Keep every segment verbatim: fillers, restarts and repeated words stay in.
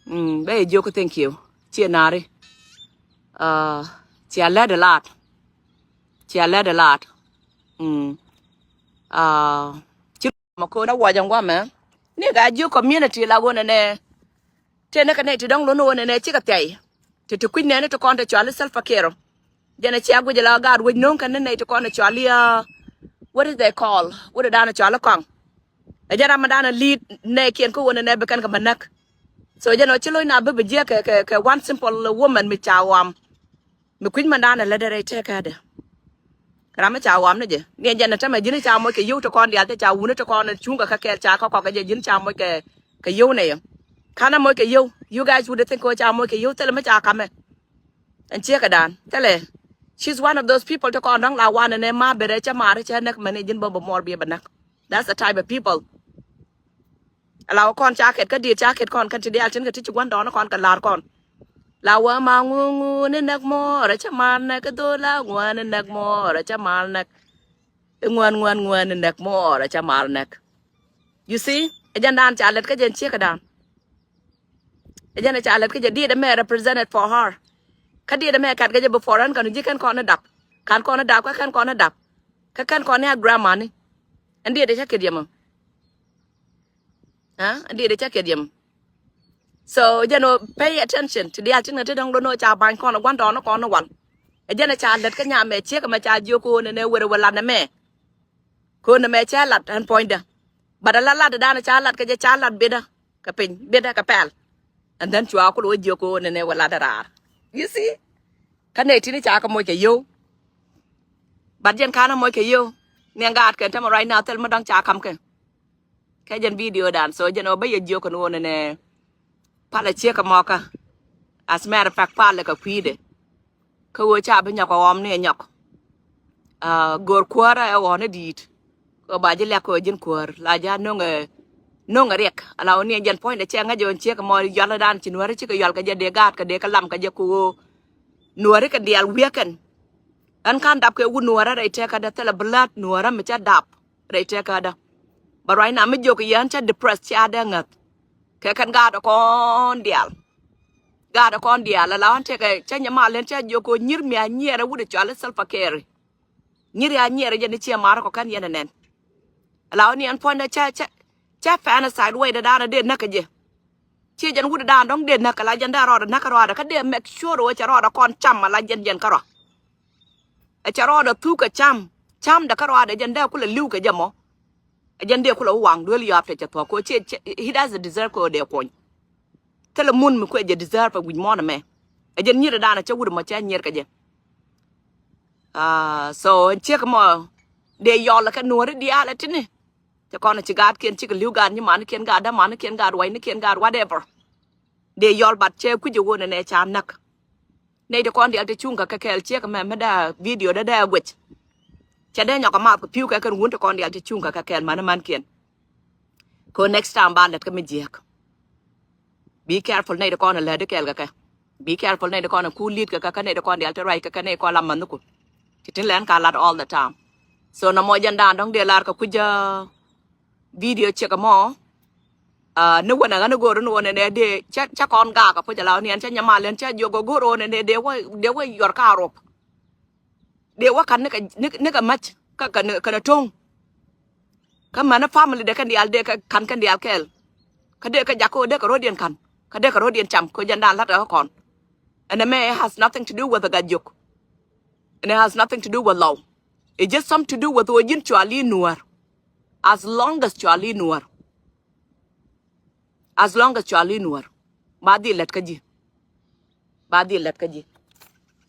Mm, bɛ yɛ jiök, thank you. Ciɛ naari. Uh, cia lɛt a lot. Cia lɛt a lot. Mm. Uh, ci mɔ ko̱n a wuɔc ɛn guamɛ. Ni ka jiök community la ɣöö nɛnɛ. Tëë ni kɛ nɛy ti dɔ̱ŋ lon ɣöö nɛnɛ cikɛ thiay. Ti ti kui̱c nɛɛni ti kɔn ti cɔal i̱ Salva Kiir. Jɛn a cia guic la gaat wec no̱o̱ŋ kɛn ni nɛy ti kɔn ti cɔal i̱, uh, what is they call? What is dan cɔal i̱ kɔaŋ? Ɛ jɛn ram mi dan a lead nɛɛkiɛn kä ɣöö nɛnɛ bi kɛn kɛ bä näk. So jɛn ɔ ci lo̱c na bi bi jiɛk kɛ, kɛ, kɛ one simple woman mi ca ɣɔam. Mi kui̱c man dan a lätdɛ rɛy tëkädɛ. Ram mi ca ɣɔam ni jɛ. Ni ɛ jɛn a tämɛ ji̱n ca moc kɛ yio̱w ti kɔn diaal ti ca wuni ti kɔn cuŋ kɛ kä kɛɛl ca kä kɔk kɛ jɛ ji̱n ca moc kɛ, kɛ yio̱w nɛ yɛ. Ka̱n a moc kɛ yio̱w. You guys would think kɛ ca moc kɛ yio̱w thilɛ mi ca kamɛ. Ɛn ciek kɛ dan thilɛ. She's one of those people ti kɔn dɔ̱ŋ la wanɛ nɛ ma berɛ cɛ mar cɛ näk mɛn i̱ ji̱n bä bä muɔr biɛ bä näk. That's the type of people. Ala wä kɔn ca kɛt kä diet ca kɛt kɔn kɛn ti diaal tin kɛ ti ci gua̱n dɔɔn kɔn kɛ la̱r kɔn. La wä ma ŋu ŋu ni näk muɔr cɛ mar näk, dhol la ŋuan ni näk muɔr cɛ mar näk. Ŋuan ŋuan ŋuan ni näk muɔr cɛ mar näk. You see? Ɛ jɛn dan ca lɛt kä jɛn ciek kɛ dan. Ɛ jɛn ca lɛt kä jɛ diet ɛmɛ represented for her. Kä diet ɛmɛ kɛt kä jɛ before ɛn kɛn ji̱ kɛn kɔn ni dap. Kan kɔn ni dap kä kɛn kɔn ni dap. Kä kɛn kɔn ni a grandma ni. Ɛn diet ɛ cä kɛt yɛ mɔ. Ɛ diet ɛ cä kɛt yɛ mɔ. So jɛn ɔ pay attention ti diaal tin kɛ ti dɔ̱ŋ lo̱n ɔ ca ba̱ny kɔn ɔ gua̱n dɔɔn kɔn ɔ wal. Ɛ jɛn ɛ ca lät kä nyam ɛ ciek ɛmɛ ca jiök ko̱n ɛn ɛ wër ɛ wä lat nɛ mɛ. Ko̱n ɛmɛ cɛ lat ɛn puɔ̱nydä. But a la lat dan ca lat kɛ jɛ ca lat bitdä kɛ piny bitdä kɛ pɛl. And then cua kul wä jiök ko̱n ɛn ɛ wä lat ɛ raar. You see? Kä nɛ tini ca kɛ moc kɛ yio̱w. But jɛn ka̱n ɛ moc kɛ yio̱w. Niɛn gaat kɛn tämɛ right now thil mi dɔ̱ŋ ca ka̱m kɛ. Kɛ jɛn video dan so jɛn ɔ bä yɛ jiök kɛn ɣöö nɛnɛ. Palɛ ciek kɛ mɔkä. As matter of fact palɛ kɛ kui̱dɛ. Kä ɣöö ca bi nyɔk ɛ ɣɔm ni ɛ nyɔk. Ah, go̱o̱r kuäärä ɛ ɣɔn ni di̱i̱t. Kɛ ba ji̱ liak kɛ ɣöö ji̱n kuäär la ji̱ a no̱ŋ ɛ, no̱ŋ ɛ riɛk ala ɣöö ni ɛ jɛn puɔ̱nydɛ cɛ ŋäc ɛ ɣöö ciek kɛ mɔ yual ɛ dan ci nuääri cikɛ yual kɛ jɛ dee gaat kɛ dee kɛ lam kɛ jɛ kɛ ɣöö nuääri kɛ diaal wiäkɛn. Ɛn ka̱n dap kɛ wut nuäärä rɛy tëkädä thilɛ blood nuäärä mi cä dap. Rɛy tëkädä. But right now mi jiök yɛn cä depressed cia dee ŋäth. Kɛ kɛn gaat kɔn diaal. Gaat kɔn diaal ala ɣän tekɛ cä nyɛ mal len cä jiök kɛ nyir mi a nyiɛɛr a wut a cɔal i̱ Salva Kiir. Nyir a nyiɛɛr a jɛn i̱ ciɛ mar kɔ kɛn yɛn ɛ nɛn. Ala ɣän yɛn puɔ̱nydɛ cä cä cä fantasy way dɛ da̱a̱n a dee näk kɛ jɛ. Ciɛ jɛn wut daan dɔ̱ŋ dee näk ala jɛn dee rɔɔdɛ näk kärɔadɛ kä dee make sure wä cɛ rɔɔdɛ kɔn cam ala jɛn jɛn kärɔa. Ɛ cɛ rɔɔdɛ thuk kɛ cam cam dɛ kärɔadɛ jɛn dee kulɛ li̱w kɛ jɛ mɔ. Ɛ jɛn dee kulɛ wä waŋ duel yɔap tɛ cɛ thuɔ̱k kɛ ciɛ he doesn't deserve kɛ dee kuɔny. Thilɛ mun mi kuɛ jɛ deserve ɛ wi̱c muɔ̱ɔ̱n ɛmɛ. Ɛ jɛn nyier daan ɛ cɛ wut mɔ cɛ nyier kɛ jɛ. Ah, so ɛn ciek mɔ dee yɔl kɛ nuɔ̱ɔ̱ri diaal ɛ tini. Cɛ kɔn ci gaatkiɛn cikɛ li̱w gaat nyi manikiɛn gaat dämanikiɛn gaat wa̱ynikiɛn gaat whatever. Dee yɔl bat cɛ kui̱c ɛ ɣöö nɛnɛ ca näk. Nɛy ti kɔn diaal ti cuŋ kɛ kɛ kɛɛl ciek mɛ mi dee video dee dee guic. Cɛ dee nyɔk kɛ math kɛ pi̱w kɛ kɛn wun ti kɔn diaal ti cuŋ kɛ kɛ kɛɛl mani mankiɛn. Kɛ ɣöö next time ba lät kɛ mi jiääk. Be careful nɛy ti kɔn a lätdi kɛɛl kɛ kɛ. Be careful nɛy ti kɔn a ku li̱t kɛ kɛ kä nɛy ti kɔn diaal ti ruac kɛ kɛ nɛy kɔn la mänh ku. Ti tin lɛn ka lat all the time. So na mɔ jɛn daan dɔ̱ŋ dee lar kɛ kui̱c video ciek mɔ. Ah, ni wänɛ ɣän i̱ go̱o̱r ni wänɛ nɛ dee cä cä kɔn gaak a puc ala ni ɛn cä nyɛ mal ɛn cä jiök go̱o̱r wänɛ nɛ dee wä dee wä yuɔr ka rop. Dee wä ka̱n nikɛ nikɛ mac kä kɛ nikɛ to̱ŋ. Kä mɛn family dee kɛn diaal dee kɛ ka̱n kɛn diaal kɛɛl. Kä dee kɛ jak kä dee kɛ ro̱diɛn ka̱n kä dee kɛ ro̱diɛn cam kä jɛn daan la̱t ɛ kä kɔn. And ɛmɛ it has nothing to do with a gat jiök. And it has nothing to do with law. It's just something to do with ɣöö ji̱n cua li̱i̱n nuäär. As long as cua li̱i̱n nuäär. As long as cua li̱i̱n nuäär ba dhil lät kä ji̱. Ba dhil lät kä ji̱.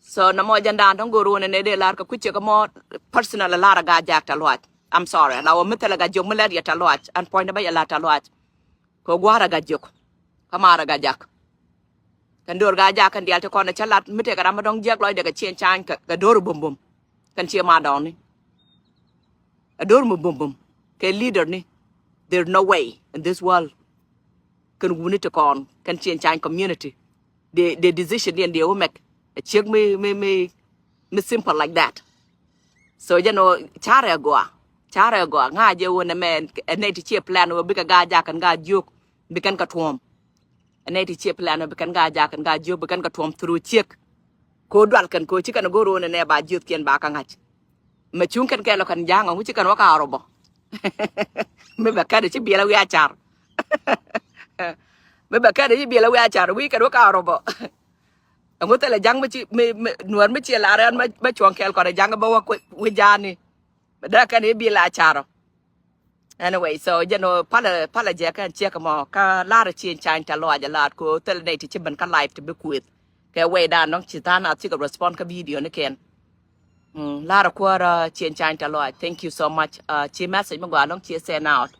So na mɔ jɛn daan dɔ̱ŋ go̱o̱r wun ɛn ɛ dee lar kɛ kui̱ ciek mɔ personal lar a gaa jaak ta luaac. I'm sorry la wä mi thilɛ gaa jiök mi lɛt yɛ ta luaac an puɔ̱ny ni bä yɛ lar ta luaac. Kɛ gua̱a̱r a gaa jiök kä maar a gaa jak. Kɛn do̱r gaa jak kɛn diaal ti kɔn ɛ cä lat mi tëëkɛ ram mi dɔ̱ŋ jiäk lɔcdɛ kɛ ciɛn cany kɛ do̱r bumbum. Kɛn ciɛ ma dɔɔni. A do̱r mi bumbum kɛ leader ni. There's no way in this world. Kɛn wuni ti kɔn kɛn ciɛn cany community. The, the decision diɛn diɛ wä mɛk a ciek mi mi mi mi simple like that. So jɛn wä carɛ gɔa carɛ gɔa ŋa jɛ wä nɛ mɛ ɛ nɛ ti ciɛ plan wä bikɛ gaa jak kɛn gaa jiök bikɛn kɛ tuɔm. Nɛy ti ciɛ plan bi kɛn Gaa-jaak kɛn Gaa-jiök bi kɛn kɛ tuɔm through ciek. Ko dual kɛn ko ci kɛn go̱r wun ɛnɛ ba jiöthkiɛn ba kä ŋa̱c. Mɛ cuŋ kɛn kɛl ɔ kɛn ja̱a̱ŋ ɔ ŋu ci kɛn wä ka rɔbɔ. Mi bɛ kɛn ci biɛl a wi̱i̱ a car. Mi bɛ kɛn ci biɛl a wi̱i̱ a car wi̱i̱ kɛn wä ka rɔbɔ. Ɛŋu thilɛ ja̱ŋ mi ci mi mi nuɔr mi ci lar ɛn ma cuɔ̱ŋ kɛl kɔn ɛ ja̱ŋ bä wä wi̱i̱ ja̱a̱ni. Dee kɛn i̱ biɛl a car ɔ. Anyway, so jɛn ɔ palɛ palɛ jɛ kɛn ciek mɔ kä lar cieŋ ca̱ny tɛ lɔac a lat ko thil nɛy ti ci ben kä live ti bi kueth. Kɛ wecdan dɔ̱ŋ ci tha̱a̱ŋ a thikɛ respond kä video ni kɛn. Mm, lar kuäär cieŋ ca̱ny tɛ lɔac. Thank you so much. Uh, ci message mi gɔaa dɔ̱ŋ ci send out.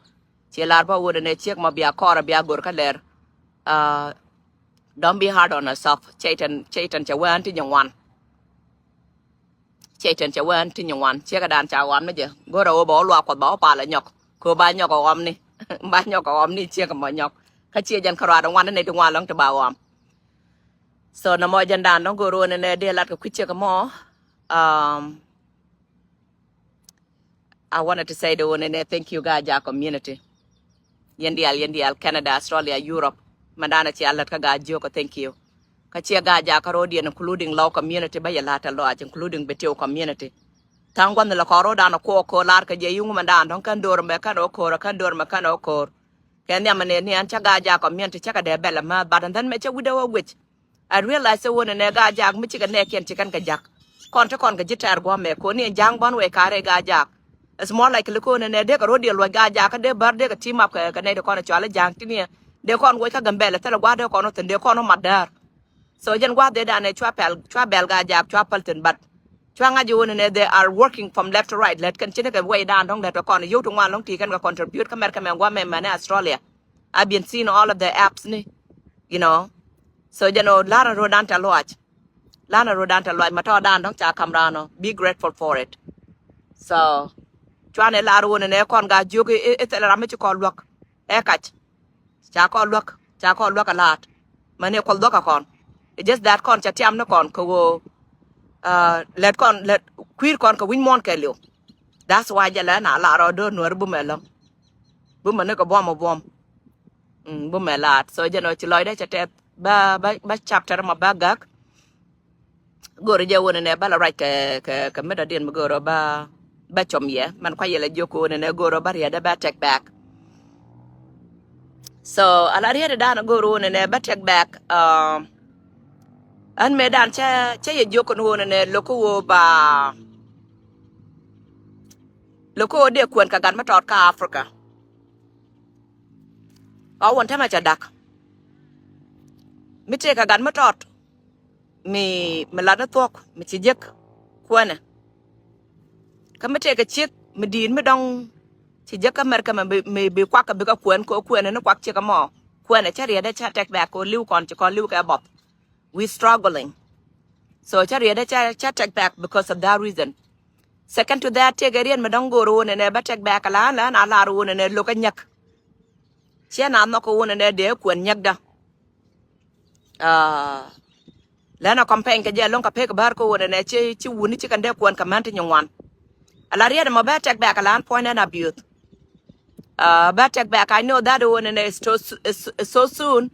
Ci lar bä wun ɛnɛ ciek mɔ bia kɔr bia gor kä lɛr. Uh, don't be hard on yourself. Cɛytɛn cɛytɛn cɛ wään ti nyin wan. Cɛytɛn cɛ wään ti nyin wan ciek dan ca ɣɔm ni jɛ go̱rɛ wä bɛ wä luak kuɔth bɛ wä pal ɛ nyɔk. Ko ba nyɔk ɛ ɣɔm ni ba nyɔk ɛ ɣɔm ni ciek mɔ nyɔk. Kä ciɛ jɛn kä ruaad ŋuan ni ti ŋuan lɔŋ ti ba ɣɔm. So nɛ mɔ jɛn dan dɔ̱ŋ go̱r wun ɛnɛ dee lat kɛ kui̱ ciek mɔ. Um, I wanted to say the wun ɛnɛ thank you Gaa-jaak community. Yɛn diaal yɛn diaal Canada, Australia, Europe. Mɛ danɛ cia lät kä Gaa-jiök ɔ thank you. Kä ciɛ Gaa-jaak kä ro̱diɛn including Lɔw community bä yɛ la̱t ɛ lɔac including Bitiw community. Tha̱a̱ŋ gua̱n lɛ kɔn ro̱dan ɔ kuɔk ko̱r lar kɛ jɛ yuŋ mɛ dan dɔ̱ŋ kɛn do̱r mɛ kɛn ɔ ko̱r kɛn do̱r mɛ kɛn ɔ ko̱r. Kɛ nhiam ni ni an cä Gaa-jaak community cä kɛ dee bɛl ɛmɛ but and then mɛ cä wi̱dɛ wä guic. I realize sɛ wun ɛnɛ Gaa-jaak mi cikɛ nɛɛkiɛn ci kɛn kɛ ja̱k. Kɔn te kɔn kɛ ji̱ tɛɛr guɔ̱mɛ koni ɛn ja̱a̱ŋ bɔn wee ka̱rɛ Gaa-jaak. It's more likely koni ɛnɛ dee kɛ ro̱diɛn luɔc Gaa-jaak kä dee bär dee kɛ team up kɛ kɛ nɛy ti kɔn ɛ cɔal i̱ ja̱a̱ŋ ti ni ɛ dee kɔn woc kä Gambɛlɛ thilɛ gua̱a̱th dee kɔn wä thi̱n dee kɔn wä mat däär. So jɛn gua̱a̱th dee danɛ cua pɛl cua bɛl Gaa-jaak cua päl thi̱n but cua ŋa̱c i̱ wun ɛnɛ they are working from left to right lät kɛn ci ni kɛ wecdan dɔ̱ŋ lät kɛ kɔn yio̱w ti ŋuan lɔ̱ŋ ti kɛn kɛ contribute kä Mɛrkɛ mɛ gua̱mɛ mɛn ɛ Australia. I've been seeing all of the apps ni. You know. So jɛn ɔ lar in ro̱dan tɛ luac. Lar in ro̱dan tɛ luac ma tɔɔdan dɔ̱ŋ ca kam ran ɔ. Be grateful for it. So cuanɛ lar wun ɛnɛ kɔn Gaa-jiök i̱ thilɛ ram mi ci kɔn luäk. Ɛ kac. Ca kɔn luäk ca kɔn luäk a laat. Mani kuɔth luäk a kɔn. It's just that kɔn ca tiam ni kɔn kɛ ɣöö lät kɔn lät kui̱r kɔn kɛ wi̱ny muɔ̱ɔ̱n kɛɛliw. That's why jɛ lɛ na lar ɔ do̱r nuäär bumɛ läŋ. Bumɛ ni kɛ buɔm ɔ buɔm. Mm, bumɛ laat. So jɛn ɔ ci lɔcdä cɛ tɛth ba ba ba chapter ma ba gak. Go̱o̱rä jɛ wun ɛnɛ ba la ruac kɛ kɛ kɛ mi dɔ̱diɛn mi go̱o̱rä ba ba com yɛ man kua yɛ la jiök wun ɛnɛ go̱o̱rä ba riɛtdä ba take back. So a la riɛtdä dan go̱o̱rä wun ɛnɛ ba take back. Um, ɛn mëë dan cä cä yɛ jiök kɔn wun ɛnɛ lo̱k kä woo ba lo̱k kä woo dee kuɛn kɛ gat mi tɔt kä Africa. Kä wun tämɛ cɛ dak mi tëëkɛ gat mi tɔt mi mi lat ni thuɔ̱k mi ci jek kuɛnɛ. Kä mi tëëkɛ ciek mi di̱i̱t mi dɔ̱ŋ ci jek kä Mɛrkɛ mi bi kuak kɛ bi kɛ kuɛn kɛ kuɛnɛ ni kuak ciek ɛmɔ. Kuɛnɛ cä riɛtdä cä take back kɛ li̱w kɔn ci kɔn li̱w kɛ buɔth. We struggling. So cä riɛtdä cä cä take back because of that reason. Second to that tëëkɛ riɛt mi dɔ̱ŋ go̱o̱r wun ɛnɛ bä take back ala an lɛ an a lar wun ɛnɛ lo̱k kä nyäk. Ciɛ na nhɔk wun ɛnɛ dee kuɛn nyäkdä. Lɛn a campaign kɛ jɛ lo̱ŋ kɛ pek bär kä wun ɛnɛ ci ci wuni ci kɛn dee kuɛn kɛ män ti nyin wan. Ala riɛt ɛmɔ bä take back ala an puɔ̱ny nɛn a biöth. Bä take back I know that wun ɛnɛ is so soon.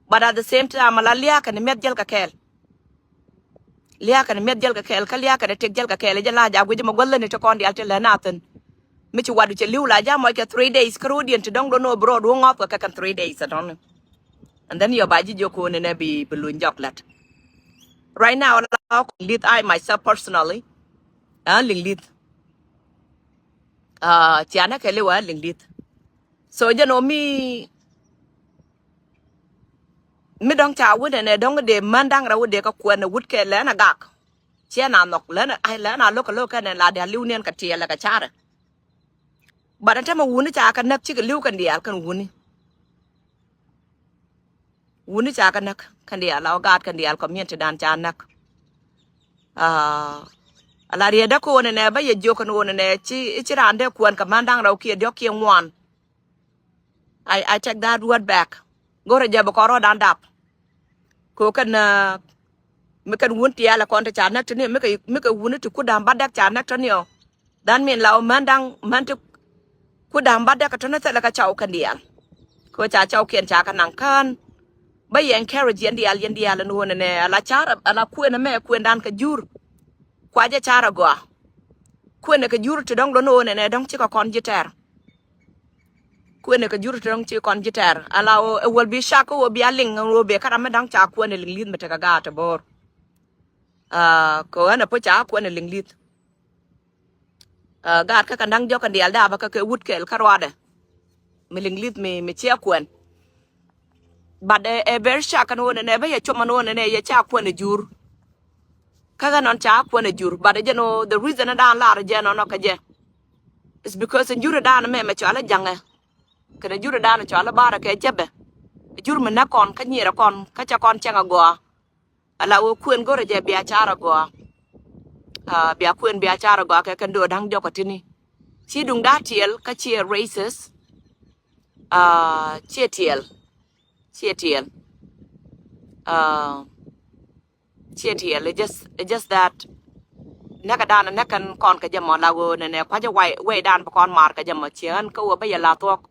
But at the same time ala lia̱a̱ kɛn miɛth jäl kɛ kɛɛl. Lia̱a̱ kɛn miɛth jäl kɛ kɛɛl kä lia̱a̱ kɛn tek jäl kɛ kɛɛl jɛ la ja̱ guic mɛ guäl läni ti kɔn diaal ti lɛ na thi̱n. Mi ci watdu cɛ li̱w la ja̱ mɔc kɛ three days kä ro̱diɛn ti dɔ̱ŋ do̱n ɔ bi rɔɔd wä ŋɔth kɛ kɛ kɛn three days ɛ dɔ̱ni. And then yɔ ba ji̱ jiök ko̱n ɛnɛ bi bi luny jɔk lät. Right now la kɔn li̱th I myself personally. Ɛ liŋ li̱th. Cianɛ kɛ li̱w ɛ liŋ li̱th. So jɛn ɔ mi mi dɔ̱ŋ ca wä nɛnɛ dɔ̱ŋ dee män da̱ŋ rɛw dee kä kuɛn ɛ wut kɛ lɛn a gak. Ciɛ na nhɔk lɛn a lɛn a lo̱k kɛ lo̱k kɛ nɛn la diaal li̱w niɛn kɛ tiɛɛl ɛ kɛ carɛ. But ɛn tämɛ wuni ca kɛ näk cikɛ li̱w kɛn diaal kɛn wuni. Wuni ca kɛ näk kɛn diaal la wä gaat kɛn diaal community dan ca näk. Ala rietdä ko̱n ɛnɛ bä yɛ jiök kɛn wun ɛnɛ ci ci raan dee kuɛn kɛ män da̱ŋ rɛw kiɛ diɔ̱k kiɛ ŋuan. I, I take that word back. Go̱rɛ jɛ bi kɔn rɔɔdan dap. Ko kɛn mi kɛn wun tiɛɛl kɔn ti ca näk tini mi kɛ wuni ti kut da̱ŋ bädäk ca näk tini ɔ. That mean la ɔ män da̱ŋ män ti kut da̱ŋ bädäk tini thilɛ kɛ cɔw kɛn diaal. Ko ca cɔw kiɛn ca kɛ naŋ kään. Bä yɛ encourage yɛn diaal, yɛn diaal ɛn ɣöö nɛnɛ ala car ala kuënɛ mɛ kuëndan kɛ jur. Kua jɛ car agɔa. Kuënɛ kɛ jur ti dɔ̱ŋ lon ɣöö nɛnɛ dɔ̱ŋ cikɛ kɔn ji̱ tɛr. Kuënɛ kɛ jur ti dɔ̱ŋ cikɛ kɔn ji̱ tɛr ala ɣöö ɛ wäl bi cak kä ɣöö bia liŋ ɣöö bɛ kä ram mi da̱ŋ ca kuënɛ liŋ li̱th mi tekɛ gaat ti bo̱o̱r. Kɛ ɣän ɛ puc ca kuɛn ɛ liŋ li̱th. Gaat kä kɛ da̱ŋ jɔk kɛ diaal daapä kä kɛ wut kɛl kä ruadɛ. Mi liŋ li̱th mi mi ciɛ kuɛn. But ɛ ber cak kɛn wonɛ nɛ bä yɛ cuɔmän wonɛ nɛ yɛ ca kuɛn ɛ jur. Kä kɛ nɔn ca kuɛn ɛ jur but ɛ jɛn o the reason ɛ daan lar ɛ jɛ nɔnɔ kɛ jɛ. It's because ɛ jur ɛ daan mɛ mɛ cɔal ɛ jaŋɛ. Kɛn ɛ jur ɛ daan cɔal ɛ bar ɛ kɛ jɛbɛ. Ɛ jur mi näk kɔn kä nyier ɛ kɔn kä cɛ kɔn cɛŋ ɛ gɔaa. Ala wä kuën go̱rɛ jɛ biacara gɔaa. Bia kuën biacara gɔaa kɛ kɛn do̱ da̱ŋ jɔkɔ tini. Ci duŋ da̱ tiɛl kä ciɛ racist. Ciɛ tiɛl. Ciɛ tiɛl. Ciɛ tiɛl. It's just, it's just that näkä dan näkɛn kɔn kɛ jɛ mɔ la wä nɛnɛ kuacä way dan bä kɔn mar kɛ jɛ mɔ ciɛ ɣän kä wä bä yɛ la thuɔk.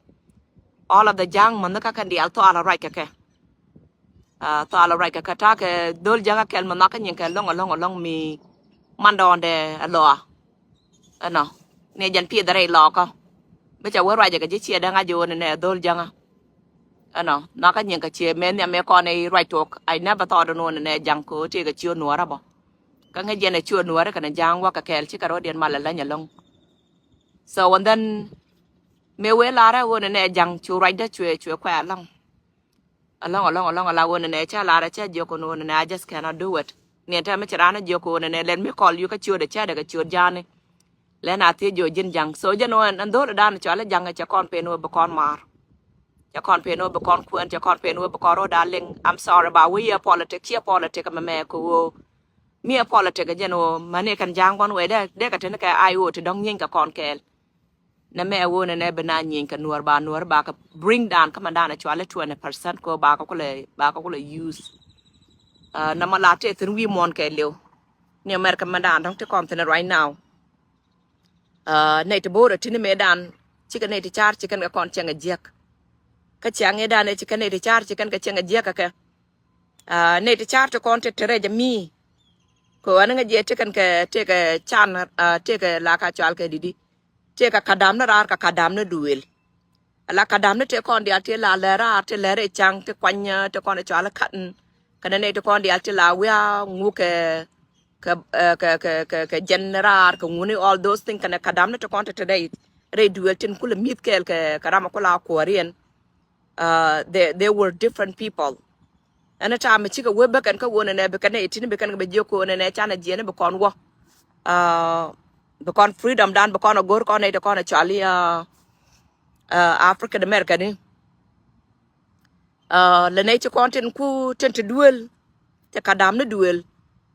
All of the ja̱ŋ mɔ näkä kɛn dial thuɔk ala ruac kɛ kɛ. Thual ruac kɛ kɛ ta̱a̱ kɛ dhol jakä kɛl mi nhɔakä nyiŋ kɛ lo̱ŋ alo̱ŋ alo̱ŋ mi mandɔɔndɛ aloa. Ɛnɔ ni jɛn piith rɛy lɔɔkä. Mi cɛ wee ruacɛ kɛ ji̱ ciɛ däŋ a ji̱ ɣöö ni nɛ dhol jakä. Ɛnɔ nhɔakä nyiŋ kɛ ciɛ mëë nhiam mëë kɔn i̱ ruac tuɔk. I never thought in ɣöö ni nɛ ja̱ŋ kɛ ɣöö tëëkɛ ciö nuäärä bä. Kä ŋäc jɛn ɛ ciö nuäärä kɛnɛ ja̱a̱ŋ wäkä kɛɛl cikɛ rɔ̱diɛn mal ɛ läny alo̱ŋ. So and then mëë wee la̱rä ɣöö ni nɛ ja̱ŋ cu ruacdä cuɛ cuɛ kuɛ alo̱ŋ. Alɔŋ alɔŋ alɔŋ ala wonɛ nɛ ca lar ca jiök kɔn wonɛ nɛ I just cannot do it. Ni ɛn tɛmɛ ci ran jiök kɔn wonɛ nɛ let me call you kä ciöt ɛ cɛ dɛ kä ciöt jani. Lɛn a thiec jiök ji̱n jaŋ so jɛn wonɛ nɛ dhol dan cɔal jaŋ cɛ kɔn pen wä bi kɔn mar. Cɛ kɔn pen wä bi kɔn kuɛn cɛ kɔn pen wä bi kɔn rɔ da liŋ. I'm sorry ba wä yɛ politic ciɛ politic mɛ mɛ kɛ wä. Mi ɛ politic jɛn wä mani kɛn jaŋ kɔn wɛ dɛ dɛ kɛ teni kɛ I O ti dɔŋ nyiny kɛ kɔn kɛɛl. Nɛ mɛ wonɛ nɛ bi na nyieeny kɛ nuɔr ba nuɔr ba kɛ bring down kä mɛ dan ɛ cuali twenty percent ko ba kɛ kulɛ ba kɛ kulɛ use. Nɛ mɛ la tɛ thin wi̱i̱ muɔn kɛ liw. Ni America mɛ dan dɔ̱ŋ ti kɔn thin right now. Nɛ ti bo̱o̱r ɛ tini mɛ dan cikɛ nɛ ti car cikɛn kɛ kɔn cɛŋ ɛ jiɛk. Kä ciaŋ ɛ dan ɛ cikɛ nɛ ti car cikɛn kɛ cɛŋ ɛ jiɛk kɛ kɛ. Nɛ ti car ti kɔn ti ti rɛc ɛ mi. Kɛ ɣän ŋä jiɛ tikɛn kɛ tikɛ can tikɛ la ka cual kɛ didi. Tëëkɛ kadam ni raar kɛ kadam ni duëël. Ala kadam ni tëë kɔn diaal tëë la lɛ raar tëë lɛ rɛy caŋ tëë kuany tëë kɔn cɔal ɛ katn. Kɛnɛ nɛy tëë kɔn diaal tëë la wiaa ŋuk kɛ kɛ kɛ kɛ kɛ jɛn ni raar kɛ ŋuni all those things kɛnɛ kadam ni tëë kɔn tëë tëë rɛy rɛy duëël tin kulɛ mi̱th kɛɛl kɛ kɛ ram ɛ kula kuɔɔriɛn. They they were different people. Ɛn a ta̱a̱ mi cikɛ wee bäkɛn kä wonɛ nɛ bikɛ nɛ itin bikɛn kɛ bɛ jiök kɛ wonɛ nɛ canɛ jiɛn bikɔn wä. Bikɔn freedom dan bikɔn a go̱r kɔn nɛ ti kɔn a cɔal i̱ African American ni. Lɛ nɛ ti kɔn tin ku tin ti duel ti ka dam ni duel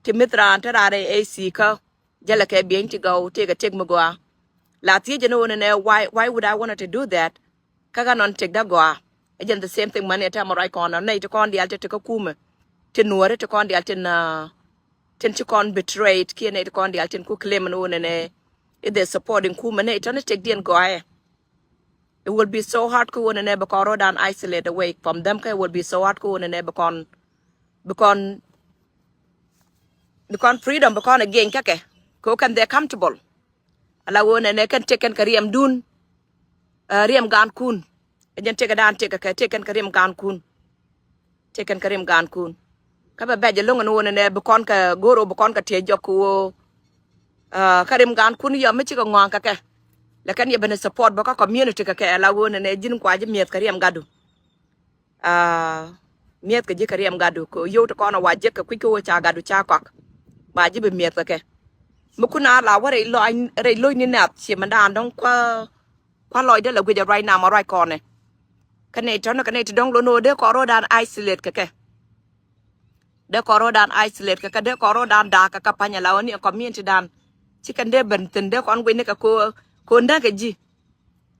ti mith raan ti raan rɛ A C kä. Jälɛ kɛ bieny ti gɔw tëëkɛ tëk mi gɔaa. La thiecä ni wonɛ nɛ why why would I wanted to do that? Kä ɣän nɔn tëkdä gɔaa. Ɛ jɛn the same thing mani ɛ tɛmɛ ruac kɔn nɔn nɛy ti kɔn diaal ti ti kä kumɛ. Ti nuɔri ti kɔn diaal tin tin ci kɔn betrayed kiɛ nɛy ti kɔn diaal tin ku claim ni wonɛ nɛ. If they supporting kumɛ nɛy tɔni tëkdiɛn gɔaa ɛ. It will be so hard kä wonɛ nɛ bi kɔn rodan isolate away from them kä it will be so hard kä wonɛ nɛ bi kɔn bi kɔn bi kɔn freedom bi kɔn again kä kɛ. Kɛ wokɛn they comfortable. Ala wonɛ nɛ kɛn tëk kɛn kɛ riɛmdun. Riɛm gaankun. Ɛ jɛn tëkɛ dan tëkɛ kɛ tëk kɛn kɛ riɛm gaankun. Tëk kɛn kɛ riɛm gaankun. Kä bɛ bɛc ɛlɔ̱ŋ ɛn wonɛ nɛ bi kɔn kɛ go̱r ɔ bi kɔn kɛ tiɛ jɔk kɛ woo. Kä riɛm gaankun yɔ mi cikɛ ŋɔaŋ kɛ kɛ. Lɛ kɛn yɛ ben ɛ support bä kä community kɛ kɛ ala wonɛ nɛ ji̱n kua ji̱ mi̱eth kɛ riɛm gatdu. Mi̱eth kɛ ji̱ kɛ riɛm gatdu kɛ yio̱w ti kɔn ɛ wa jiäk kɛ kui̱c kä woo ca gatdu ca kɔak. Ba ji̱ bi mi̱eth kɛ kɛ. Mi kun a la wä rɛy lo̱c ni nath ci mɛ daan dɔ̱ŋ kuä kua̱n lɔcdä lɛ guic a ruac nam a ruac kɔnɛ. Kä nɛy tɔ̱nä kä nɛy ti dɔ̱ŋ lo̱n ɣöö dee kɔn ro̱o̱dan isolate kɛ kɛ. Dee kɔn ro̱o̱dan isolate kɛ kɛ dee kɔn ro̱o̱dan da̱a̱k kɛ kɛ pa̱nyɛ la ɣöö ni ɛ community dan. Ci kɛn dee ben thi̱n dee kɔn guic ni kɛ ko̱o̱ ko̱o̱n däkɛ ji̱.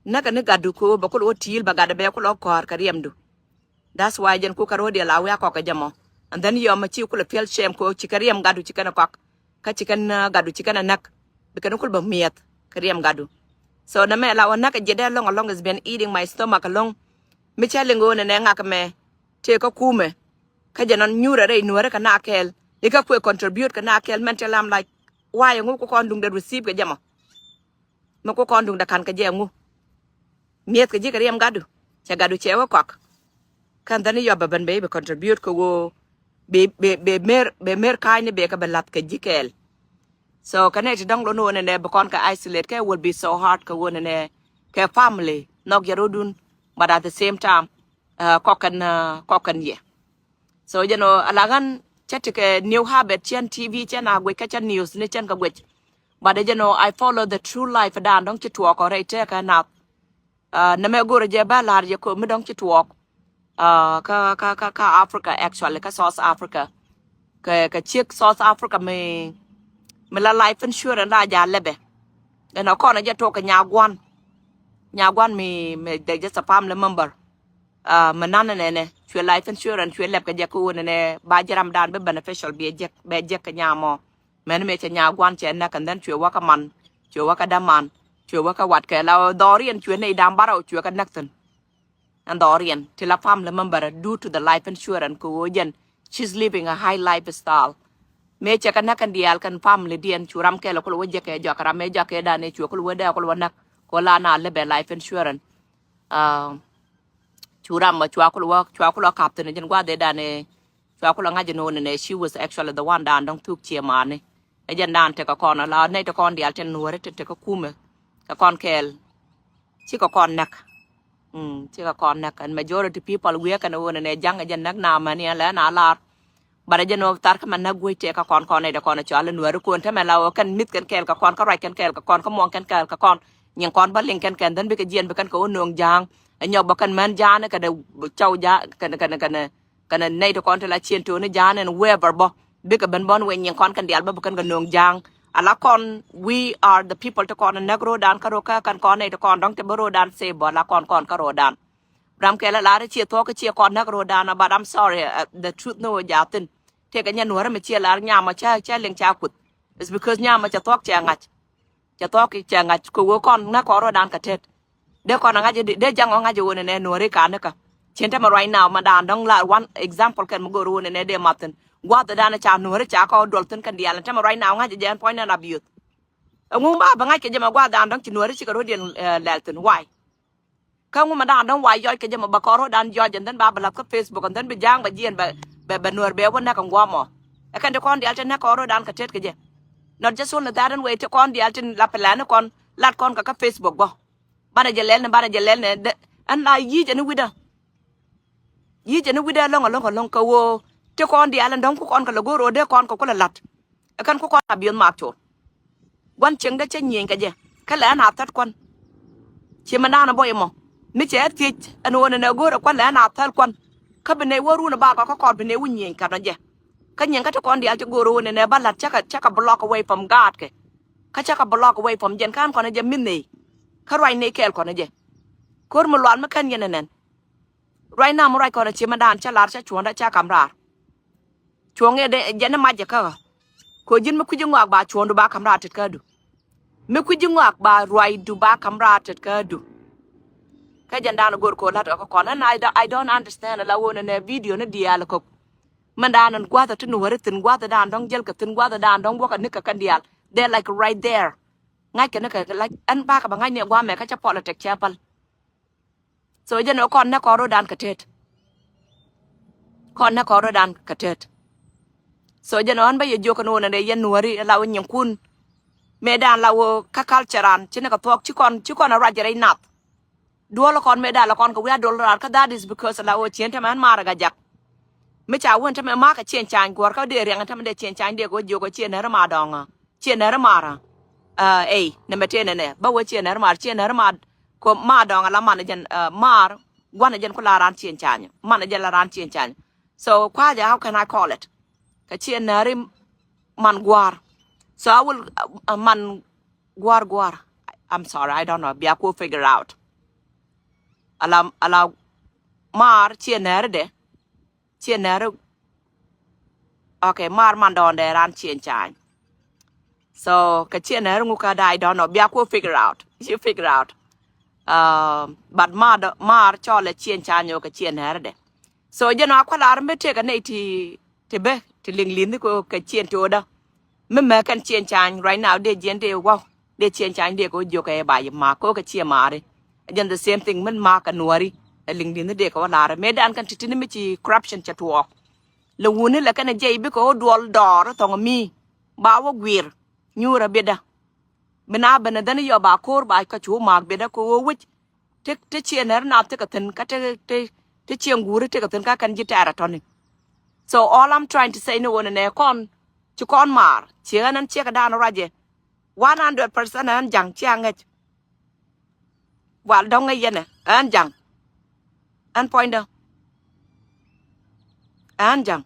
Näkɛ ni gatdu ko̱o̱ bɛ kul ɣöö ti̱i̱l bɛ gatdɛ bɛ kul ɣöö kɔ̱a̱r kɛ riɛmdu. That's why jɛn kukɛ ro̱o̱diɛ la wiak kɔk kɛ jɛ mɔ. And then yɔmɛ ci kulɛ piɛl cɛm kɛ ɣöö ci kɛ riɛm gatdu ci kɛn ɛ kɔak. Kä ci kɛn gatdu ci kɛn ɛ näk. Bi kɛn kul bä miɛth kɛ riɛm gatdu. So nɛ mɛ la wä näk ɛ jiɛt dee alɔŋ alɔŋ is been eating my stomach alɔŋ. Mi cɛ liŋ ɣöö nɛ nɛ ŋak mɛ tëë kä kumɛ. Kä jɛ nɔn nyuurɛ rɛy nuɔrɛ kɛ na kɛɛl ikä kuɛ contribute kɛ na kɛɛl mɛn tɛl. I'm like, why? Ŋu ku kɔn duŋdɛ receive kɛ jɛ mɔ? Mi ku kɔn duŋdɛ kan kɛ jɛ ŋu? Miɛth kɛ ji̱ kɛ riɛm gatdu, cɛ gatdu cɛ wä kɔak. Kɛn dhɛn i̱ yɔp bɛ ben bɛ i̱ bɛ contribute kɛ ɣöö bɛ, bɛ, bɛ mer, bɛ mer ka̱a̱cni bɛ kɛ bɛ lath kɛ ji̱ kɛɛl. So kɛ nɛy ti dɔ̱ŋ lon ɣöö nɛnɛ bi kɔn kɛ isolate kɛ will be so hard kɛ ɣöö nɛnɛ kɛ family nhɔk yɛ rotdun, but at the same time, uh, kɔk kɛn, uh, kɔk kɛn yɛ. So jɛn ɣöö ala ɣän cä ti kɛ new habit, cɛn T V cɛn a guic kä cɛn news ni cɛn kɛ guic. But jɛn ɣöö I follow the true life dan dɔ̱ŋ ci tuɔɔk ɔ rɛy tëëkä nath. Uh, nɛmɛ go̱rɛ jɛ bä la̱r jɛ kööp mi dɔ̱ŋ ci tuɔɔk. Uh, kä, kä, kä, kä Africa actually, kä South Africa. Kɛ, kɛ ciek South Africa mi, mi la life insurance la ja lɛbɛ. Ɛn ɔ kɔn jɛ tuɔɔk kɛ nyaguan. Nyaguan mi, mi they just a family member. Uh, mi nan nɛnɛ cuɛ life insurance cuɛ lɛp kɛ jɛ kɛ ɣöö nɛnɛ ba ji̱ ram dan bi beneficial bi jek, bɛ jek kɛ nyamɔ. Mɛn mëë cɛ nyaguan cɛ näk, and then cuɛ wä kä man, cuɛ wä kä däman, cuɛ wä kä watkɛ la dhɔriɛn cuɛ nɛy da̱ŋ bärɔw cuɛ kä näk thi̱n. Ɛn dhɔriɛn ti la family member due to the life insurance kɛ ɣöö jɛn she's living a high lifestyle. Mëë cɛ kä näk kɛn diaal kɛn family diɛn cu ram kɛl kul wä jek kɛ jɔak ram mëë jɔak kɛ dan ëë cuɛ kul wä dee kul wä näk kɛ ɣöö la na lɛ bɛ life insurance. Uh, cu ram mɔ cua kul wä, cua kul wä kap thi̱n jɛn gua̱dhɛ dan ëë cua kul wä ŋa̱c ɛn ɣöö nɛnɛ she was actually the one dan dɔ̱ŋ thuk ciɛ mani. Ɛ jɛn dan tekɛ kɔn ala nɛy ti kɔn diaal tin nuɔ̱ɔ̱ri tin tekɛ kumɛ kɛ kɔn kɛɛl. Cikɛ kɔn näk. Mm, cikɛ kɔn näk. And majority people wiee kɛn ɣöö nɛnɛ ja̱ŋ ɛ jɛn näk na mani ala ɛn a lar. But ɛ jɛn ɣöö thar kä mɛ näk guic tëë kä kɔn kɔn nɛy ti kɔn ɛ cɔal ɛ nuɔ̱ɔ̱ri kuɔn tämɛ la ɣöö kɛn mi̱th kɛn kɛɛl kɛ kɔn, kä ruac kɛn kɛɛl kɛ kɔn, kä muɔŋ kɛn kɛɛl kɛ kɔn. Nyin kɔn bä liŋ kɛn kɛn dhɛn bikɛ jiɛn bi kɛn kɛ ɣöö nööŋ ja̱a̱ŋ. Ɛ nyɔk bä kɛn män ja̱a̱n kɛn ɛ caw ja̱a̱ŋ kɛn kɛn kɛn kɛn nɛy ti kɔn ti la cien to̱o̱ni ja̱a̱n ɛn whoever bä. Bikɛ ben bɔn wee nyin kɔn kɛn diaal bä bi kɛn kɛ nööŋ ja̱a̱ŋ. Ala kɔn, we are the people ti kɔn näk ro̱o̱dan kä ro̱o̱ kä kɛn kɔn nɛy ti kɔn dɔ̱ŋ ti bä ro̱o̱dan safe bä ala kɔn kɔn kä ro̱o̱dan. Ram kɛl a lar ciɛ thuɔ̱k ciɛ kɔn näk ro̱o̱dan, but I'm sorry, uh, the truth ni wä jathin. Tëëkɛ nyɛ nuɔ̱rä mi ciɛ lar nyamɔ cä, cä liŋ ca kuth. It's because nyamɔ cɛ thuɔ̱k cɛ ŋa̱c. Cɛ thuɔ̱k cɛ ŋa̱c kɛ wee kɔn näk kɔn ro̱o̱dan kɛ tet. Dee kɔn a ŋa̱c dee ja̱ŋ ɔ ŋa̱c wä nɛnɛ nuɔ̱ri ka̱n ni kä. Cien tämɛ right now ma dan dɔ̱ŋ la one example kɛn mi go̱o̱r wä nɛnɛ dee mathin. Gua̱th dan ca nuɔ̱ri ca kɔ duɔl thin kɛn diaal tämɛ right now ŋa̱c jɛ ɛn puɔ̱ny nɛn a biöth. Ɛŋu ba bɛ ŋa̱c kɛ jɛ ma gua̱th dan dɔ̱ŋ ci nuɔ̱ri cikɛ ro̱diɛn, eh, lɛl thin. Why? Kä ŋu ma dan dɔ̱ŋ wa yɔc kɛ jɛ ma ba kɔn ro̱o̱dan yɔc, and then ba bɛ lath kä Facebook, and then bi ja̱a̱ŋ bɛ jiɛn bɛ, bɛ, bɛ nuɔ̱r bɛ wä näk kɛ ŋuɔmɔ. Ɛ kɛn ti kɔn diaal ti näk kɔn ro̱o̱dan kɛ tet kɛ jɛ. Not just only that, ɛn wee ti kɔn diaal ti la plan ni kɔn lat kɔn kɛ kä Facebook bä. Banɛ jɛ lɛl ni, banɛ jɛ lɛl ni, ɛn la yic ɛn wi̱dä. Yic ɛn wi̱dɛ ɛlɔ̱ŋ ɛlɔ̱ŋ ɛlɔ̱ŋ kɛ ɣöö ti kɔn diaal ɛn dɔ̱ŋ ku kɔn kɛ lɛ go̱o̱r ɣöö dee kɔn kɛ kulɛ la̱t. Ɛ kɛn ku kɔn a biöth mak cor. Gua̱n cieŋdä cä nyieny kɛ jɛ kä lɛ ɛn a thät kuan. Ci mɛn da̱a̱n ɛ bɔy ɛmɔ mi cɛ ɛ thiec ɛn ɣöö nɛnɛ go̱o̱r ɛ kuan lɛ ɛn a thäl kuan. Kä bi nɛy wä run ɛ bakɔ kä kɔn bi nɛy wä nyieny kɛn ɔ jɛ. Kä nyieny kä ti kɔn diaal ti go̱o̱r ɣöö nɛnɛ bä la̱t cä kɛ, cä kɛ block away from God kɛ. Kä cä kɛ block away from jɛn kä ɛn kɔn ɛ jɛ mi nɛy. Kä ruac nɛy kɛɛl kɔn ɛ jɛ. Ko̱r mi lual mi kɛn yɛn ɛ nɛn. Right now mi ruac kɔn a ci mɛ dan cä lar cä cuɔ̱ndä cä kam raar. Cuɔ̱ŋ iɛ jɛn i̱ mac jɛ kä ɣä. Kɛ ji̱n mi kui̱c i̱ ŋɔak ba cuɔ̱ndu ba kam raar tet kädu. Mi kui̱c i̱ ŋɔak ba ruacdu ba kam raar tet kädu. Kä jɛn dan go̱r kɛ ɣöö la̱t ɣä kä kɔn. And I don't, I don't understand ala ɣöö nɛnɛ video ni diaal kɔk. Mɛn dan ɛn gua̱thä ti nuɔ̱ri thi̱n, gua̱thä dan dɔ̱ŋ jäl kɛ thi̱n, gua̱thä dan dɔ̱ŋ buɔ̱kɛ ni kɛ kɛn diaal. They're like right there. Ŋa̱ckɛ ni kɛ lac ɛn bakɛ bɛ ŋa̱c ni ɛ gua̱a̱mɛ kä cä politic cɛ päl. So jɛn ɛ kɔn nɛ kɔn ro̱dan kɛ tet. Kɔn nɛ kɔn ro̱dan kɛ tet. So jɛn ɛ ɣän bä yɛ jiök kɛn ɣöö nɛnɛ yɛn nuɔ̱ri la wä nyiŋkun. Mëë dan la wä kä culture an ci ni kɛ thuɔ̱k ci kɔn, ci kɔn ɛ ruac rɛy nath. Duɔl kɔn mëë dan la kɔn kɛ wi̱i̱ a duɔl raar kä that is because la wä cien tämɛ ɣän maarɛ gajak. Mi ca wä ɛn tämɛ ma̱a̱ kɛ cien cany guɔ̱r kä dee riɛŋ ɛn tämɛ dee cien cany dee kɛ wä jiök kɛ cien nɛri ma̱a̱ dɔ̱ŋä. Cien nɛri ma̱a̱r. Aa, ey, nɛmɛ tëë nɛnɛ bä wä cien nɛri ma̱a̱r, cien nɛri ma̱a̱r. Ko ma̱a̱r dɔ̱ŋ ala man jɛn, aa, ma̱a̱r gua̱n jɛn ku la raan cien cany, man jɛn la raan cien cany. So kua̱cä, how can I call it? Kɛ cien nɛri man gua̱a̱r. So I will, uh, man gua̱a̱r gua̱a̱r. I'm sorry, I don't know. Bia ku figure out. Ala, ala ma̱a̱r cien nɛri dɛ. Cien nɛri. Okay, ma̱a̱r man dɔ̱ŋ dee raan cien cany. So kɛ cien nɛri ŋu kä da, I don't know. Bia ku figure out. You figure out. Uh, but ma̱a̱r dɔ, ma̱a̱r cɔl ɛ cien cany ɔ kɛ cien nɛri dɛ. So jɛn a kua̱ lar mi tëëk a nɛy ti, ti bä ti liŋ li̱n kɛ ciɛn ti ɣöö dä. Mi mɛ kɛn ciɛn cany right now dee jiɛn dee waw dee ciɛn cany dee kɛ wä jiök kɛ ba yi ma̱a̱k kɛ wä kɛ ciɛ maari. Jɛn the same thing min ma̱a̱k kɛ nuɔri. Ɛ liŋ li̱n dee kɛ wä lar mëë dan kɛn ti ti ni mi ci corruption cɛ tuɔɔk. Lɛ wuni lɛ kɛn ɛ jɛy bikɛ wä duɔl dɔɔr thɔŋ mi ba wä guir nyuur a bidä. Bi na ben a dhän yɔ ba ko̱r ba kä cu ma̱a̱k bidä kɛ wä wi̱c. Ti, ti ciɛ nɛr nath ti kɛ thi̱n kä ti, ti, ti ciɛ ŋuuri ti kɛ thi̱n kä kɛn ji̱ tɛɛr a tɔ̱ni. So all I'm trying to say ni ɣöö nɛ nɛ kɔn ci kɔn maar ci ɣän ɛn ciɛ kɛ daan ruacɛ. One hundred percent ɛn ja̱ŋ ci a ŋäc. Wal dɔ̱ŋ ŋäc yɛnɛ ɛn ja̱ŋ. Ɛn puɔ̱nydä ɛn ja̱ŋ.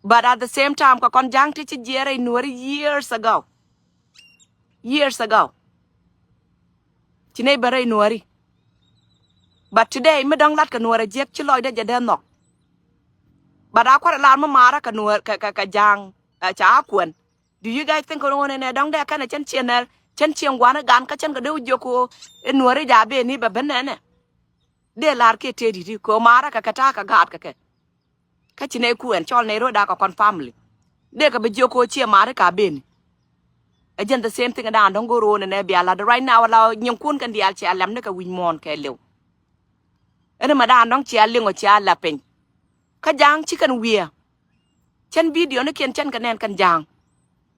But at the same time kɛ kɔn ja̱ŋ ti ci jiɛɛr rɛy nuɔri years ago. Years ago. Ci nɛy ben rɛy nuɔri. But today mi dɔ̱ŋ lat kɛ nuɔr a jiäk ci lɔcdä jɛ dee nhɔk. But a kuäär a lar mi maarä kɛ nuɔr kɛ, kɛ, kɛ ja̱a̱ŋ, ɛ, ca a kuɛn. Do you guys think kɛ ɣöö nɛ nɛ dɔ̱ŋ dee kɛn ɛ cɛn ciɛ nɛr cɛn ciɛ ŋuan ɛ gan kä cɛn kɛ dee wä jiök kɛ ɣöö ɛ nuɔri ja̱ ben ni bɛ ben nɛnɛ. Dee lar kiɛ tëë di̱t i̱ kɛ ɣöö maarä kɛ kɛ ta̱a̱ kɛ gaat kɛ kɛ. Kä ci nɛy kuɛn cɔl nɛy ro̱da kɛ kɔn family. Dee kɛ bi jiök kɛ ɣöö ciɛ maarä ka ben ni. Ɛ jɛn the same thing dan dɔ̱ŋ go̱o̱r ɣöö nɛ nɛ bia lat right now ala nyiŋkun kɛn diaal cia lɛm ni kɛ wi̱c muɔ̱ɔ̱n kɛ liw. Ɛn ɛ ma dan dɔ̱ŋ cia liŋ ɔ cia lap piny. Kä ja̱a̱ŋ ci kɛn wiɛ. Cɛn video ni kiɛn cɛn kɛ nɛn kɛn ja̱a̱ŋ.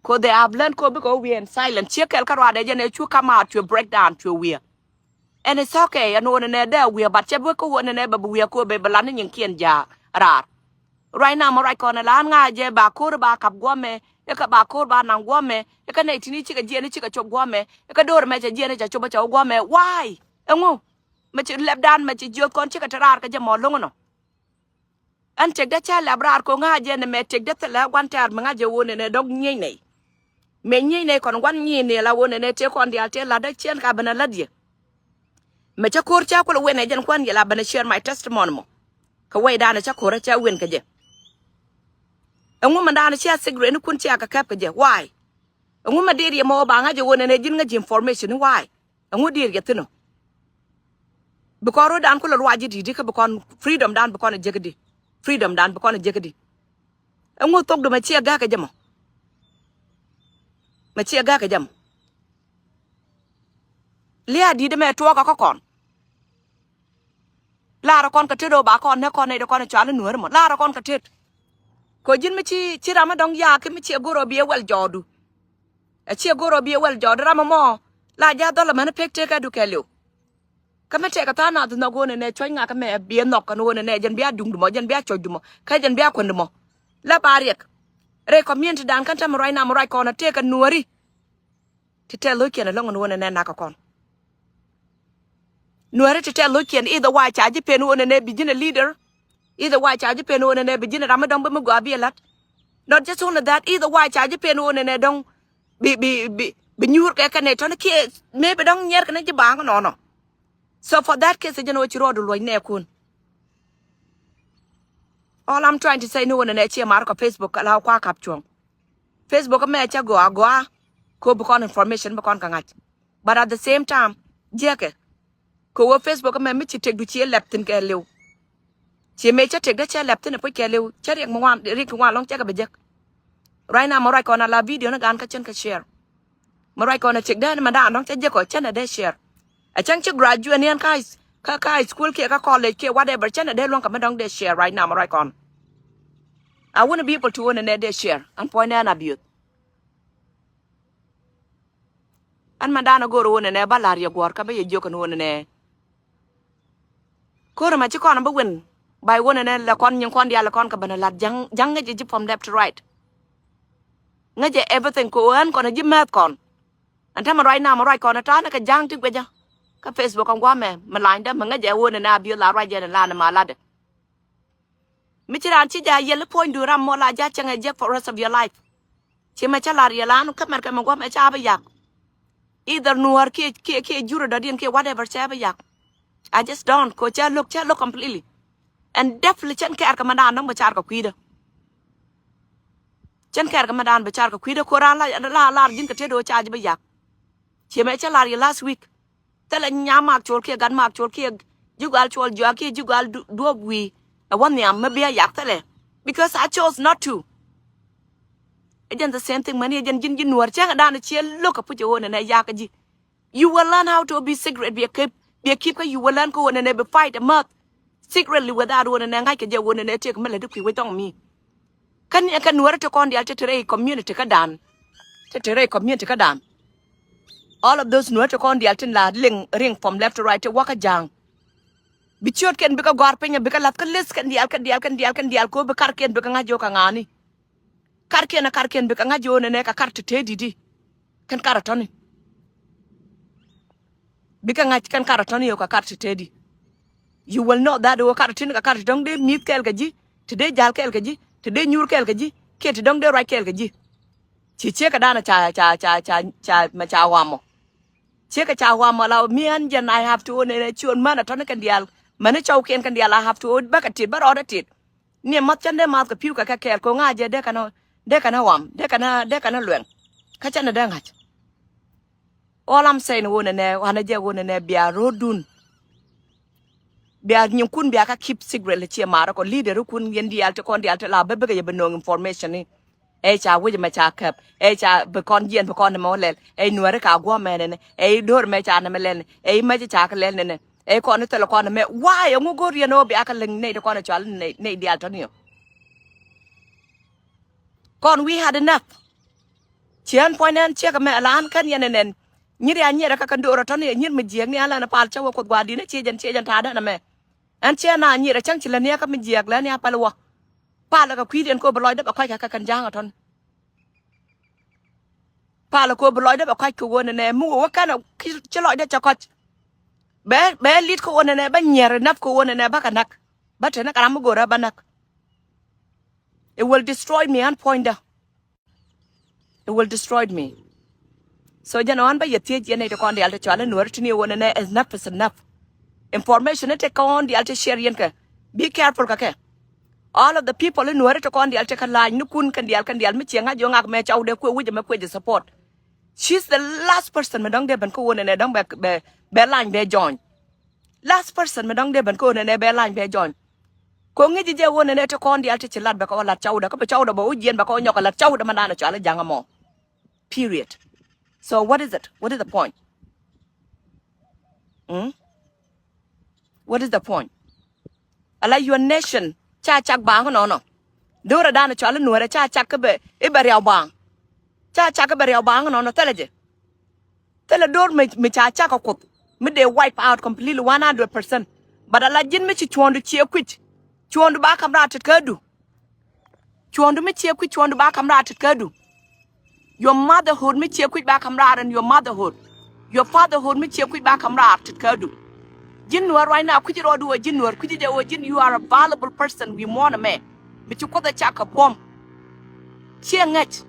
Ko they have learned ko bikɛ wä wiɛ in silent ciek kɛl kä ruaadɛ jɛn ɛ cu come out cu break down cu wiɛ. And it's okay ɛn ɣöö nɛ nɛ dee wiɛ but cɛ bi kä ɣöö nɛ nɛ bɛ bi wiɛ ko bɛ bi lat ni nyiŋkiɛn ja̱a̱ raar. Ruac na mɔ ruac kɔn ɛ la ɣän ŋa̱c jɛ ba ko̱r ba kap guɔ̱mɛ. Ikä ba ko̱r ba naŋ guɔ̱mɛ ikä nɛy ti̱ni cikɛ jiɛn i̱ cikɛ cop guɔ̱mɛ ikä do̱r mɛ cɛ jiɛn i̱ cɛ cop i̱ cɛ wä guɔ̱mɛ why? Ɛŋu? Mɛ ci lɛpdan mɛ ci jiöth kɔn cikɛ te raar kä jɛ mɔ lo̱ŋ inɔ. Ɛn tëkdä cä lɛp raar ko̱ ŋa̱c jɛ nɛ mɛ tëkdä thilɛ gua̱n tɛ̈r mi ŋa̱c jɛ ɣöö nɛ nɛ dɔ̱ŋ nyieny nɛy. Mëë nyieny nɛy kɔn gua̱n nyieny nɛy la ɣöö nɛ nɛ tëë kɔn diaal tëë la̱tdä ciɛn ka ben a la̱t yɛ. Mɛ cä ko̱r cä kulɛ wen ɛ jɛn kuan yɛ la ben a share my testimony mɔ. Kɛ wecdan cä ko̱r cä wen kɛ jɛ. Ɛŋu mɛ dan cia secret ni kun cia kɛ kɛp kɛ jɛ why? Ɛŋu mɛ diet yɛ mɔ ba ŋa̱c jɛ ɣöö nɛ nɛ ji̱n ŋäc ji̱ information ni why? Ɛŋu diet yɛ thi̱n ɔ? Bi kɔn ro̱dan kulɛ ruac ji̱ di̱t i̱ kä bi kɔn freedom dan bi kɔn a jek i̱di? Freedom dan bi kɔn a jek i̱di? Ɛŋu thok du mɛ ciɛ gäk kɛ jɛ mɔ. Mɛ ciɛ gäk kɛ jɛ mɔ. Lia̱a̱ di̱t mɛ tuɔɔk kä kɔn. Laarä kɔn kä tet ɣöö ba kɔn näk kɔn nɛy ti kɔn cual i̱ nuääri mɔ laarä kɔn kä tet. Kɛ ji̱n mi ci ci ram mi dɔ̱ŋ yaak ki mi ciɛ go̱r ɣöö bi ɛ wɛl jɔɔdu. Ɛ ciɛ go̱r ɣöö bi ɛ wɛl jɔɔdu ram ɛmɔ la ja̱ dhɔl ɛmɛn pek tëëkɛ dukɛ liw. Kä mi tɛkɛ tha̱a̱ŋ nath nhɔk ɣöö nɛ nɛ cuɔ̱c ŋak ɛmɛ bi ɛ nhɔk kɛn ɣöö nɛ nɛ jɛn bia duŋdu mɔ jɛn bia cuɔ̱cdu mɔ kä jɛn bia kuändu mɔ. La ba riɛk rɛy community dan kɛn täämɛ ruac nam ruac kɔn ɛ tëëkɛ nuääri. Ti tɛth lo̱ckiɛn ɛlɔ̱ŋ ɛn ɣöö nɛnɛ nakä kɔn. Nuääri ti tɛth lo̱ckiɛn either way ca ji̱ pen ɣöö nɛnɛ bi ji̱n ɛ leader. Either way ca ji̱ pen ɣöö nɛnɛ bi ji̱n ɛ ram mi dɔ̱ŋ bi mi gɔaa bi ɛ la̱t. Not just only that either way ca ji̱ pen ɣöö nɛnɛ dɔ̱ŋ bi bi bi bi nyuur kɛ kɛn ɛ tɔ̱ni kiɛ mëë bi dɔ̱ŋ nyiɛr kɛn ji̱ baaŋ nɔnɔ. So for that case jɛn ɣöö ci ruɔɔdu luɔ̱c nɛɛkun. All I'm trying to say ni ɣöö nɛnɛ ciɛ mar kɔ Facebook ala kua kap cuɔ̱ŋ. Facebook mɛ cä gɔaa gɔaa. Ko bi kɔn information bi kɔn kɛ ŋa̱c. But at the same time jiɛkɛ. Ko wä Facebook mɛ mi ci tëkdu ci lɛp thi̱n kɛ liw. Ci mëë cä tëkdä cä lɛp thi̱n ɛ puc kɛ liw cä riɛk mi wan riɛk ki wan lɔ̱ŋ cä kɛ bi jek. Right now mɛ ruac kɔn a la video ni gan kä cän kɛ share. Mɛ ruac kɔn a tëkdä ni mɛ daan dɔ̱ŋ cä jek kɔ cän ɛ dee share. Ɛ cäŋ ci graduate ni ɛn kä kä kä high school kiɛ kä college kiɛ whatever cän ɛ dee luäŋ kɛ mi dɔ̱ŋ dee share right now mɛ ruac kɔn. I wouldn't be able to own a net dee share and point ɛn a biöth. Ɛn mɛ dan a go̱o̱r ɣöö nɛnɛ ba la̱r yɛ guɔ̱ɔ̱r kä bä yɛ jiök ɛn ɣöö nɛnɛ. Ko̱r ɛmɛ ci kɔn bä wen ba ɣöö nɛnɛ lɛ kɔn nyin kɔn diaal lɛ kɔn kɛ ben ɛ la̱t ja̱ŋ ja̱ŋ ŋäc ji̱ from left to right. Ŋäc jɛ everything kɛ ɣöö ɛn kɔn ɛ ji̱ mɛth kɔn. Ɛn täämɛ ruac nam ruac kɔn ɛ ta̱a̱ ni kɛ ja̱ŋ ti guecä. Kä Facebook ɛn gua̱a̱mɛ mi lanydä mi ŋäc jɛ ɣöö nɛnɛ a biöth la ruac jɛ ni lan ma latdɛ. Mi ci raan ci ja̱ yiël i̱ puɔ̱nydu ram mɔ la ja̱ cäŋ ɛ jiäk for rest of your life. Ci mɛ cä la̱r yɛ lan kä mɛr kɛ mɛ gua̱mɛ ca bi yak. Either nuɔ̱ɔ̱r kiɛ kiɛ kiɛ jurä dɔ̱diɛn kiɛ whatever ca bi yak. I just don't ko ca lo̱k ca lo̱k completely. And definitely cɛn kɛɛr kɛ mɛ daan dɔ̱ŋ bɛ car kɛ kui̱dä. Cɛn kɛɛr kɛ mɛ daan bɛ car kɛ kui̱dä ko raan la la lar ji̱n kɛ tet ɣöö ca ji̱ bi yak. Ci mɛ cä lar yɛ last week. Thilɛ nyam mak col kiɛ gat mak col kiɛ Ji̱ gɔal cuɔl juak kiɛ ji̱ gɔal du-, duɔp wi̱i̱. Ɛ wä nhiam mi bi a yak thilɛ. Because I chose not to. Ɛ jɛn the same thing mäni ɛ jɛn ji̱n ji̱ nuɔ̱ɔ̱r cäŋ ɛ da̱a̱n ɛ ciɛ lo̱k ɛ puc ɛ ɣöö nɛnɛ yak ɛ ji̱. You will learn how to be secret, bi a keep, bi a keep kä you will learn kä ɣöö nɛnɛ bi fight a mouth. Secretly without ɣöö nɛnɛ ŋa̱ckɛ jɛ ɣöö nɛnɛ tëëk mi lät i̱ kui̱ wec thɔŋ mi. Kä ni ɛ kɛ nuɔ̱ɔ̱ri ti kɔn diaal ti te rɛy community kä da̱a̱n. Ti te rɛy community kä da̱a̱n. All of those nuɔ̱ɔ̱ri ti kɔn diaal tin la liŋ ring from left to right ti wä kä ja̱a̱ŋ. Bi ciötkiɛn bikɛ gɔ̱a̱r piny bikɛ lath kä list kɛn diaal kɛn diaal kɛn diaal kɛn diaal kɛ ɣöö bi karkiɛn bikɛ ŋa̱c jɛ ɣöö kɛ ŋa̱a̱ni. Karkiɛn a karkiɛn bikɛ ŋa̱c jɛ ɣöö nɛnɛ kɛ kar ti te di̱t i̱. Kɛn kar a tɔ̱ni. Bikɛ ŋa̱c kɛn kar a tɔ̱ni ɣöö kɛ kar ti te di̱t. You will know that ɣöö kar ti tin kɛ kar ti dɔ̱ŋ dee mi̱th kɛɛl kɛ ji̱, ti dee ja̱l kɛɛl kɛ ji̱, ti dee nyuur kɛɛl kɛ ji̱, kiɛ ti dɔ̱ŋ dee ruac kɛɛl kɛ ji̱. Ci ciek kɛ da̱a̱n ca ca ca ca ca mɛ ca wamɔ. Ciek kɛ ca wamɔ la mi ɣän jɛn I have to ɣöö nɛnɛ ciöt män a tɔ̱ni kɛn diaal. Mäni cɔwkiɛn kɛn diaal I have to ɣöö bäkɛ tit bä rɔɔdɛ tit. Ni math cän dee math kɛ pi̱w kɛ kɛ kɛɛl kɛ ŋa̱ jɛ dee kɛn dee kɛn wam dee kɛn dee kɛn luɛŋ. Kä cän dee ŋa̱c. All I'm saying ɣöö nɛnɛ ɣän jɛ ɣöö nɛnɛ bia ro̱o̱dun. Bia nyinkun bia kä keep secret lɛ ciɛ marä kɔ leader kun yɛn diaal ti kɔn diaal ti la bä bikɛ yɛ bi no̱o̱ŋ information ni. Ɛ ca wi̱c mɛ ca käp ɛ ca bi kɔn jiɛn bi kɔn nɛmɛ wä lɛl ɛ nuɛri ka guɔ̱mɛ nɛnɛ ɛ do̱r mɛ ca nɛmɛ lɛl ɛ mɛc ca kɛ lɛl nɛnɛ ɛ kɔn thilɛ kɔn mɛ. Why ɛ ŋu go̱r yɛn ɣöö bia kɛ liŋ nɛy ti kɔn cual nɛy diaal tɔ̱ni ɔ. Kɔn we had enough. Ciɛn puɔ̱ny nɛn ciek mɛ la ɣän kän yɛn nɛn. Nyir ya nyiɛrɛ kä kɛn do̱r ɔ tɔ̱ni ɛ nyir mi jiɛk ni alɛn pal cä wä kuoth gua̱a̱r di̱n ɛ ciɛ jɛn ciɛ jɛn ta̱a̱ dɛn ɛmɛ. Ɛn ciɛ na nyiɛrɛ cäŋ ci lɛ niɛk kä mi jiɛk lɛ ni a päl wä. Palɛ kɛ kui̱diɛn kɛ ɣöö bi lɔcdä bɛ kɔc kɛ kɛ kɛn ja̱a̱ŋ ɛ tɔ̱n. Palɛ kɛ ɣöö bi lɔcdä bɛ kɔc kɛ ɣöö nɛnɛ mi wä wä kɛn ci lɔcdä cɛ kɔc. Bɛ bɛ lit kɛ ɣöö nɛnɛ bä nyiɛr enough kɛ ɣöö nɛnɛ bä kɛ näk. Bä te näk ram mi go̱rä bä näk. It will destroy me an puɔ̱nydä. It will destroy me. So jɛn ɣän bä yɛ thiec yɛn nɛy ti kɔn diaal ti cual i̱ nuɔ̱ɔ̱ri ti ni ɣöö nɛnɛ enough is enough. Information i̱ ti kɔn diaal ti share yɛn kɛ. Be careful kɛ kɛ. All of the people i̱ nuɔ̱ɔ̱ri ti kɔn diaal ti kɛ la̱a̱ny ni kun kɛn diaal kɛn diaal mi ciɛ ŋa̱c yɛ ŋak mɛ cawdɛ kuɛ wi̱cɛ mɛ kuɛ jɛ support. She's the last person mi dɔ̱ŋ dee ben kä ɣöö nɛnɛ dɔ̱ŋ bɛ bɛ bɛ la̱a̱ny bɛ join. Last person mi dɔ̱ŋ dee ben kä ɣöö nɛnɛ bɛ la̱a̱ny bɛ join. Kɛ ɣöö ŋi̱ci jɛ ɣöö nɛnɛ ti kɔn diaal ti ci lat bɛ kɛ wä lat cawdɛ kä bi cawdɛ bɛ wä jiɛn bɛ kɛ wä nyɔk kɛ lat cawdɛ mi naan cual i̱ ja̱ŋ ɛmɔ. Period. So what is it? What is the point? Mm? What is the point? Ala your nation ca cak baŋ nɔnɔ. Do̱rɛ dan cual i̱ nuɔrɛ ca cak kä bɛ i̱ bɛ riaw baŋ. Ca cak kä bɛ riaw baŋ nɔnɔ thilɛ jɛ. Thilɛ do̱r mi, mi ca cak kä kuoth mi dee wipe out completely one hundred percent. But ala ji̱n mi ci cuɔ̱ɔ̱ŋdu ciɛ kui̱c. Cuɔ̱ɔ̱ŋdu ba ka̱m raar tet kädu. Cuɔ̱ɔ̱ŋdu mi ciɛ kui̱c cuɔ̱ɔ̱ŋdu ba ka̱m raar tet kädu. Your motherhood mi ciɛ kui̱c ba ka̱m raar in your motherhood. Your fatherhood mi ciɛ kui̱c ba ka̱m raar tet kädu. Ji̱n nuɔ̱ɔ̱r ruacna kui̱c rɔɔdu ɣöö ji̱n nuɔ̱ɔ̱r kui̱c jɛ ɣöö ji̱n you are a valuable person wi̱i̱ muɔ̱ɔ̱n ɛmɛ. Mi ci kuoth ɛ cak kɛ buɔ̱m. Ciɛ ŋäc.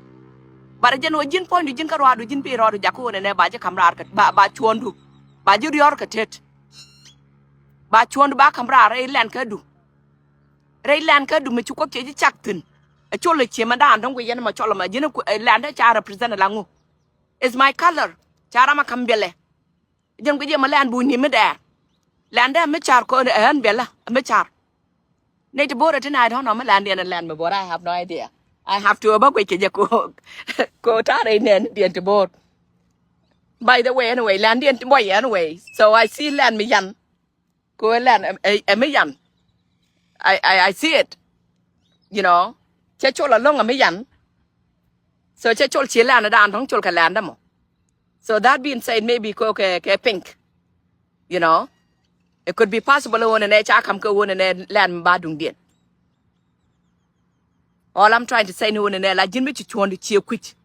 But jɛn ɣöö ji̱n puɔ̱nydu ji̱n kä ruaadu ji̱n pi rɔɔdu jakä ɣöö nɛnɛ ba ji̱ ka̱m raar kɛ ba, ba cuɔ̱ɔ̱ŋdu. Ba ji̱ riɔ̱ɔ̱r kɛ tet. Ba cuɔ̱ɔ̱ŋdu ba ka̱m raar rɛy lɛn kädu. Rɛy lɛn kädu mi ci kuoth cɛ ji̱ cak thi̱n. Ɛ col ɛ ciëmɛ daan dɔ̱ŋ guic yɛn ɛmɔ cɔl ɛmɔ ji̱n ɛ lɛn dee ca represent ɛ la ŋu. It's my color. Ca ram a ka̱m biɛlɛ. Jɛn guic yɛ mɛ lɛn bu ni mi dɛɛr. Lɛn dee mi car kɔn ɛ ɣän biɛlä ɛ mi car. Nɛy ti bo̱o̱rɛ ti na I don't know mi lɛn diɛn ɛ lɛn mi bo̱o̱rɛ I have no idea. I have to ɛ bä guic kɛ jɛ ko ko ta̱a̱ rɛy nɛn diɛn ti bo̱o̱r. By the way anyway lɛn diɛn ti buɔy anyway. So I see lɛn mi yan. Ko lɛn ɛ mi yan. I, I, I see it. You know. Cɛ col alɔŋ ɛ mi yan. So cɛ col ci lɛn ɛ daan dɔ̱ŋ col kɛ lɛn dämɔ. So that being said maybe ko kɛ kɛ pink. You know. It could be possible ɣöö nɛnɛ ca ka̱m kɛ ɣöö nɛnɛ lɛn mi ba duŋdiɛn. All I'm trying to say ni ɣöö nɛnɛ la ji̱n mi ci cuɔ̱ɔ̱ŋdu ciɛ kui̱c.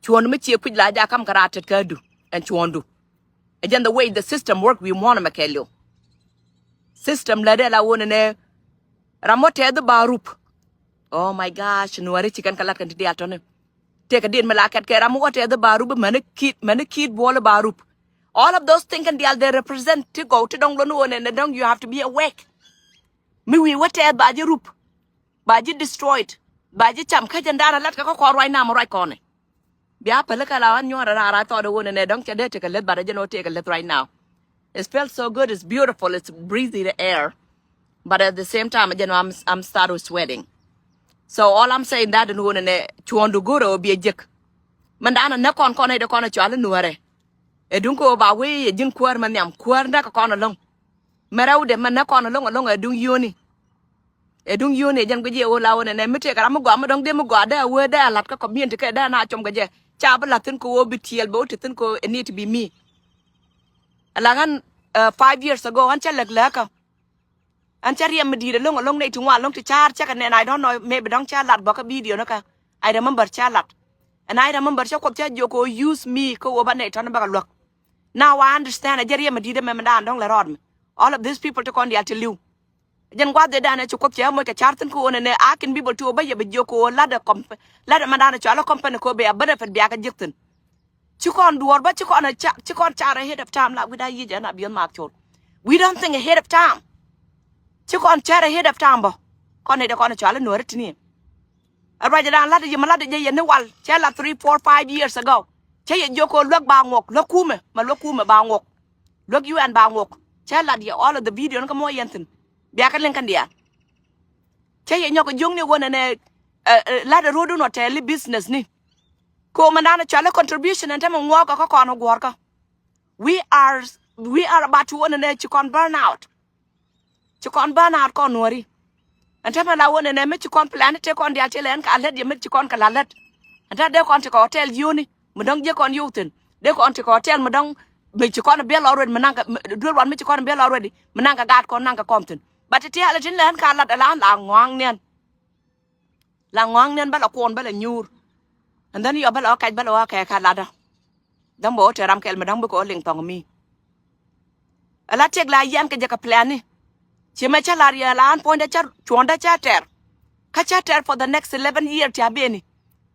Cuɔ̱ɔ̱ŋdu mi ciɛ kui̱c la ja̱ ka̱m kɛ raar tet kädu ɛn cuɔ̱ɔ̱ŋdu. Ɛ jɛn the way the system work wi̱i̱ muɔ̱ɔ̱n ɛmɛ kɛɛliw. System lɛ dee la ɣöö nɛnɛ ram wä tɛth ba rup. Oh my gosh nuɔ̱ɔ̱ri ci kɛn kɛ lat kɛn ti diaal tɔ̱ni. Tëëkɛ diet mi la kɛt kɛ ram wä tɛth ba rup mäni kit mäni kit buɔl ba rup. All of those things kɛn diaal they represent ti gɔw ti dɔ̱ŋ luɔ̱n ɣöö nɛnɛ dɔ̱ŋ you have to be awake. Mi wi̱i̱ wä tɛth ba ji̱ rup. Ba ji̱ destroyed. Ba ji̱ cam kä jɛn da̱a̱n a lat kɛ kä kɔn ruac nam ruac kɔnɛ. Bia päli kɛ la ɣän nyuɔ̱ɔ̱r raar a thɔɔt ɛ ɣöö nɛnɛ dɔ̱ŋ cɛ dee tekɛ leth bat ɛ jɛn ɣöö tekɛ leth right now. It feels so good. It's beautiful. It's breezy, the air. But at the same time, you know, I'm, I'm start with sweating. So all I'm saying that in one and cuɔndu goro bi a jik. Mandana ne kɔn kɔn ede kɔn a cual nuare. Edun ko ba we ye jin kuar maniam kuar nda ka kɔn along. Merau de man ne kɔn along along edun yoni. Edun yoni jen guji o la wone ne mi te kara mi gwa mi dong de mi gwa de we de lat ka community ke de na chom gaje. Cha ba latin ko wo bi tiel bo te tin ko it need to be me. Ala gan uh, five years ago an cha lek leka. An cä riɛm mi di̱i̱t ɛlɔ̱ŋ ɛlɔ̱ŋ nɛy ti ŋuan ɛlɔ̱ŋ ti ca̱a̱r cä kɛ nɛn, I don't know, maybe dɔ̱ŋ cä lat bä kä video ni kä. I remember cä lat. And I remember cä Kuoth cä jiök kɛ ɣöö use me kä ɣöö ba nɛy tɔ̱n bä kɛ luäk. Now I understand, ɛ jɛ riɛm mi di̱i̱t ɛmɛ mi daan dɔ̱ŋ lɛ rɔɔd mi. All of these people ti kɔn diaal ti li̱w. Jɛn gua̱th dee daan ɛ ci Kuoth cɛ moc kɛ ca̱r thi̱n kä ɣöö nɛnɛ a kin people ti ɣöö bä yɛ bɛ jiök kɛ ɣöö lat ɛ comp-, lat ɛ mi daan ɛ cɔal ɛ company kɛ ɣöö bɛ a benefit bia kɛ ji̱k thi̱n. Ci kɔn duɔ̱ɔ̱r bä ci kɔn a ca, ci kɔn car ahead of time la wi̱cda yic ɛn a biöth mak col. We don't think ahead of time. Ci kɔn car ahead of time bä. Kɔn nɛy dee kɔn a cɔal i̱ nuɔ̱ɔ̱ri tini. A ruac dan lat i̱ yim a lat i̱ jɛ yɛn ni wal cɛ la three, four, five years ago. Cɛ yɛ jiök kɛ luäk ba ŋuɔk, luäk kumɛ ma luäk kumɛ ba ŋuɔk. Luäk U N ba ŋuɔk. Cɛ lat yɛ all of the video ni kä muɔ yɛn thi̱n. Bia kä liŋ kɛn diaal. Cɛ yɛ nyɔk kɛ jiökni ɣöö nɛnɛ lat ɛ ro̱dun ɔ tɛɛli business ni. Ko mɛ nan cɔalɛ contribution ɛn tämɛ ŋuɔɔkä kä kɔn guɔ̱rkä. We are, we are about to wä nɛnɛ ci kɔn burn out. Ci kɔn burn out kɔn nuɔ̱ri. Ɛn tämɛ la wä nɛnɛ mi ci kɔn plan te kɔn diaal ti lɛ ɛn ka lät yɛ mi ci kɔn kɛ la lät. Ɛn tämɛ dee kɔn ti kɛ hotel yio̱ni mi dɔ̱ŋ jiɛ kɔn yo̱w thi̱n. Dee kɔn ti kɛ hotel mi dɔ̱ŋ mi ci kɔn biɛl already mi naŋ kɛ duel wan mi ci kɔn biɛl already mi naŋ kɛ gaat kɔn naŋ kɛ kɔn thi̱n. But ti ti alɛ tin lɛ ɛn ka lat ala la ŋɔaŋ niɛn. La ŋɔaŋ niɛn bä la kuɔn bä la nyuur. And then yɔ bä la ɣä kac bä la ɣä kɛ ka latdä. Däŋ bä ɣä te ram kɛl mi däŋ bikɛ ɣä liŋ thɔŋ mi. Ala tiɛk la yian kɛ jɛ kɛ plani. Ci mɛ cä lar yɛ la an puɔ̱nydä cä cuɔ̱ndä cä tɛr. Kä cä tɛr for the next eleven year ti a beni.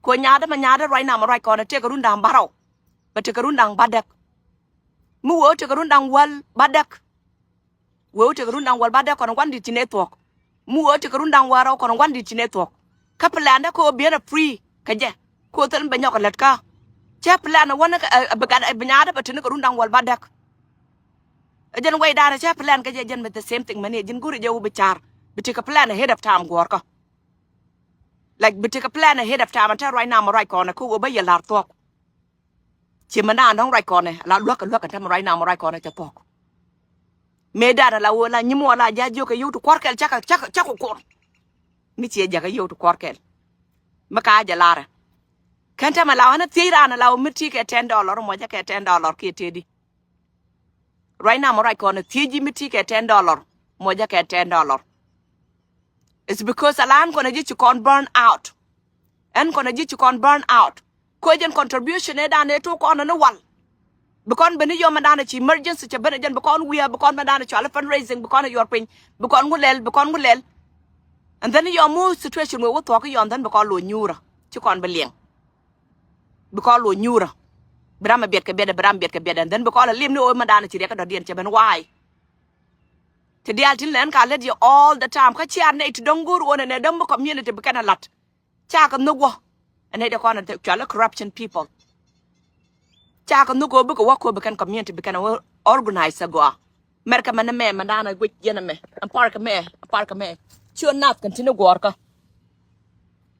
Ko nyaadä mɛ nyaadä ruac nam ruac kɔn ɛ tëkɛ run da̱ŋ bärɔw. Bɛ tëkɛ run da̱ŋ bädäk. Mi wee ɣä tëkɛ run da̱ŋ wäl bädäk. Wee wä tekɛ run da̱ŋ wäl ba dee kɔn gua̱n di̱t ci nɛ thuɔ̱k. Mi wee wä tekɛ run da̱ŋ wäl rɛw kɔn gua̱n di̱t ci nɛ thuɔ̱k. Kä plan dä kɛ wä biɛn a free kɛ jɛ kɛ wä thil bɛ nyɔk kɛ lät kä. Cɛ plan wä ni bi gat bi nyaadä bɛ tini kɛ run da̱ŋ wäl ba däk. Ɛ jɛn wɛy da̱a̱n cɛ plan kɛ jɛ jɛn bɛ the same thing mɛni ɛ ji̱n go̱ri jɛ wä bi ca̱r bi tekɛ plan ahead of time guɔ̱ɔ̱rkä. Like bi tekɛ plan ahead of time ɛn tɛ ruac nam ruac kɔn ɛ kɛ wä bä yɛ la̱r thuɔ̱k. Ci mɛ naan dɔ̱ŋ ruac kɔnɛ la luäk kɛ luäk kɛ tämɛ ruac nam ruac kɔnɛ cɛ thuɔ̱k. Mëë dan ala wä la nyim wä la ja̱ jiök kɛ yio̱w ti kuɔr kɛl cakɛ cakɛ cakɛ kuɔr. Mi ciɛ jakä yio̱w ti kuɔr kɛl. Mi ka jɛ larɛ. Kɛn tämɛ la ɣän thiec raan ala wä mi ti kɛ ten dollar mɔ jɛ kɛ ten dollar kiɛ tëëdi. Ruac nam ruac kɔn thiec ji̱ mi ti kɛ ten dollar mɔ jɛ kɛ ten dollar. It's because a la ɛn kɔn a ji̱ ci kɔn burn out. Ɛn kɔn a ji̱ ci kɔn burn out. Ko jɛn contribution ëë dan ëë tok kɔn ni wal. Bi kɔn ben ni yɔm ɛn dan ci emergency cɛ ben ɛ jɛn bi kɔn wi̱i̱ bi kɔn ben dan cɔal fundraising bi kɔn yuɔr piny bi kɔn ŋu lɛl bi kɔn ŋu lɛl. And then yɔm mu situation wee wä thuɔk yɔn then bi kɔn lo̱ nyuurä ci kɔn bi liɛŋ. Bi kɔn lo̱ nyuurä bi ram ɛ biɛt kɛ biɛt bi ram biɛt kɛ biɛt and then bi kɔn a liɛm ni ɣöö mɛ dan ci riɛk kä dɔ̱diɛn cɛ ben why. Ti diaal tin lɛn ka lät yɛ all the time kä ciaar nɛy ti dɔ̱ŋ go̱o̱r ɣöö nɛ nɛ däm bi community bi kɛn a la̱t. Cakɛ nhök wä ɛ nɛy dee kɔn a cualä corruption people. Cakɛ nhök ɣöö bikɛ wä ko̱ bi kɛn community bi kɛn a wä organize a gɔaa. Mɛrkɛ mɛn mɛ mɛn da̱a̱n a guic yɛn mɛ ɛn park mɛ ɛn park mɛ. Ciö nath kɛn tin i̱ guɔ̱ɔ̱rkä.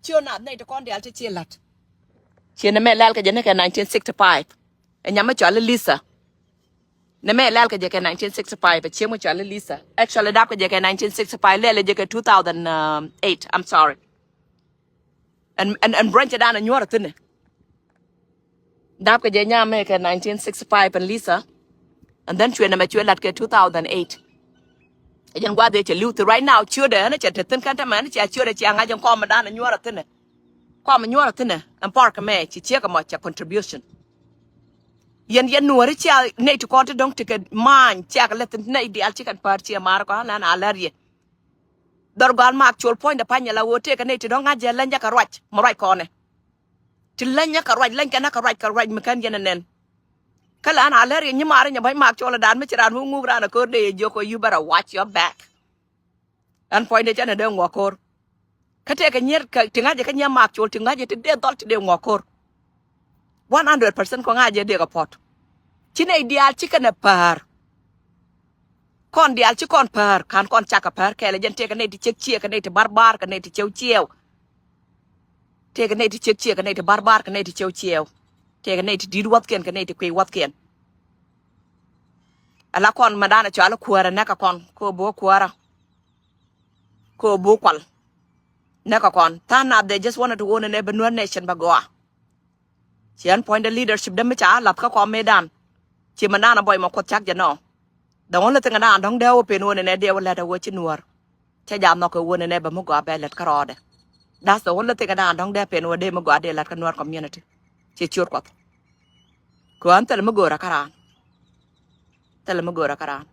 Ciö nath nɛy ti kɔn diaal ti ci la̱t. Ciɛ nɛ mɛ lɛl kɛ jɛ ni kɛ nineteen sixty-five. Ɛ nyam mi cɔal i̱ Lisa. Nɛ mɛ lɛl kɛ jɛ kɛ nineteen sixty-five ɛ ciɛ mi cɔal i̱ Lisa. Actually dap kɛ jɛ kɛ nineteen sixty-five lɛl jɛ kɛ two thousand eight. I'm sorry. Ɛn ɛn ɛn branch dan ɛ nyuɔr ɛ thinɛ. Dap kɛ jɛ nyam mɛ kɛ nineteen sixty-five ɛn Lisa. And then cuɛ nɛ mɛ cuɛ lat kɛ two thousand eight. Ɛ jɛn guath ëë cɛ li̱w thi̱n right now ciötdɛ ɛn cɛ te thi̱n kɛn te mɛ ɛn cɛ ciötdɛ cɛ ŋa̱c ɛn kɔm dan ɛ nyuɔr ɛ thinɛ. Kɔm nyuɔrä thi̱nɛ ɛn park mɛ ci ciek ɛmɔ cɛ contribution. Yɛn yɛn nuɔ̱ɔ̱ri cia nɛy ti kɔn ti dɔ̱ŋ ti kɛ ma̱a̱ny ciak lɛ thi̱n nɛy diaal ci kɛn päär ci ɛ ma̱a̱r kɔn lɛn a lär yɛ. Dhɔr gɔal mak col puɔ̱nydɛ pa̱ny ala ɣöö tëëkɛ nɛy ti dɔ̱ŋ ŋa̱c jɛ lɛny jɛ kɛ ruac mɛ ruac kɔnɛ. Ti lɛny jɛ kɛ ruac lɛny kɛn kɛ ruac kɛ ruac mi kɛn yɛn ɛ nɛn. Kä lɛn a lär yɛ nyimaari nyɛ bäny mak col ɛ da̱a̱n mi ci raan mi ŋuk raan ɛ ko̱r dee yɛ jiök kɛ you better watch your back. Ɛn puɔ̱nydɛ cɛn ɛ dee ŋuɔk ko̱r. Kä tëëkɛ nyier ti ŋa̱cɛ kä nyier mak col ti ŋa̱cɛ ti dee dhɔl ti dee ŋuɔk ko̱r. One hundred percent kɔ ŋa̱cɛ dee kɛ puɔ̱t. Ci nɛy diaal ci kɛn ɛ päär. Kɔn diaal ci kɔn päär, ka̱n kɔn cak kɛ päär kɛɛl ɛ jɛn tëëkɛ nɛy ti ciek ciek kɛ nɛy ti barbar kɛ nɛy ti ciew ciew. Tëëkɛ nɛy ti ciek ciek kɛ nɛy ti barbar kɛ nɛy ti ciew ciew. Tëëkɛ nɛy ti di̱t wäthkiɛn kɛ nɛy ti kuiy wäthkiɛn. Ala kɔn mɛ danɛ cɔal i̱ kuäärä nɛkɛ kɔn kɛ ɣöö bi wä kuäärä. Kɛ ɣöö bi wä kual nɛkɛ kɔn. Tha̱a̱ŋ nath they just wanted to wä nɛnɛ bɛ Nuäär nation bɛ gɔaa. Ci ɛn puɔ̱nydɛ leadership dee mi ca lath kä kɔm mëëdan. Ci mɛ naan a buɔy mɛ kuoth cak jɛ nɔ. The only thing dan dɔ̱ŋ dee wä pen wä nɛnɛ dee wä lät a wä ci Nuäär. Cä ja nhɔk kɛ wä nɛnɛ bɛ mi gɔaa bɛ lät kä rɔɔdɛ. That's the only thing dan dɔ̱ŋ dee pen wä dee mi gɔaa dee lät kä Nuäär community. Ci ciöt kuɔth. Kɛ ɣän thilɛ mi göörä kä raan. Thilɛ mi göörä kä raan.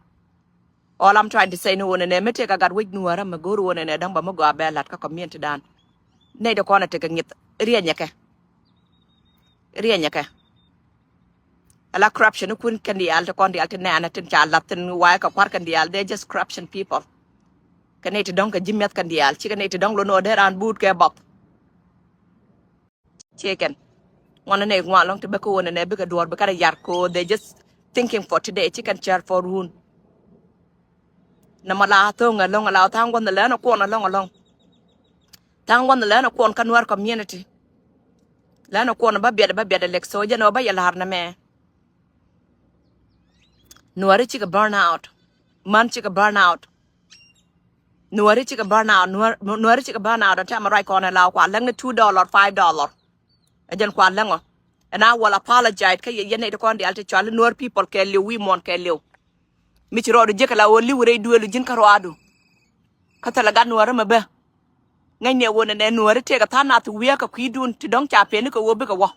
All I'm trying to say ni wä nɛnɛ mi tëëkɛ gat wec Nuäärä mi go̱o̱r wä nɛnɛ dɔ̱ŋ bɛ mi gɔaa bɛ la̱t kä community dan. Nɛy ti kɔn a tekɛ ŋi̱th riɛnyɛ kɛ. Riɛnyɛ kɛ. Ala corruption ni kun kɛn diaal ti kɔn diaal ti nɛɛnɛ tin ca la̱th tin wa̱a̱ kɛ kua̱r kɛn diaal, they just corruption people. Kɛ nɛy ti dɔ̱ŋ kɛ ji̱ mi̱eth kɛn diaal cikɛ nɛy ti dɔ̱ŋ lon ɣöö dee raan buut kɛ bɔth. Ciɛ kɛn. Ŋuan ni nɛy ŋuan lɔŋ ti bä kä wä nɛnɛ bikɛ duɔɔr bikɛ rɛ yar ko they just thinking for today ci kɛn cɛr for run. Nɛ mɔ la thoŋ ɛlɔŋ ala tha̱a̱ŋ guɔ̱n lɛn ɛ kuɔn ɛlɔŋ ɛlɔŋ. Tha̱a̱ŋ guɔ̱n lɛn ɛ kuɔn kä Nuäär community. Lɛn ɛ kuɔn bä biɛt bä biɛt ɛ lɛk so jɛn ɛ bä yɛ la̱r nɛ mɛ. Nuääri cikɛ burn out. Män cikɛ burn out. Nuääri cikɛ burn out. Nuääri cikɛ burn out. Ɛn tɛmɛ ruac kɔn ɛ la kua läŋ ni two dollar, five dollar. Ɛ jɛn kua läŋɔ. And I will apologize kä yɛ yɛn nɛy ti kɔn diaal ti cual Nuäär people kɛɛliw wi̱i̱ muɔ̱ɔ̱n kɛɛliw. Mi ci rɔɔdu jek la ɣöö li̱w rɛy duëëlu ji̱n kä rɔaadu. Kä thilɛ gat Nuäärä mɛ bä. Ŋäcnɛ ɣöö nɛnɛ Nuääri tëëkɛ tha̱a̱ŋ nath wiee kɛ kui̱dun ti dɔ̱ŋ ca peni kɛ ɣöö bikɛ wä.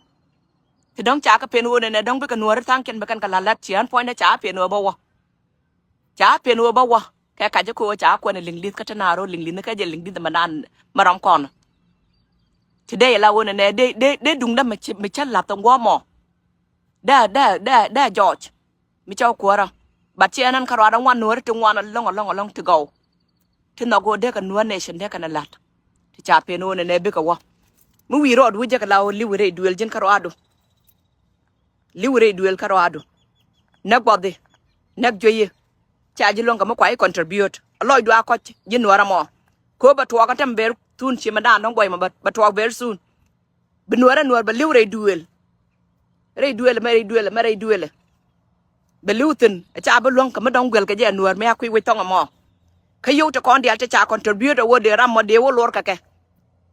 Ti dɔ̱ŋ ca kɛ pen ɣöö nɛnɛ dɔ̱ŋ bikɛ Nuääri tha̱a̱ŋkiɛn bi kɛn kɛ la̱t lät ciɛ ɣän puɔ̱nydä ca pen ɣöö bä wä. Ca pen ɣöö bä wä kɛ kacä kɛ ɣöö ca kuɛn liŋ li̱th kä te naar ɣöö liŋ li̱th ni kä jɛ liŋ li̱th mɛ naan mɛ rɔm kɔn. Ti dee la ɣöö nɛnɛ dee dee dee duŋdä mɛ cä la̱th ɛn guɔ̱mɔ. Dee dee dee dee jɔɔc mi cä wä kuäärä. But ci ɛn ɛn kä ruaadä ŋuan Nuääri ti ŋuan ɛlɔ̱ŋ ɛlɔ̱ŋ ɛlɔ̱ŋ ti gɔw. Ti nhɔk ɣöö dee kɛ Nuäär nation dee kɛn ɛ la̱t. Ti ca pen ɣöö nɛnɛ bikɛ wä mi wi̱i̱ rɔɔd wi̱c jɛ kɛ la ɣöö li̱w rɛy duëël ji̱n kä ruaadu. Li̱w rɛy duëël kä ruaadu. Näk guɔthi näk jueyä. Ca ji̱ luäŋ kɛ mi kua ji̱ contribute a lɔcdu a kɔc ji̱ Nuäärä mɔ. Kööp bɛ tuɔɔk kä tɛm very soon ci mɛ daan dɔ̱ŋ buɔy mɔ bɛ tuɔɔk very soon. Bi Nuäärä Nuäär bɛ li̱w rɛy duëël. Rɛy duëël mɛ rɛy duëël mɛ rɛy duëël. Bɛ li̱w thi̱n ɛ ca bi luäŋ kɛ mi dɔ̱ŋ guɛl kɛ jɛ Nuäär mi a kui̱ wec thɔŋ ɛmɔ. Kä yio̱w ti kɔn diaal ti ca contribute ɛ wä dee ram mɔ dee wä luɔr kɛ kɛ.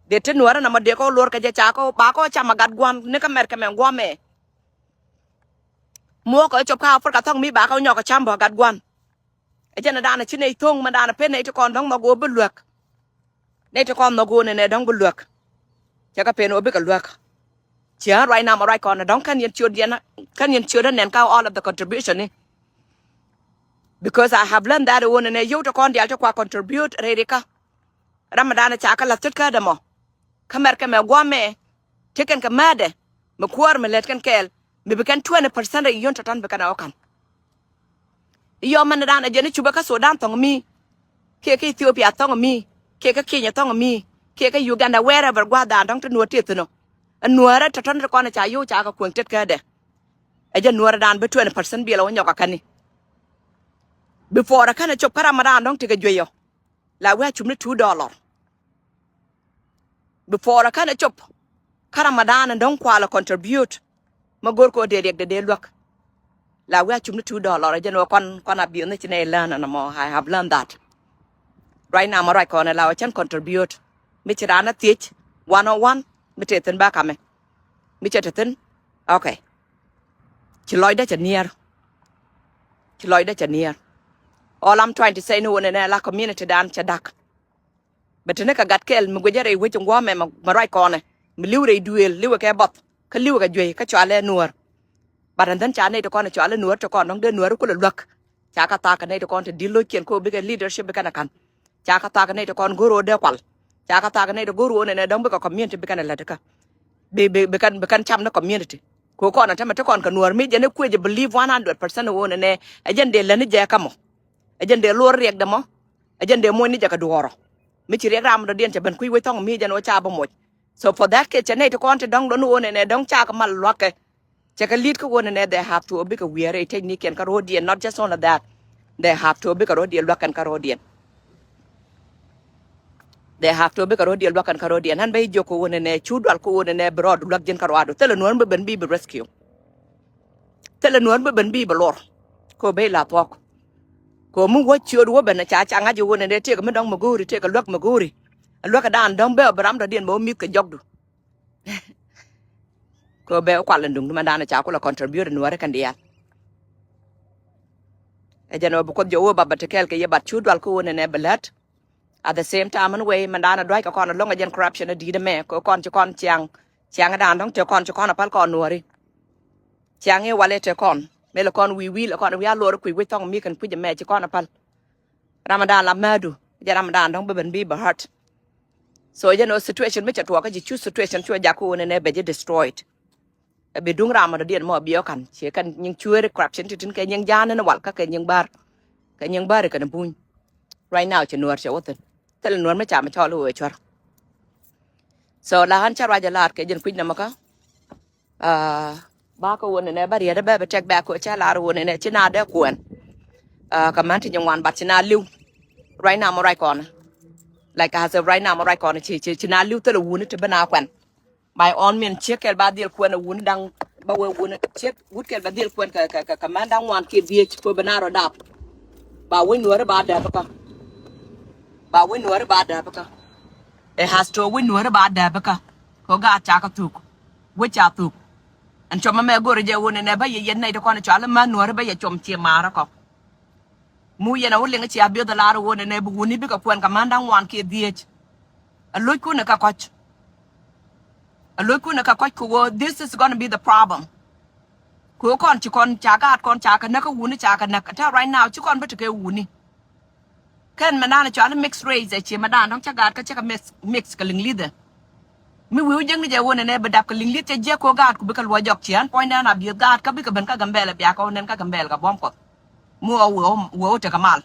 Dee ti Nuäärä na mɔ dee kɔ luɔr kɛ jɛ ca kɔ ba kɔ cam a gat gua̱n ni kä mɛr kɛ mɛ gua̱n mɛ. Muɔɔk kɛ cop kä Africa thɔŋ mi ba kɔ nyɔk kɛ cam bä gat gua̱n. Ɛ jɛn ɛ daanɛ ci nɛy tho̱o̱ŋ mɛ daanɛ pen nɛy ti kɔn dɔ̱ŋ nhɔk ɣöö bi luäk. Nɛy ti kɔn nhɔk ɣöö nɛnɛ dɔ̱ŋ bi luäk. Cɛ kɛ pen ɣöö bikɛ luäk. Ciɛ ɣän ruac nam ɛ ruac kɔn ɛ dɔ̱ŋ kän yɛn ciöt yɛn kän yɛn ciöt ɛ nɛn kä all of the contribution ni. Because I have learned that ɣöö nɛnɛ yio̱w ti kɔn diaal ti kua contribute rɛy rikä. Ram mi daanɛ ca kä la̱th tet kädɛ mɔ. Kä mɛr kɛ mɛ gua̱a̱mɛ ti kɛn kɛ määtdɛ mi kuäär mi lät kɛn kɛɛl mi bi kɛn twenty percent rɛy yio̱n tɔ̱tɔ̱n bi kɛn ɛ ɣɔ̱kan. I̱ yɔm mɛn daanɛ jɛn i̱ cupɛ kä Sudan thɔ̱ŋ mi kiɛ kä Ethiopia thɔ̱ŋ mi kiɛ kä Kenya thɔ̱ŋ mi kiɛ kä Uganda wherever gua̱a̱th daanɛ dɔ̱ŋ ti Nuäär tëë thi̱n ɔ. Ɛ Nuäärä tɔ̱tɔ̱n ti kɔn ɛ ca yio̱w ca kɛ kueŋ tet kädɛ. Ɛ jɛn Nuäärä daanɛ bi twenty percent biɛl ɛ wä nyɔk ɛ käni. Before ɛ känɛ cop kä ram mi daanɛ dɔ̱ŋ ti kɛ juey ɔ. La wi̱i̱ a cup ni two dollar. Before ɛ känɛ cop kä Ramadan ɛn dɔ̱ŋ kualɛ contribute. Mä go̱r kɛ ɣöö dee riɛkdɛ dee luäk. La wi̱i̱ a cup ni two dollar ɛ jɛn ɣöö kɔn kɔn a bi̱i̱ ni ci nɛy learn ɛn ɛmɔ. I have learned that. Right now mɛ ruac kɔn ɛ la ɣöö cän contribute mi ci raan a thiec one on one mi tëë thi̱n ba kamɛ. Mi cɛ te thi̱n. Okay. Ci lɔcdä cɛ niɛɛr. Ci lɔcdä cɛ niɛɛr. All I'm trying to say ni wun ɛnɛ la community dan cɛ da̱k. Bɛ te ni kɛ gat kɛl mi guicä rɛy wec in guɔ̱ɔ̱mɛ mɛ ruac kɔnɛ mi li̱w rɛy duëël li̱wɛ kɛ bɔth kä li̱wɛ kɛ juey kä cualɛ Nuäär. But and then ca nɛy ti kɔn cualɛ Nuäär ti kɔn dɔ̱ŋ dee Nuäär kulɛ luäk. Ca kä thaak kɛ nɛy ti kɔn ti di̱t lo̱ckiɛn ko bikɛ leadership bikɛn ɛ ka̱n. Ca kä thaak nɛy ti kɔn go̱r ɣöö dee kual. Ca kä thaak nɛy ti go̱r ɣöö nɛnɛ dɔ̱ŋ bikɛ community bikɛn ɛ lät kä. Bi bi bi kɛn bi kɛn cam ni community. Ko kɔn ɛ tämɛ ti kɔn kɛ Nuäär mi jɛn ɛ kuecɛ believe one hundred percent ɣöö nɛnɛ ɛ jɛn dee lät ni jɛ kä mɔ. Ɛ jɛn dee luɔr riɛkdɛ mɔ. Ɛ jɛn dee moc ni jɛ kɛ duɔɔrɔ. Mi ci riɛk ram dɔ̱diɛn cɛ ben kui̱ wec thɔŋ mi jɛn ɣöö ca bi moc. So for that case cɛ nɛy ti kɔn ti dɔ̱ŋ dɔ̱n ɣöö nɛnɛ dɔ̱ŋ ca kɛ mal lua̱kɛ. Cɛ kɛ li̱t kä ɣöö nɛnɛ they have to bikɛ wiɛɛr rɛy tecnikiɛn kä ro̱o̱diɛn, not just only that. They have to bikɛ rɔ̱diɛn luäk kɛn kä rɔ̱diɛn. They have to bikɛ rɔ̱diɛn luäk kɛn kä rɔ̱diɛn. Ɣän bä jiök kɛ ɣöö nɛnɛ cu dual kɛ ɣöö nɛnɛ bi rɔɔdu luäk ji̱n kä rɔɔdu. Thilɛ Nuäär mi ben bi bi rescue. Thilɛ Nuäär mi ben bi bi lor. Kɛ ɣöö ben la thuɔ̱k. Kɛ ɣöö mi wä ciöt wä ben ca ca ŋa̱c ɣöö nɛnɛ tëëkɛ mi dɔ̱ŋ mi go̱o̱ri, tëëkɛ luäk mi go̱o̱ri. Luäk kɛ daan dɔ̱ŋ bɛ bi ram dɔ̱diɛn bɛ wä mi̱th kɛ jɔkdu. Kɛ ɣöö bɛ kual in duŋdu mɛn da̱a̱n ca kulɛ contribute in Nuääri kɛn diaal. Ɛ jɛn ɣöö bi Kuoth jɛ wee ba bɛ ti kɛɛl kɛ yɛ, but cu dual kä ɣöö nɛnɛ bi lät. At the same time, in way mɛn da̱a̱n dua̱c kɛ kɔn ɛlɔ̱ŋ ɛ jɛn corruption in di̱i̱t ɛmɛ, kɛ ɣöö kɔn ci kɔn ciaŋ, ciaŋ da̱a̱n dɔ̱ŋ te kɔn ci kɔn ɛ päl kɔn Nuääri. Ciaŋ i̱ walɛ te kɔn mëë lɛ kɔn wi̱i̱ wi̱i̱ lɛ kɔn wi̱i̱ a lo̱r kui̱ wi̱c thɔŋ mi kɛn kui̱c ɛmɛ ci kɔn ɛ päl. Ram da̱a̱n la määdu jɛ ram da̱a̱n dɔ̱ŋ bä ben bi bɛ hurt. So jɛn ɔ situation mi cɛ tuɔɔk kä ji̱ cu situation cu jak kä ɣöö nɛnɛ bɛ ji̱ destroyed. Ɛ bi duŋ ram mɔ dɔ̱diɛn mɔ biɛ ɔ ka̱n ciɛ kɛn nyiŋ cueeri corruption ti tin kɛ nyiŋ ja̱a̱n ni wal kä kɛ nyiŋ bär. Kɛ nyiŋ bär kɛn buny. Right now cɛ Nuäär cɛ wä thin. Thilɛ Nuäär mi ca mi cɔl i̱ wee cuär. So la ɣän cä ruac ɛ la̱r kɛ jɛn kui̱c nɔmɔ kä. Ba kä wun nɛ bä riet bä bɛ tɛk bɛ ko cä lar wun nɛ ci na dee kuɛn. Kä män ti nyin wan bat ci na liw. Right now mɔ ruac kɔn. Like as of right now mɔ ruac kɔn ci ci ci na liw thil wun ti bä na kuɛn. By all means ciek kɛl ba dhil kuɛn wun daŋ ba wee wun ciek wut kɛl ba dhil kuɛn kä kä kä män daŋ wan kiɛ dhiec ko bɛ na rɔ dap. Ba wee Nuäär ba dap kä. Ba wee Nuäär ba dap kä. It has to wee Nuäär ba dap kä. Ko gaat ca kä thuk. Wec ca thuk. Ɛn cuɔm ɛmɛ go̱rɛ jɛ wun ɛnɛ bä yɛ yɛn nɛy ti kɔn cual i̱ män Nuäär bä yɛ cuɔm ciɛ maarä kɔ. Mu yɛn a wä liŋ ci a biöth ɛ lar wun ɛnɛ bi wuni bikɛ kuɛn kɛ män da̱ŋ wan kiɛ dhiec. Ɛ lo̱ckun ɛ kɛ kɔc. Ɛ lo̱ckun ɛ kɛ kɔc kɛ ɣöö this is gonna be the problem. Kɛ ɣöö kɔn ci kɔn ca gaat kɔn ca kɛ näk kä wuni ca kɛ näk ɛ tɛ right now ci kɔn bä tekɛ wuni. Kɛn mɛ naan cɔal i̱ mixed race ɛ cie mɛ daan dɔ̱ŋ cä gaat kä cä kɛ mix mix kɛ liŋ li̱th ɛ. Mi wi̱i̱ wä jiäkni jɛ wun ɛnɛ bi dap kɛ liŋ li̱th cɛ jiäk ko̱ gaat ku bikɛ luɔc jɔk ciɛ ɣän puɔ̱nydɛ ɣän a biöth gaat kä bikɛ ben kä Gambɛl ɛ bia kɛ wä nɛn kä Gambɛl kɛ buɔ̱m Kuɔth. Mi wä wee wä wä wä tekɛ mal.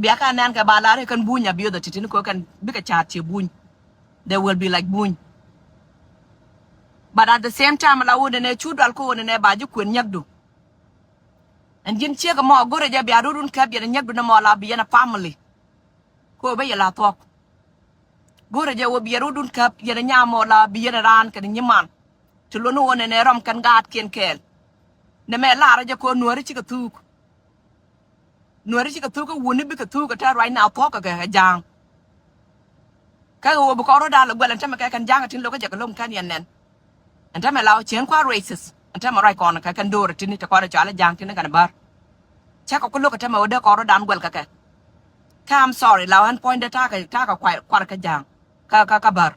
Bia kä nɛn kɛ ba lar i̱ kɛn buny a biöth ɛ ti̱ti̱ni ko̱ kɛn bikɛ ca̱a̱t cie buny. They will be like buny. But at the same time la wun ɛnɛ cu dual ko̱ wun ɛnɛ ba ji̱ kuën nyäkdu. Ɛn ji̱n ciek ɛmɔ go̱rɛ jɛ bia rot wun käp yɛn ɛ nyäkdu ni mɔ la bi yɛn ɛ family. Ko bä yɛ la thuɔ̱k. Go̱rɛ jɛ wä bi yɛn rot wun käp yɛn ɛ nyam mɔ la bi yɛn ɛ raan kɛn ɛ nyiman. Ti lon wä nɛn ɛ rɔm kɛn gaatkiɛn kɛɛl. Nɛ mɛ laarä jɛ ko Nuääri cikɛ thuuk. Nuääri cikɛ thuuk kä wuni bikɛ thuuk ɛ tɛ̈r ruacna thuɔ̱k kɛ kɛ ja̱a̱ŋ. Kä ɣöö bi kɔn rɔ̱dan lɛ guɛl ɛn tämɛ kɛ kɛn ja̱a̱ŋ ɛ tin lo̱k kä jɛ kɛ lo̱ŋ kɛn yɛn nɛn. Ɛn tämɛ la wä cieŋ kua̱r races ɛn tämɛ ruac kɔn kɛ kɛn do̱r ɛ tin te kɔn ɛ cɔal ɛ ja̱a̱ŋ tin kɛn bär. Cä kɛ ku lo̱k ɛ tämɛ wä dee kɔn rɔ̱dan guɛl kɛ kɛ. Kä I'm sorry la ɣän puɔ̱nydɛ ta̱a̱ kɛ ta̱a̱ kɛ kua̱r kɛ ja̱a̱ŋ. Kä kä kä bär.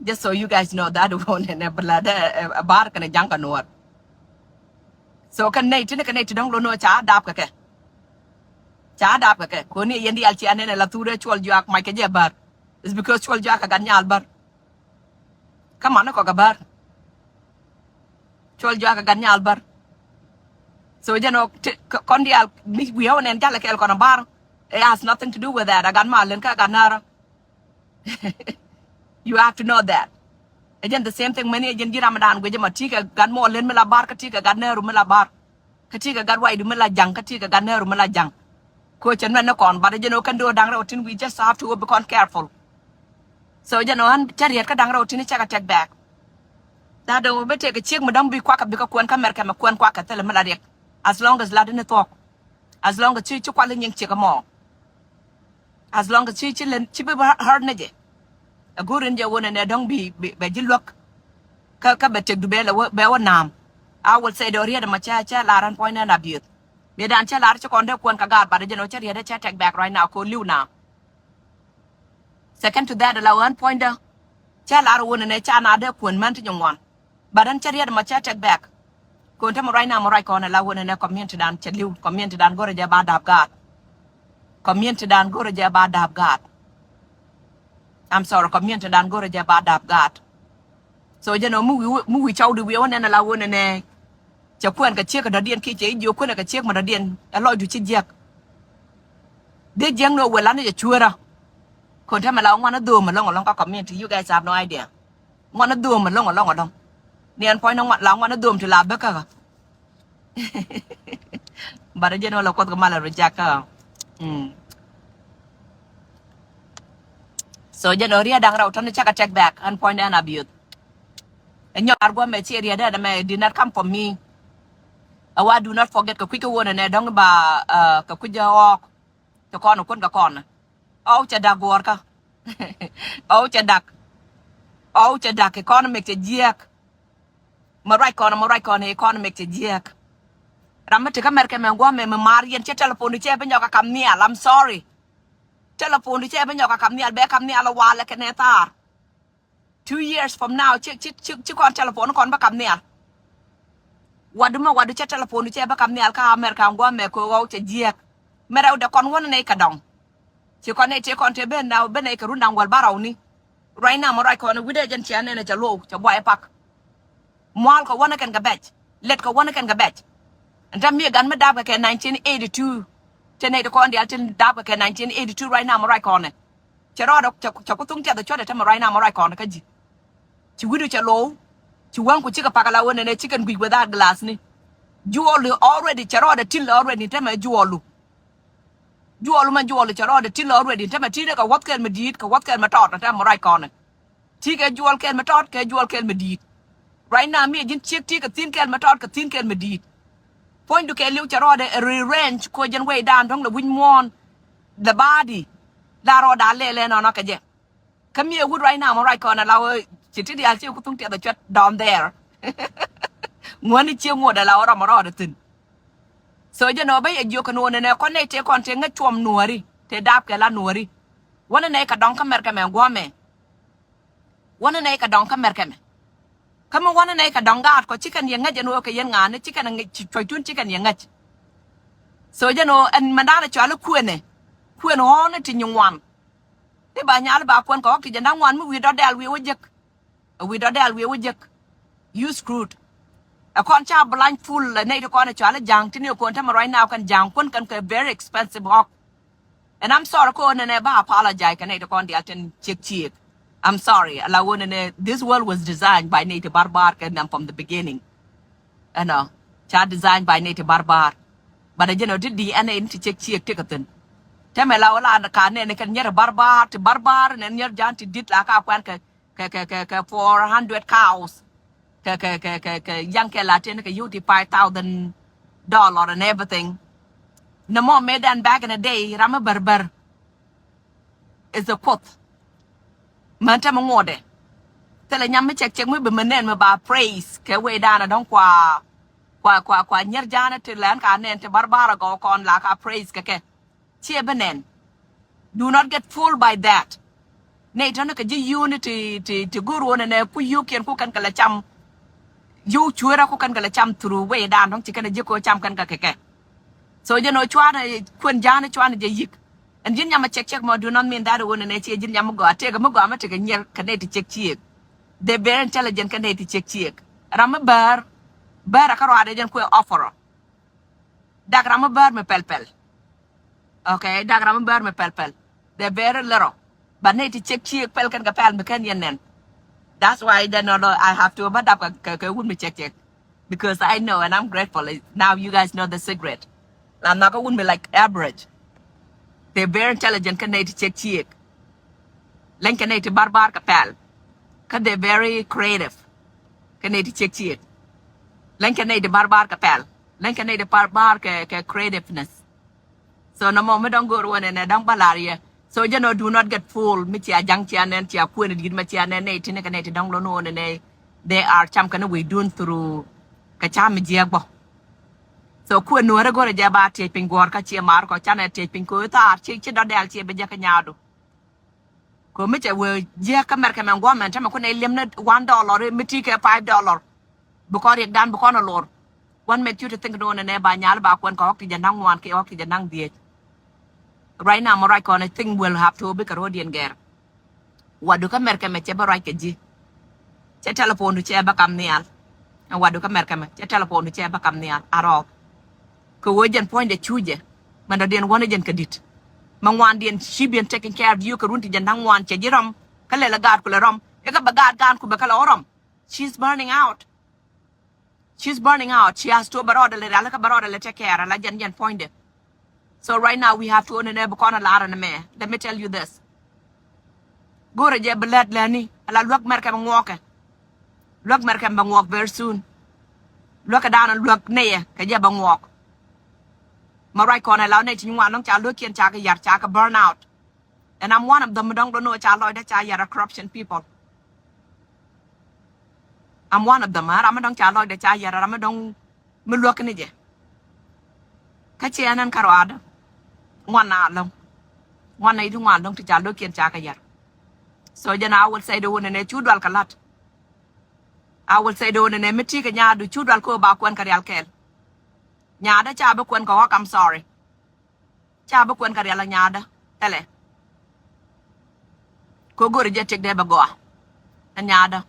Just so you guys know that one ɛn ɛ bä la dee ɛ bär kɛn ɛ ja̱a̱ŋ kɛ Nuäär. So kɛ nɛy tini kɛ nɛy ti dɔ̱ŋ lo̱n ɣöö ca dap kɛ kɛ. Ca dap kɛ kɛ koni yɛn diaal cia nɛn ɛ la thurɛ cuɔl juak mac kɛ jɛ bär. It's because cuɔl juak kɛ gat nyal bär. Kä mani kɔ kɛ bär. Cuɔl juak kɛ gat nyal bär. So jɛn ɣöö kɔn diaal mi wi̱i̱ ɣöö nɛn jalɛ kɛɛl kɔn ɛ bär. It has nothing to do with that a gat mal lɛn kä gat närä. You have to know that. Ɛ jɛn the same thing mani ɛ jɛn ji̱ ramadan guic ɛmɔ ti̱i̱ kɛ gat muɔl len mi la bar kä ti̱i̱ kɛ gat nɛɛru mi la bar. Kä ti̱i̱ kɛ gat waydu mi la ja̱ŋ kä ti̱i̱ kɛ gat nɛɛru mi la ja̱ŋ. Ko cɛ nuɛn ni kɔn but ɛ jɛn ɣöö kɛn do̱r da̱ŋ rɛw tin we just have to be kɔn careful. So jɛn ɣöö ɣän cä riet kä da̱ŋ rɛw tin cɛ kɛ tɛk bɛɛk. That dee wä bi tëëk kɛ ciek mi dɔ̱ŋ bi kuakä bikɛ kuɛn kä mɛrkɛ mɛ kuɛn kuakä thilɛ mi la riɛk. As long as lat in thuɔ̱k. As long as ci ci kual in nyiŋ ciek ɛmɔ. As long as ci ci len ci bi hurt ni jɛ. A go̱o̱r in jɛ wun ɛnɛ dɔ̱ŋ bi bɛ ji̱ luäk. Kä kä bɛ tëkdu bɛ lɛ wä bɛ wä na̱a̱m. A will say dɔ̱ riet ɛmɔ cɛ cɛ lar ɛn puɔ̱ny nɛn a biöth. Mëë dan cɛ lar ci kɔn dee kuɔn kä gaat but jɛn ɔ cɛ riet ɛ cɛ tɛk bɛk right now ko li̱w na̱a̱m. Second to that la ɣän puɔ̱nydä. Cä lar wun ɛnɛ ca na dee kuën män ti nyin ŋuan. But ɣän cä riet mɔ cä tɛk bɛk. Kɔn te mɔ ruac na mɔ ruac kɔn ɛ la wun ɛnɛ community dan cɛ li̱w community dan go̱rɛ jɛ ba dap gaat. Community dan go̱rɛ jɛ ba dap gaat. I'm sorry community dan go̱rɛ jɛ ba dap gaat. So jɛn ɔ mi wi̱i̱ mi wi̱i̱ cɔwdi wi̱i̱ wä nɛn ɛ la wun ɛnɛ. Cɛ kuɛn kɛ ciek kɛ dɔ̱diɛn kiɛ cɛ i̱ jiök kuɛn kɛ ciek mɛ dɔ̱diɛn ɛ lɔcdu ci jiäk. Dee jiäk ni ɣöö wël an ni jɛ cueerä. Kɔn täämɛ la ŋuan ni dho̱o̱m ɛlɔ̱ŋ ɛlɔ̱ŋ kä community you guys have no idea. Ŋuan ni dho̱o̱m ɛlɔ̱ŋ ɛlɔ̱ŋ ɛlɔ̱ŋ. Ni ɛn puɔ̱ny ni la ŋuan ni dho̱o̱m ti la bäkä ɣä. But jɛn wä la kuɔth kɛ mal a reject kä. Mm. So jɛn ɔ riɛ da̱ŋ rɛw tɔn cakɛ take back and point and abuse. Ɛ nyɔk ar guɔ mɛ ci riɛ dɛ mɛ did not come for me. Ɛ wa do not forget kɛ kui̱ kɛ wonɛ nɛ dɔ̱ŋ ba kɛ kui̱ jɛ ɣɔɔk. Ti kɔn kun kɛ kɔn. Ɔw cɛ dak guɔrkä. Ɔw cɛ dak. Ɔw cɛ dak economic cɛ jiɛk. Mɛ ruac kɔn mɛ ruac kɔn economic cɛ jiɛk. Ram mi ti kä America mɛ guɔ mɛ mi mar yɛn cɛ telephone di cɛ bi nyɔk a kam nhial. I'm sorry. Telephone di cɛ bi nyɔk a kam nhial bɛ kam nhial walɛ kɛ nɛ thaar. Two years from now ci ci ci ci kɔn telephone kɔn bä kam nhial. Wadu mɛ wadu cɛ telephone cɛ bä kam nhial kä America ŋuɔ mɛ ko ɣɔw cɛ jiɛk. Mɛ rɛw dɛ kɔn wänä nɛy kɛ dɔŋ. Ci kɔn nɛy tëë kɔn tëë ben na ben nɛy kɛ run daŋ wäl bä rɛw ni. Right now mɛ ruac kɔn wi̱dɛ jɛn ciɛ nɛnɛ cɛ low cɛ buay pak. Mual kɛ wänä kɛn kɛ bɛc. Let kɛ wänä kɛn kɛ bɛc. Ɛn tɛ mi gan mi dap kɛ kɛ nineteen eighty-two. Tɛ nɛy ti kɔn dial tin dap kɛ kɛ nineteen eighty-two right now mɛ ruac kɔn. Cɛ rɔɔdɛ cɛ ku thuŋ tiɛth cuɔt ɛ tämɛ ruac na mɛ ruac kɔn kä ji̱. Ci wi̱du cɛ low. Ci wäŋ ku cikɛ pak ala wen ɛnɛ cikɛn guic without glass ni. Juɔlu already cɛ rɔɔdɛ til already tämɛ juɔlu. Juɔlu mɛ juɔlu cɛ rɔɔdɛ til already tämɛ ti̱i̱dɛ kɛ wäth kɛl mi di̱i̱t kɛ wäth kɛl mi tɔɔt ɛ tämɛ ruac kɔn. Ti kɛ juɔl kɛl mi tɔt kɛ juɔl kɛl mi di̱i̱t. Right now mi ji̱n ciek ti kɛ thi̱n kɛl mi tɔt kɛ thi̱n kɛl mi di̱i̱t. Puɔ̱nydu kɛ li̱w cɛ rɔɔdɛ revenge ko jɛn wecdan dɔ̱ŋ lɛ wi̱c muɔ̱ɔ̱n. The body la rɔɔda lɛl ɛnɔnɔ kɛ jɛ. Kä mi ɛ wut right now mɔ ruac kɔn ɛ la wee ci ti diaal ci ku thuŋ tiɛth ɛ cuɛt down there. Ŋuäni ciek ŋuɔt ɛ la wee rɔmɔ rɔɔdɛ thi̱n. So jɛn ɔ bä yɛ jiök kɛ nuɔɔn ɛnɛ kɔn nɛy tëë kɔn tëë ŋäc cuɔm nuɔ̱ɔ̱ri tëë daap kɛ la nuɔ̱ɔ̱ri. Wänä nɛy kɛ dɔŋ kä mɛr kɛ mɛ guɔ̱mɛ. Wänä nɛy kɛ dɔŋ kä mɛr kɛ mɛ. Kä mi wänä nɛy kɛ dɔŋ gaat kɔ ci kɛn yɛ ŋäc ɛn ɣöö kɛ yɛn ŋa̱a̱ni ci kɛn ŋäc cuɔ̱ctun ci kɛn yɛ ŋäc. So jɛn ɣöö ɛn mɛndaanɛ cɔal i̱ kuënɛ. Kuën ɣɔ̱ɔ̱nɛ ti nyi ŋuan. I̱ ba nyal i̱ ba kuɛn kɛ ɣɔ̱k ti jɛ naŋ ŋuan mi wi̱i̱ dɔ̱dɛɛl wi̱i̱ wä jek. Ɛ wi̱i̱ dɔ̱dɛɛl wi̱i̱ wä jek. You screwed. Ɛ kɔn ca blindfold ɛ nɛy ti kɔn ɛ cɔal i̱ ja̱a̱ŋ ti ni ɛ kuɔn tämɛ right now kɛn ja̱a̱ŋ kuän kɛn kɛ very expensive ɣɔ̱k. And I'm sorry ko nɛnɛ ba apologize kɛ nɛy ti kɔn dial tin ciek ciek. I'm sorry. Ala wo nɛnɛ this world was designed by nɛy ti barbar kɛ nam from the beginning. Ɛnɔ ca designed by nɛy ti barbar. But a jɛn ɔ ti D N A ni ti ciek ciek ti kɛ thin. Tɛmɛ la wä la ka nɛn kɛ nyɛr barbar ti barbar nɛn nyɛr jan ti dit la ka kuɛn kɛ kɛ kɛ kɛ kɛ four hundred cows. Kɛ kɛ kɛ kɛ kɛ yaŋ kɛ la tin kɛ yio̱w ti five thousand dollar and everything. Nɛ mɔ mɛ dan back in a day ram mi bär bär. Is a quote. Män tämɛ ŋuɔdɛ. Thilɛ nyam mi cɛk cɛk mi bi mi nɛn mi ba praise kɛ wee danɛ dɔ̱ŋ kua kua kua kua nyɛr janɛ ti lɛn ka nɛn ti barbar a gɔw kɔn la ka praise kɛ kɛ. Ciɛ bi nɛn. Do not get fooled by that. Nɛy tɔni kɛ ji̱ yio̱o̱ni ti ti ti go̱o̱r wonɛ nɛ ku yio̱o̱kiɛn ku kɛn kɛ lɛ cam. Yio̱w cueerä ku kɛn kɛ lɛ cam through wee dan dɔ̱ŋ ci kɛn a ji̱ ko̱ cam kɛn kɛ kɛ kɛ. So jɛn ɔ cuanɛ kuën ja̱a̱ni cuanɛ jɛ yi̱k. Ɛn ji̱n nyam a cɛk cɛk mɔ do not mean that wonɛ nɛ ciɛ ji̱n nyam mi gɔaa tëëkɛ mi gɔaa mi tekɛ nyiɛr kɛ nɛy ti cɛk ciëëk. They very intelligent kɛ nɛy ti cɛk ciëëk. Ram mi bäär bäär a kä ruaadɛ jɛn kuɛ offer. Dak ram mi bäär mi pɛl pɛl. Okay, dak ram mi bäär mi pɛl pɛl. They very little. But nɛy ti cɛk ciëëk pɛl kɛn kɛ pɛl mi kɛn yɛn nɛn. That's why they know I have to ba dap kɛ kɛ wut mi cɛk cɛk. Because I know and I'm grateful. Now you guys know the secret. La nhɔkä wun mi like average. They very intelligent kä nɛy ti cɛk ciëëk. Leny kɛ nɛy ti barbar kɛ pɛl. Kä they very creative. Kä nɛy ti cɛk ciëëk. Leny kɛ nɛy ti barbar kɛ pɛl. Leny kɛ nɛy ti barbar kɛ kɛ creativeness. So nɔmɔ mi dɔ̱ŋ go̱o̱r wänɛ nɛ dɔ̱ŋ bä lar yɛ. So jɛn ɔ do not get fooled mi cia ja̱ŋ cia nɛn cia kuëni di̱t ma cia nɛn nɛy ti ni kɛ nɛy ti dɔ̱ŋ lo̱n wänɛ nɛ. They are cam kɛn a wecdun through kɛ cam mi jiɛk bä. So kuën nuɔ̱ɔ̱rä go̱rɛ jɛ ba tiec piny guɔ̱ɔ̱r kä ciɛ mar kɔ canɛ tiec piny ko̱o̱th thaar ci ci dɔ̱dɛl ciɛ bi jɛ kä nyaadu. Kɛ mi cɛ wee jiäk kä mɛr kɛ mɛn guɔ̱mɛn tämɛ kunɛ liɛm ni one dollar mi ti kɛ five dollar. Bi kɔn riɛk dan bi kɔn a lor. One make you to think ni wun nɛ ba nyal ba kuɛn kɛ ɣɔk ti jɛ naŋ ŋuan kɛ ɣɔk ti jɛ naŋ dhiec. Right now mɛ ruac kɔn a thing will have to bi kɛ ro̱diɛn gɛr. Wadu kä mɛr kɛ mɛ cɛ bä ruac kɛ ji̱. Cɛ telephone du cɛ bä kam nhial. Ɛn wadu kä mɛr kɛ mɛ cɛ telephone du cɛ bä kam nhial a rɔɔk. Kɛ wee jɛn puɔ̱nydɛ cu jɛ mɛn dɔ̱diɛn wäni jɛn kɛ di̱t. Mɛ ŋuandiɛn ci biɛn taking care of you kɛ run ti jɛn da̱ŋ ŋuan cɛ ji̱ rɔm. Kä lɛl ɛ gaat ku lɛ rɔm ikä bɛ gaat gaan ku bɛ kä lɛ wä rɔm. She's burning out. She's burning out. She has to bɛ rɔɔdɛ lɛ rial kä bɛ rɔɔdɛ lɛ take care ala jɛn jɛn puɔ̱nydɛ. So right now we have to own nɛ bi kɔn a lar ɛn mɛ. Let me tell you this. Go̱rɛ jɛ bi lɛt lɛni ala luäk mɛrkɛ bɛ ŋuɔkɛ. Luäk mɛrkɛ bɛ ŋuɔk very soon. Luäk kɛ da̱a̱n luäk nɛyɛ kɛ jɛ bɛ ŋuɔk. Ma ruac kɔn ɛ la nɛ ci nyuan lɔŋ ca luäkiɛn ca kɛ yar ca kɛ burn out. And I'm one of them mi dɔ̱ŋ don't know ca lɔcdä ca yar a corruption people. I'm one of them. Ram mi dɔ̱ŋ ca lɔcdä ca yar ram mi dɔ̱ŋ mi luäk ni jɛ. Kä ci ɛn ɛn kä ruaadä ŋuan na lɔ̱ŋ. Ŋuan na iti ŋuan lɔ̱ŋ ti ca luäkiɛn ca kɛ yar. So jɛn I will say the one nɛ cu dual kɛ la̱t. I will say the one nɛ mi ti kɛ nyaadu cu dual kɛ ba kuɛn kɛ rial kɛɛl. Nyaadä ca bi kuɛn kɛ ɣɔk, I'm sorry. Ca bi kuɛn kɛ rial a nyaadä. Thilɛ. Kɛ go̱ri jɛ tiek dee bɛ gɔaa. A nyaadä.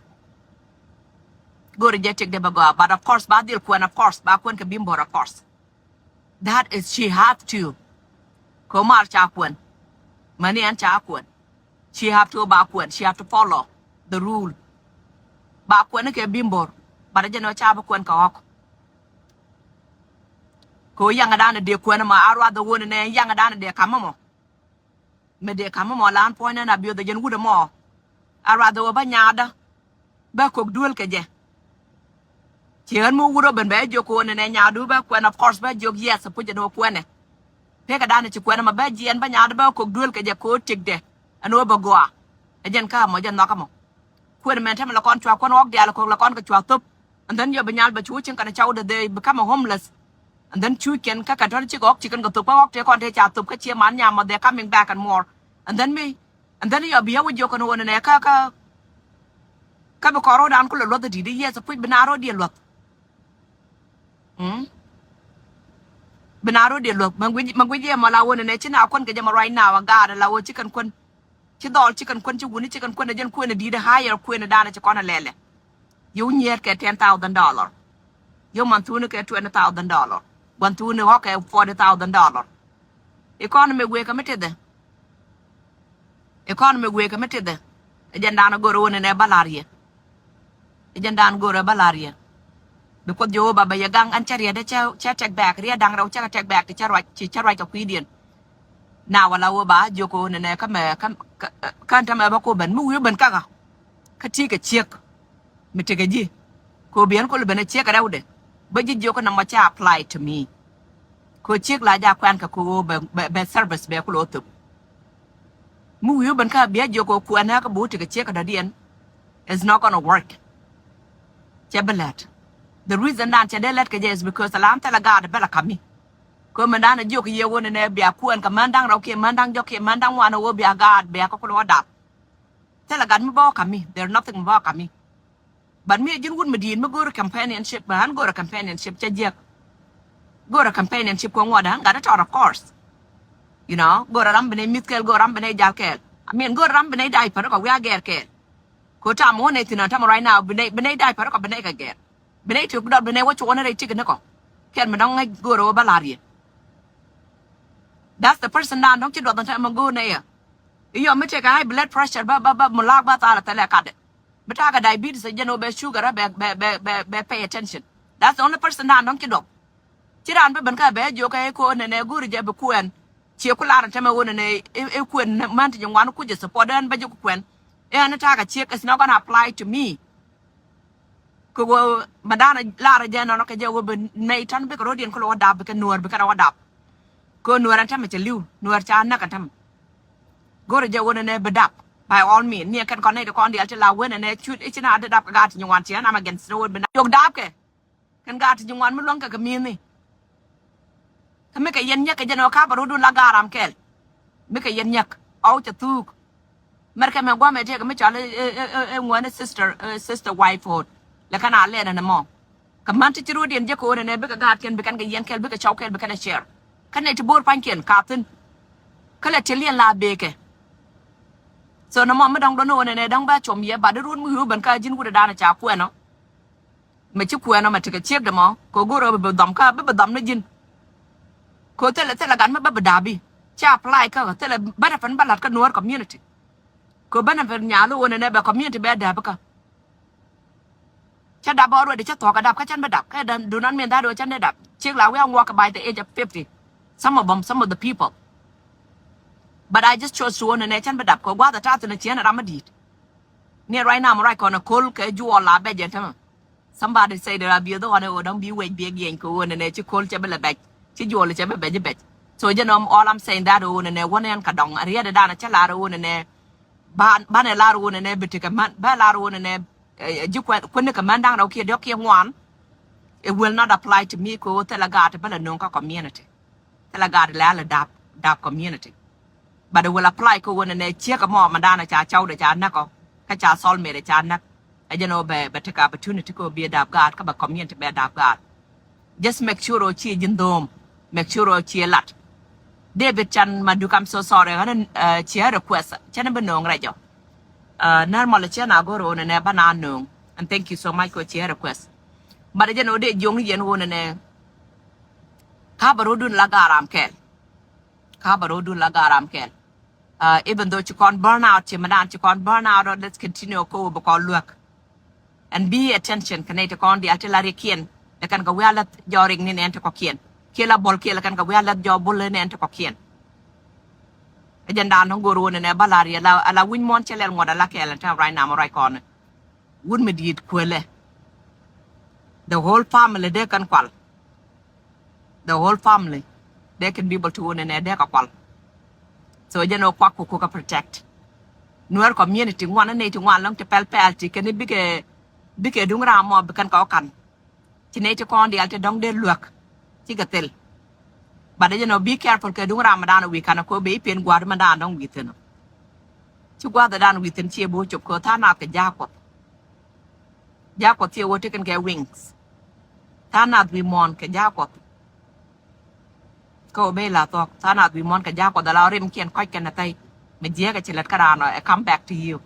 Go̱ri jɛ tiek dee bɛ gɔaa. But of course ba dhil kuɛn, of course ba kuɛn kɛ bimbor, of course. That is she have to. Kɛ mar ca kuɛn. Mani ɛn ca kuɛn. She have to ba kuɛn. She have to follow the rule. Ba kuɛn kɛ bimbor. But jɛ nɔ ca bi kuɛn kɛ ɣɔk. Kɛ ɣöö yaŋ dan dee kuɛn mɔ a ruath won nɛ yaŋ dan dee kam mɔ. Mɛ dee kam mɔ lan puɔ̱ny nɛn a biöth jɛn wut mɔ. A ruath wä bä nyaadä bä kok duel kɛ jɛ. Ci ɣän mi wut rɔ ben bɛ jiök won nɛ nyaadu bä kuɛn, of course bä jiök yes puc ɛn wä kuɛnɛ. Pekɛ dan ci kuɛn mɔ bä jiɛn bä nyaadu bä kok duel kɛ jɛ kɛ ɣöö tikdɛ ɛn wä bä gɔaa. Ɛ jɛn kä mɔ jɛn nhɔkä mɔ. Kuën mɛn tämɛ la kɔn cua kuɔn ɣɔk diaal kok la kɔn kɛ cua thop. And then yɔ bi nyal bɛ cu cin kɛn cawdɛ, they become a homeless. And then cu kɛn kä kɛn tɔn cik ɣɔk ci kɛn kɛ thop kä ɣɔk tëë kɔn tëë ca thop kä cie man nyam mɔ, they coming back and more. And then mi and then yɔ bi yɛ wä jiök kɛn wä nɛ kä kä kä bi kɔn ro̱dan kulɛ luɔth di̱t i̱ yes puc bi na ro̱diɛn luɔth. Mm. Bi na ro̱diɛn luɔth mɛ guic mɛ guic yɛ mɔ la wä nɛ ci na kuɔn kɛ jɛ mɔ right now a gaat la wä ci kɛn kuɔn. Ci dhɔl ci kɛn kuɛn ci wuni ci kɛn kuɛn a jɛn kuɛn a di̱i̱t a higher kuɛn a danɛ ci kɔn a lɛlɛ. Yio̱w nyiɛɛt kɛ ten thousand dollar. Yio̱w man thuuni kɛ twenty thousand dollar. Gua̱n thuuni ɣɔ̱kɛ forty thousand dollar. Economy wëë kɛ mi tithɛ. Economy wëë kɛ mi tithɛ. Ɛ jɛn danɛ go̱r wä nɛ nɛ bä la̱r yɛ. Ɛ jɛn dan go̱rɛ bä la̱r yɛ. Bi Kuoth Jehoba bɛ yɛ gaŋ ɛn cä riɛt cä cä take back, riɛt da̱ŋ rɛw cä kɛ take back ti cä ruac ci cä ruac kɛ kui̱diɛn. Na wala wä ba jiök kɛ ɣöö nɛnɛ kä mɛ kä kä kä tämɛ bä ko ben mi wi̱i̱ ben kakä. Kä ti kɛ ciek mi tekɛ ji̱ kɛ ɣöö biɛn kol ben ɛ ciek kɛ rɛwdɛ. Bä ji̱ jiök kä nɔmɔ cä apply to me. Kɛ ɣöö ciek la ja kuɛn kɛ kɛ ɣöö bɛ bɛ bɛ service bɛ kul ɣöö thop. Mi wi̱i̱ ben kä bia jiök kɛ kuɛn kä bi wä tekɛ ciek kɛ dɔ̱diɛn. It's not gonna work. Cɛ bi lɛt. The reason dan cɛ dee lɛt kɛ jɛ is because alam thilɛ gaat bɛ la kami. Kɛ mɛn dan a jiök yɛ wä ni nɛ bia kuɛn kɛ mɛn da̱ŋ rɛw kiɛ mɛn da̱ŋ jɔk kiɛ mɛn da̱ŋ wan a wä bia gaat bia kä kul wä dap. Thilɛ gat mi bä wä kami. There's nothing mi bä wä kami. But mi a ji̱n wut mi di̱i̱t mi go̱o̱r companionship, but ɣän go̱o̱r companionship cä jiäk. Go̱o̱r companionship kɛ ŋuɔ̱t ɣän gat a tɔt, of course. You know, go̱o̱r ram bi nɛy mi̱th kɛɛl, go̱o̱r ram bi nɛy jal kɛɛl. I mean, go̱o̱r ram bi nɛy diaper kɔ wi̱i̱ a gɛɛr kɛɛl. Kɛ ɣöö tam wä nɛy thi̱n ɔ tam right now bi nɛy bi nɛy diaper kɔ bi nɛy kɛ gɛɛr. Bi nɛy tiök dɔr bi nɛy wä cuɔ̱ɔ̱n rɛy ti̱k ni kɔ. Kɛn mi dɔ̱ŋ ŋäc go̱o̱r ɣöö bä la̱r yɛ. That's the person dan dɔ̱ŋ ci duɔth ɔ tɛmɛ go̱o̱r nɛy ɛ. I̱ yɔ mi tekɛ high blood pressure bä bä bä mulak bä thal thilɛ katdɛ. Bi ta̱a̱ kɛ diabetes ɛ jɛn ɣöö bɛ sugar ɛ bɛ bɛ bɛ bɛ bɛ pay attention. That's the only person dan dɔ̱ŋ ci duɔth. Ci raan bi ben kä bɛ jiök ɛ ko̱o̱n nɛnɛ go̱o̱ri jɛ bi kuɛn. Ciɛ ku lar ɛn tämɛ ɣöö nɛnɛ i̱ kuɛn män ti ji̱ ŋuan kuc ɛ support ɛn bä ji̱ ku kuɛn. Ɛn ta̱a̱ kɛ ciek, it's not gonna apply to me. Kɛ ɣöö mɛ da̱a̱n lar jɛ nɔnɔ kɛ jɛ ɣöö bi nɛy tän bikɛ ro̱diɛn kä lo̱ wä dap bikɛ nuäär bikɛ rɔ wä dap. Kɛ ɣöö nuäär ɛn tämɛ cɛ li̱w, nuäär ca näk ɛn tämɛ. Go̱rɛ jɛ ɣöö nɛnɛ bi dap by all means. Ni ɛ kɛn kɔn nɛy ti kɔn diaal ti la wen ɛnɛ cut i̱ ci na di dap kɛ gaat ti nyin wan ci ɛn am against ni ɣöö bi na yok dap kɛ. Kɛn gaat ti ji̱ ŋuan mi luäŋ kɛ kɛ mi̱i̱ni. Kä mi kɛ yɛn nyäk kɛ jɛn ɣöö ka̱pɛ rot dun la gaat ram kɛl. Mi kɛ yɛn nyäk ɣɔw cɛ thuuk. Mɛrkɛ mɛ gua̱a̱mɛ tëëkɛ mi cɔal ɛ ɛ ɛ ŋuäni sister ɛ sister wife hood. Lɛ kɛn a lɛn ɛn ɛmɔ. Kɛ män ti ci rot yɛn jek kɛ ɣöö nɛnɛ bikɛ gaatkiɛn bi kɛn kɛ yɛn kɛl bikɛ cɔw kɛl bi kɛn ɛ share. Kä nɛy ti bo̱o̱r pa̱nykiɛn ka̱thi̱n. Kä lɛ tiɛl yɛn la bëëkɛ. So nɔmɔ mi dɔ̱ŋ dɔ̱ŋ ni ɣöö nɛnɛ dɔ̱ŋ bä com yɛ bat di rot mi wi̱i̱ wä ben kä ji̱n wut ɛ da̱a̱n ɛ ca kuɛn ɔ. Mɛ ci kuɛɛn ɔ mɛ tekɛ ciek dɛ mɔ kɛ go̱r ɔ bi dhɔm kä bi bi dhɔm ni ji̱n. Kɛ thilɛ thilɛ gat mi bä bi da̱a̱p i̱ ca apply kä thilɛ benefit bä la̱t kä Nuäär community. Kɛ benefit nyal i̱ ɣöö nɛnɛ bɛ community bɛ da̱a̱p ikä. Cä dap already, cä thuɔ̱k kɛ dap, kä cän bi dap. Kä dan, do not mean that ɣöö cän dee dap. Ciek la wi̱i̱ a ŋuɔk kɛ by the age of fifty. Some of them, some of the people. But I just chose to ɣöö nɛnɛ cän bi dap kɛ gua̱a̱th ɛ ta̱a̱ thi̱n ɛ ciɛn ɛ ram mi di̱i̱t. Ni right now mi ruac kɔn ɛ ko̱l kɛ juɔl la bɛc ɛn tämɛ. Somebody say that a bieth ɣɔn ɛ ɣöö dɔ̱ŋ bi wec bi ɛ giɛny kɛ ɣöö nɛnɛ ci ko̱l cɛ bi lɛ bɛc. Ci juɔl cɛ bi bɛc i̱ bɛc. So jɛn ɣöö all I'm saying that ɣöö nɛnɛ wäni ɛn kɛ dɔ̱ŋ ɛ riɛt ɛ danɛ cä lar ɣöö nɛnɛ Ban, banɛ lar ɣöö nɛnɛ bi tekɛ män, bä lar ɣöö nɛnɛ, eh, ji̱ kuɛn, kuäni kɛ män da̱ŋ rɛw kiɛ diɔ̱k kiɛ ŋuan. It will not apply to me kɛ ɣöö thilɛ gaat bä lɛ nööŋ kä community. Thilɛ gaat lɛ a lɛ dap, dap community. But it will apply kɛ ɣöö nɛnɛ ciek ɛmɔ mɛ danɛ ca cɔwdɛ ca näk ɔ, kä ca soulmate ca näk. Ɛ jɛn ɣöö bɛ, bɛ tekɛ opportunity kɛ ɣöö bi ɛ dap gaat, kä bɛ community bɛ dap gaat. Just make sure ɣöö ci ji̱n dho̱o̱m. Make sure ɣöö ci lat. David Chan Maduk, I'm so sorry. Ɣän, uh, ci a request. Cän bi no̱o̱ŋ rɛc ɔ. Uh, normal cän a go̱r ɣöö nɛnɛ bä na no̱o̱ŋ. And thank you so much kɛ ɣöö ci a request. But jɛn ɣöö dee jiɔŋ yɛn ɣöö nɛnɛ. Ka bä ro̱dun la garam kɛɛl. Ka bä ro̱dun la garam kɛɛl. Uh, even though ci kɔn burn out, ci mɛ dan ci kɔn burn out, let's continue kɛ ɣöö bɛ kɔn luäk. And be attention kɛ nɛy ti kɔn diaal ti la rikiɛn. Lɛ kɛn kɛ wi̱i̱ a läth jɔɔrik ni nɛn ti kɔkiɛn. Kiɛ la bɔl kiɛ lɛ kɛn kɛ wi̱i̱ a läth jɔɔ bul ni nɛn ti kɔkiɛn. Ɛ jɛn daan dɔ̱ŋ go̱o̱r wun nɛ bä la riɛl a la wi̱ny muɔ̱n cɛ lɛl ŋuɔ̱t a la kɛɛl ɛn tɛm right now mɔ ruac kɔn. Wut mi di̱i̱t kuëlɛ. The whole family dee kɛn kual. The whole family dee kɛn bi bol ti wun nɛ dee kɛ kual. So jɛn ɔ kuak ku ku kɛ protect. Nuer community ŋuan ni nɛy ti ŋuan lɔŋ ti pɛl pɛl ti kɛn bikɛ bikɛ duŋ ram mɔ bi kɛn kɛ ɔ kan. Ci nɛy ti kɔn diaal ti dɔ̱ŋ dee luäk. Cikɛ thil. But you know, be careful kɛ duŋ ram mɛ dan wi̱i̱ kanɛ ko bɛ i̱ pen gua̱a̱r mɛ dan dɔ̱ŋ wi̱i̱ thi̱n. Ci gua̱a̱r dan wi̱i̱ thi̱n ci ɛ bo̱o̱ cop kɛ tha̱a̱ŋ nath kɛ ja̱a̱k Kuɔth. Ja̱a̱k Kuɔth ci ɛ wä tekɛn kɛ wings. Tha̱a̱ŋ nath wi̱i̱ muɔ̱ɔ̱n kɛ ja̱a̱k Kuɔth. Kä wä ben la thuɔ̱k tha̱a̱ŋ nath wi̱i̱ muɔ̱ɔ̱n kɛ ja̱a̱k Kuɔth ala rimkiɛn kɔc kɛn ɛ thɛy. Mi jiääk ɛ ci lät kä raan ɔ ɛ come back to you.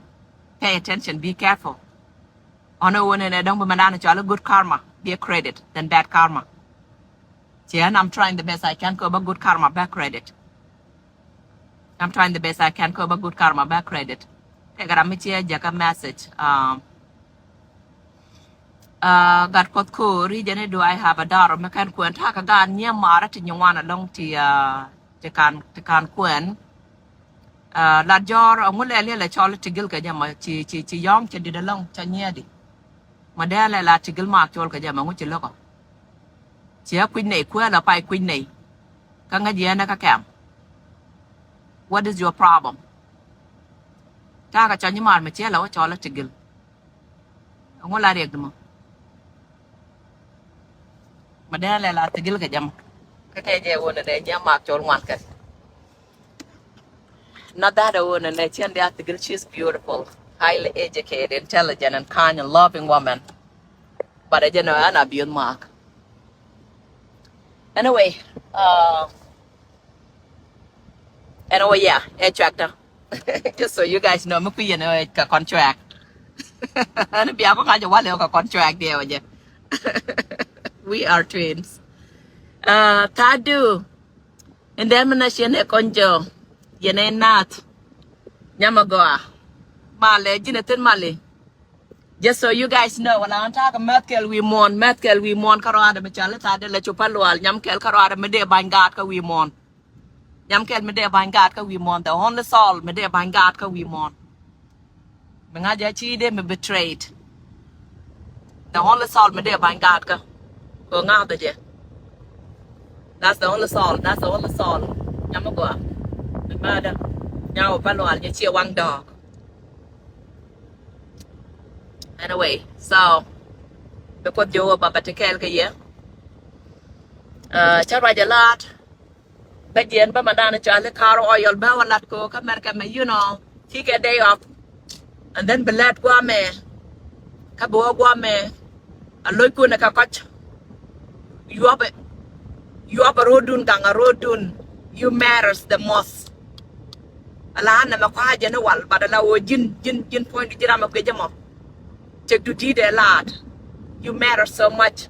Pay attention, be careful. Ɔnɔ wä nɛnɛ dɔ̱ŋ bi mɛn dan cɔal i̱ good karma be a credit than bad karma. Ciɛ, and I'm trying the best I can kɛ ba good karma ba credit. I'm trying the best I can kɛ ba good karma ba credit. Tɛkɛ ram mi ciɛ jakä message. Um, uh, gat Kuɔth ko̱ri jɛn i̱ do I have a daughter mi kɛn kuɛn ta̱a̱ kɛ gaan nyiɛ marä ti nyi wan alɔŋ ti, uh, ti kan, ti kan kuɛn. Uh, lat jɔr aŋu lɛl yɛl ɛ cɔl ti gil kɛ jɛ ma ci, ci, ci yɔŋ cɛ dit alɔŋ cɛ nyiɛdi. Ma dee lɛ la ti gil mak cɔl kɛ jɛ ma ŋu ci lo̱kɔ. Ciɛ kui̱c nɛy kuɛl a pay kui̱c nɛy. Kä ŋäc yɛn ɛ kä kɛm. What is your problem? Ta̱a̱ kɛ cɔny mar mi ciɛ la wä cɔl a ti gil. Aŋu la riɛk di mɔ. Ma dee lɛ la ti gil kɛ jɛ mɔ. Kä kɛ jɛ wun dee nyɛ mak cɔl ŋuan kɛ. Not that a wun nɛ cien dia thigil, she's beautiful, highly educated, intelligent and kind and loving woman. But a jɛ nɔ an a biöth mak. Anyway, uh, anyway, yeah, ɛ cuak tɔ. Just so you guys know, mi kui̱ yɛn ɛ ka contract. An bia ko ŋa̱c walɛ ka contract diɛ wä jɛ. We are twins. Uh, Thadu. Ɛn dee mi na ciɛ nɛ kɔn jɔ yɛn ɛ naath. Nyam a gɔaa. Malɛ ji̱n ɛ thin mali. Just so you guys know, wala an ta̱a̱ kɛ mɛth kɛl wi̱i̱ muɔ̱ɔ̱n, mɛth kɛl wi̱i̱ muɔ̱ɔ̱n kä rɔaadɛ mi cɔal i̱ Thadɛ la cop pä lual, nyam kɛl kä rɔaadɛ mi dee ba̱ny gaat kä wi̱i̱ muɔ̱ɔ̱n. Nyam kɛl mi dee ba̱ny gaat kä wi̱i̱ muɔ̱ɔ̱n, the only soul mi dee ba̱ny gaat kä wi̱i̱ muɔ̱ɔ̱n. Mi ŋa̱c jɛ ci dee mi betrayed. The only soul mi dee ba̱ny gaat kä. Kɛ ŋa̱th jɛ. That's the only soul. That's the only soul. Nyam mi gɔaa. Mi murder. Nyaw pä lual jɛ ciɛ waŋ dɔɔk. Anyway, so bi Kuoth Jehovah ba ti kɛɛl kɛ yɛ. Uh, cä ruac a lot. Bä jiɛn bä ma dan cɔal i̱ car oil bä wä lat ko kä America mɛ, you know, ti kɛ day off. And then bi lɛt guamɛ. Kä bi wä guamɛ. A loc kun kä kɔc. Yuɔpɛ. Yuɔpɛ ro̱o̱dun gaŋ a ro̱o̱dun. You matters the most. Ala an nɛ mɛ kɔa jɛ ni wal, but ala wä ji̱n, ji̱n, ji̱n puɔ̱nydu ji̱ ram ɛ guic jɛ mɔ. Cɛ du di̱t ɛ laat. You matter so much.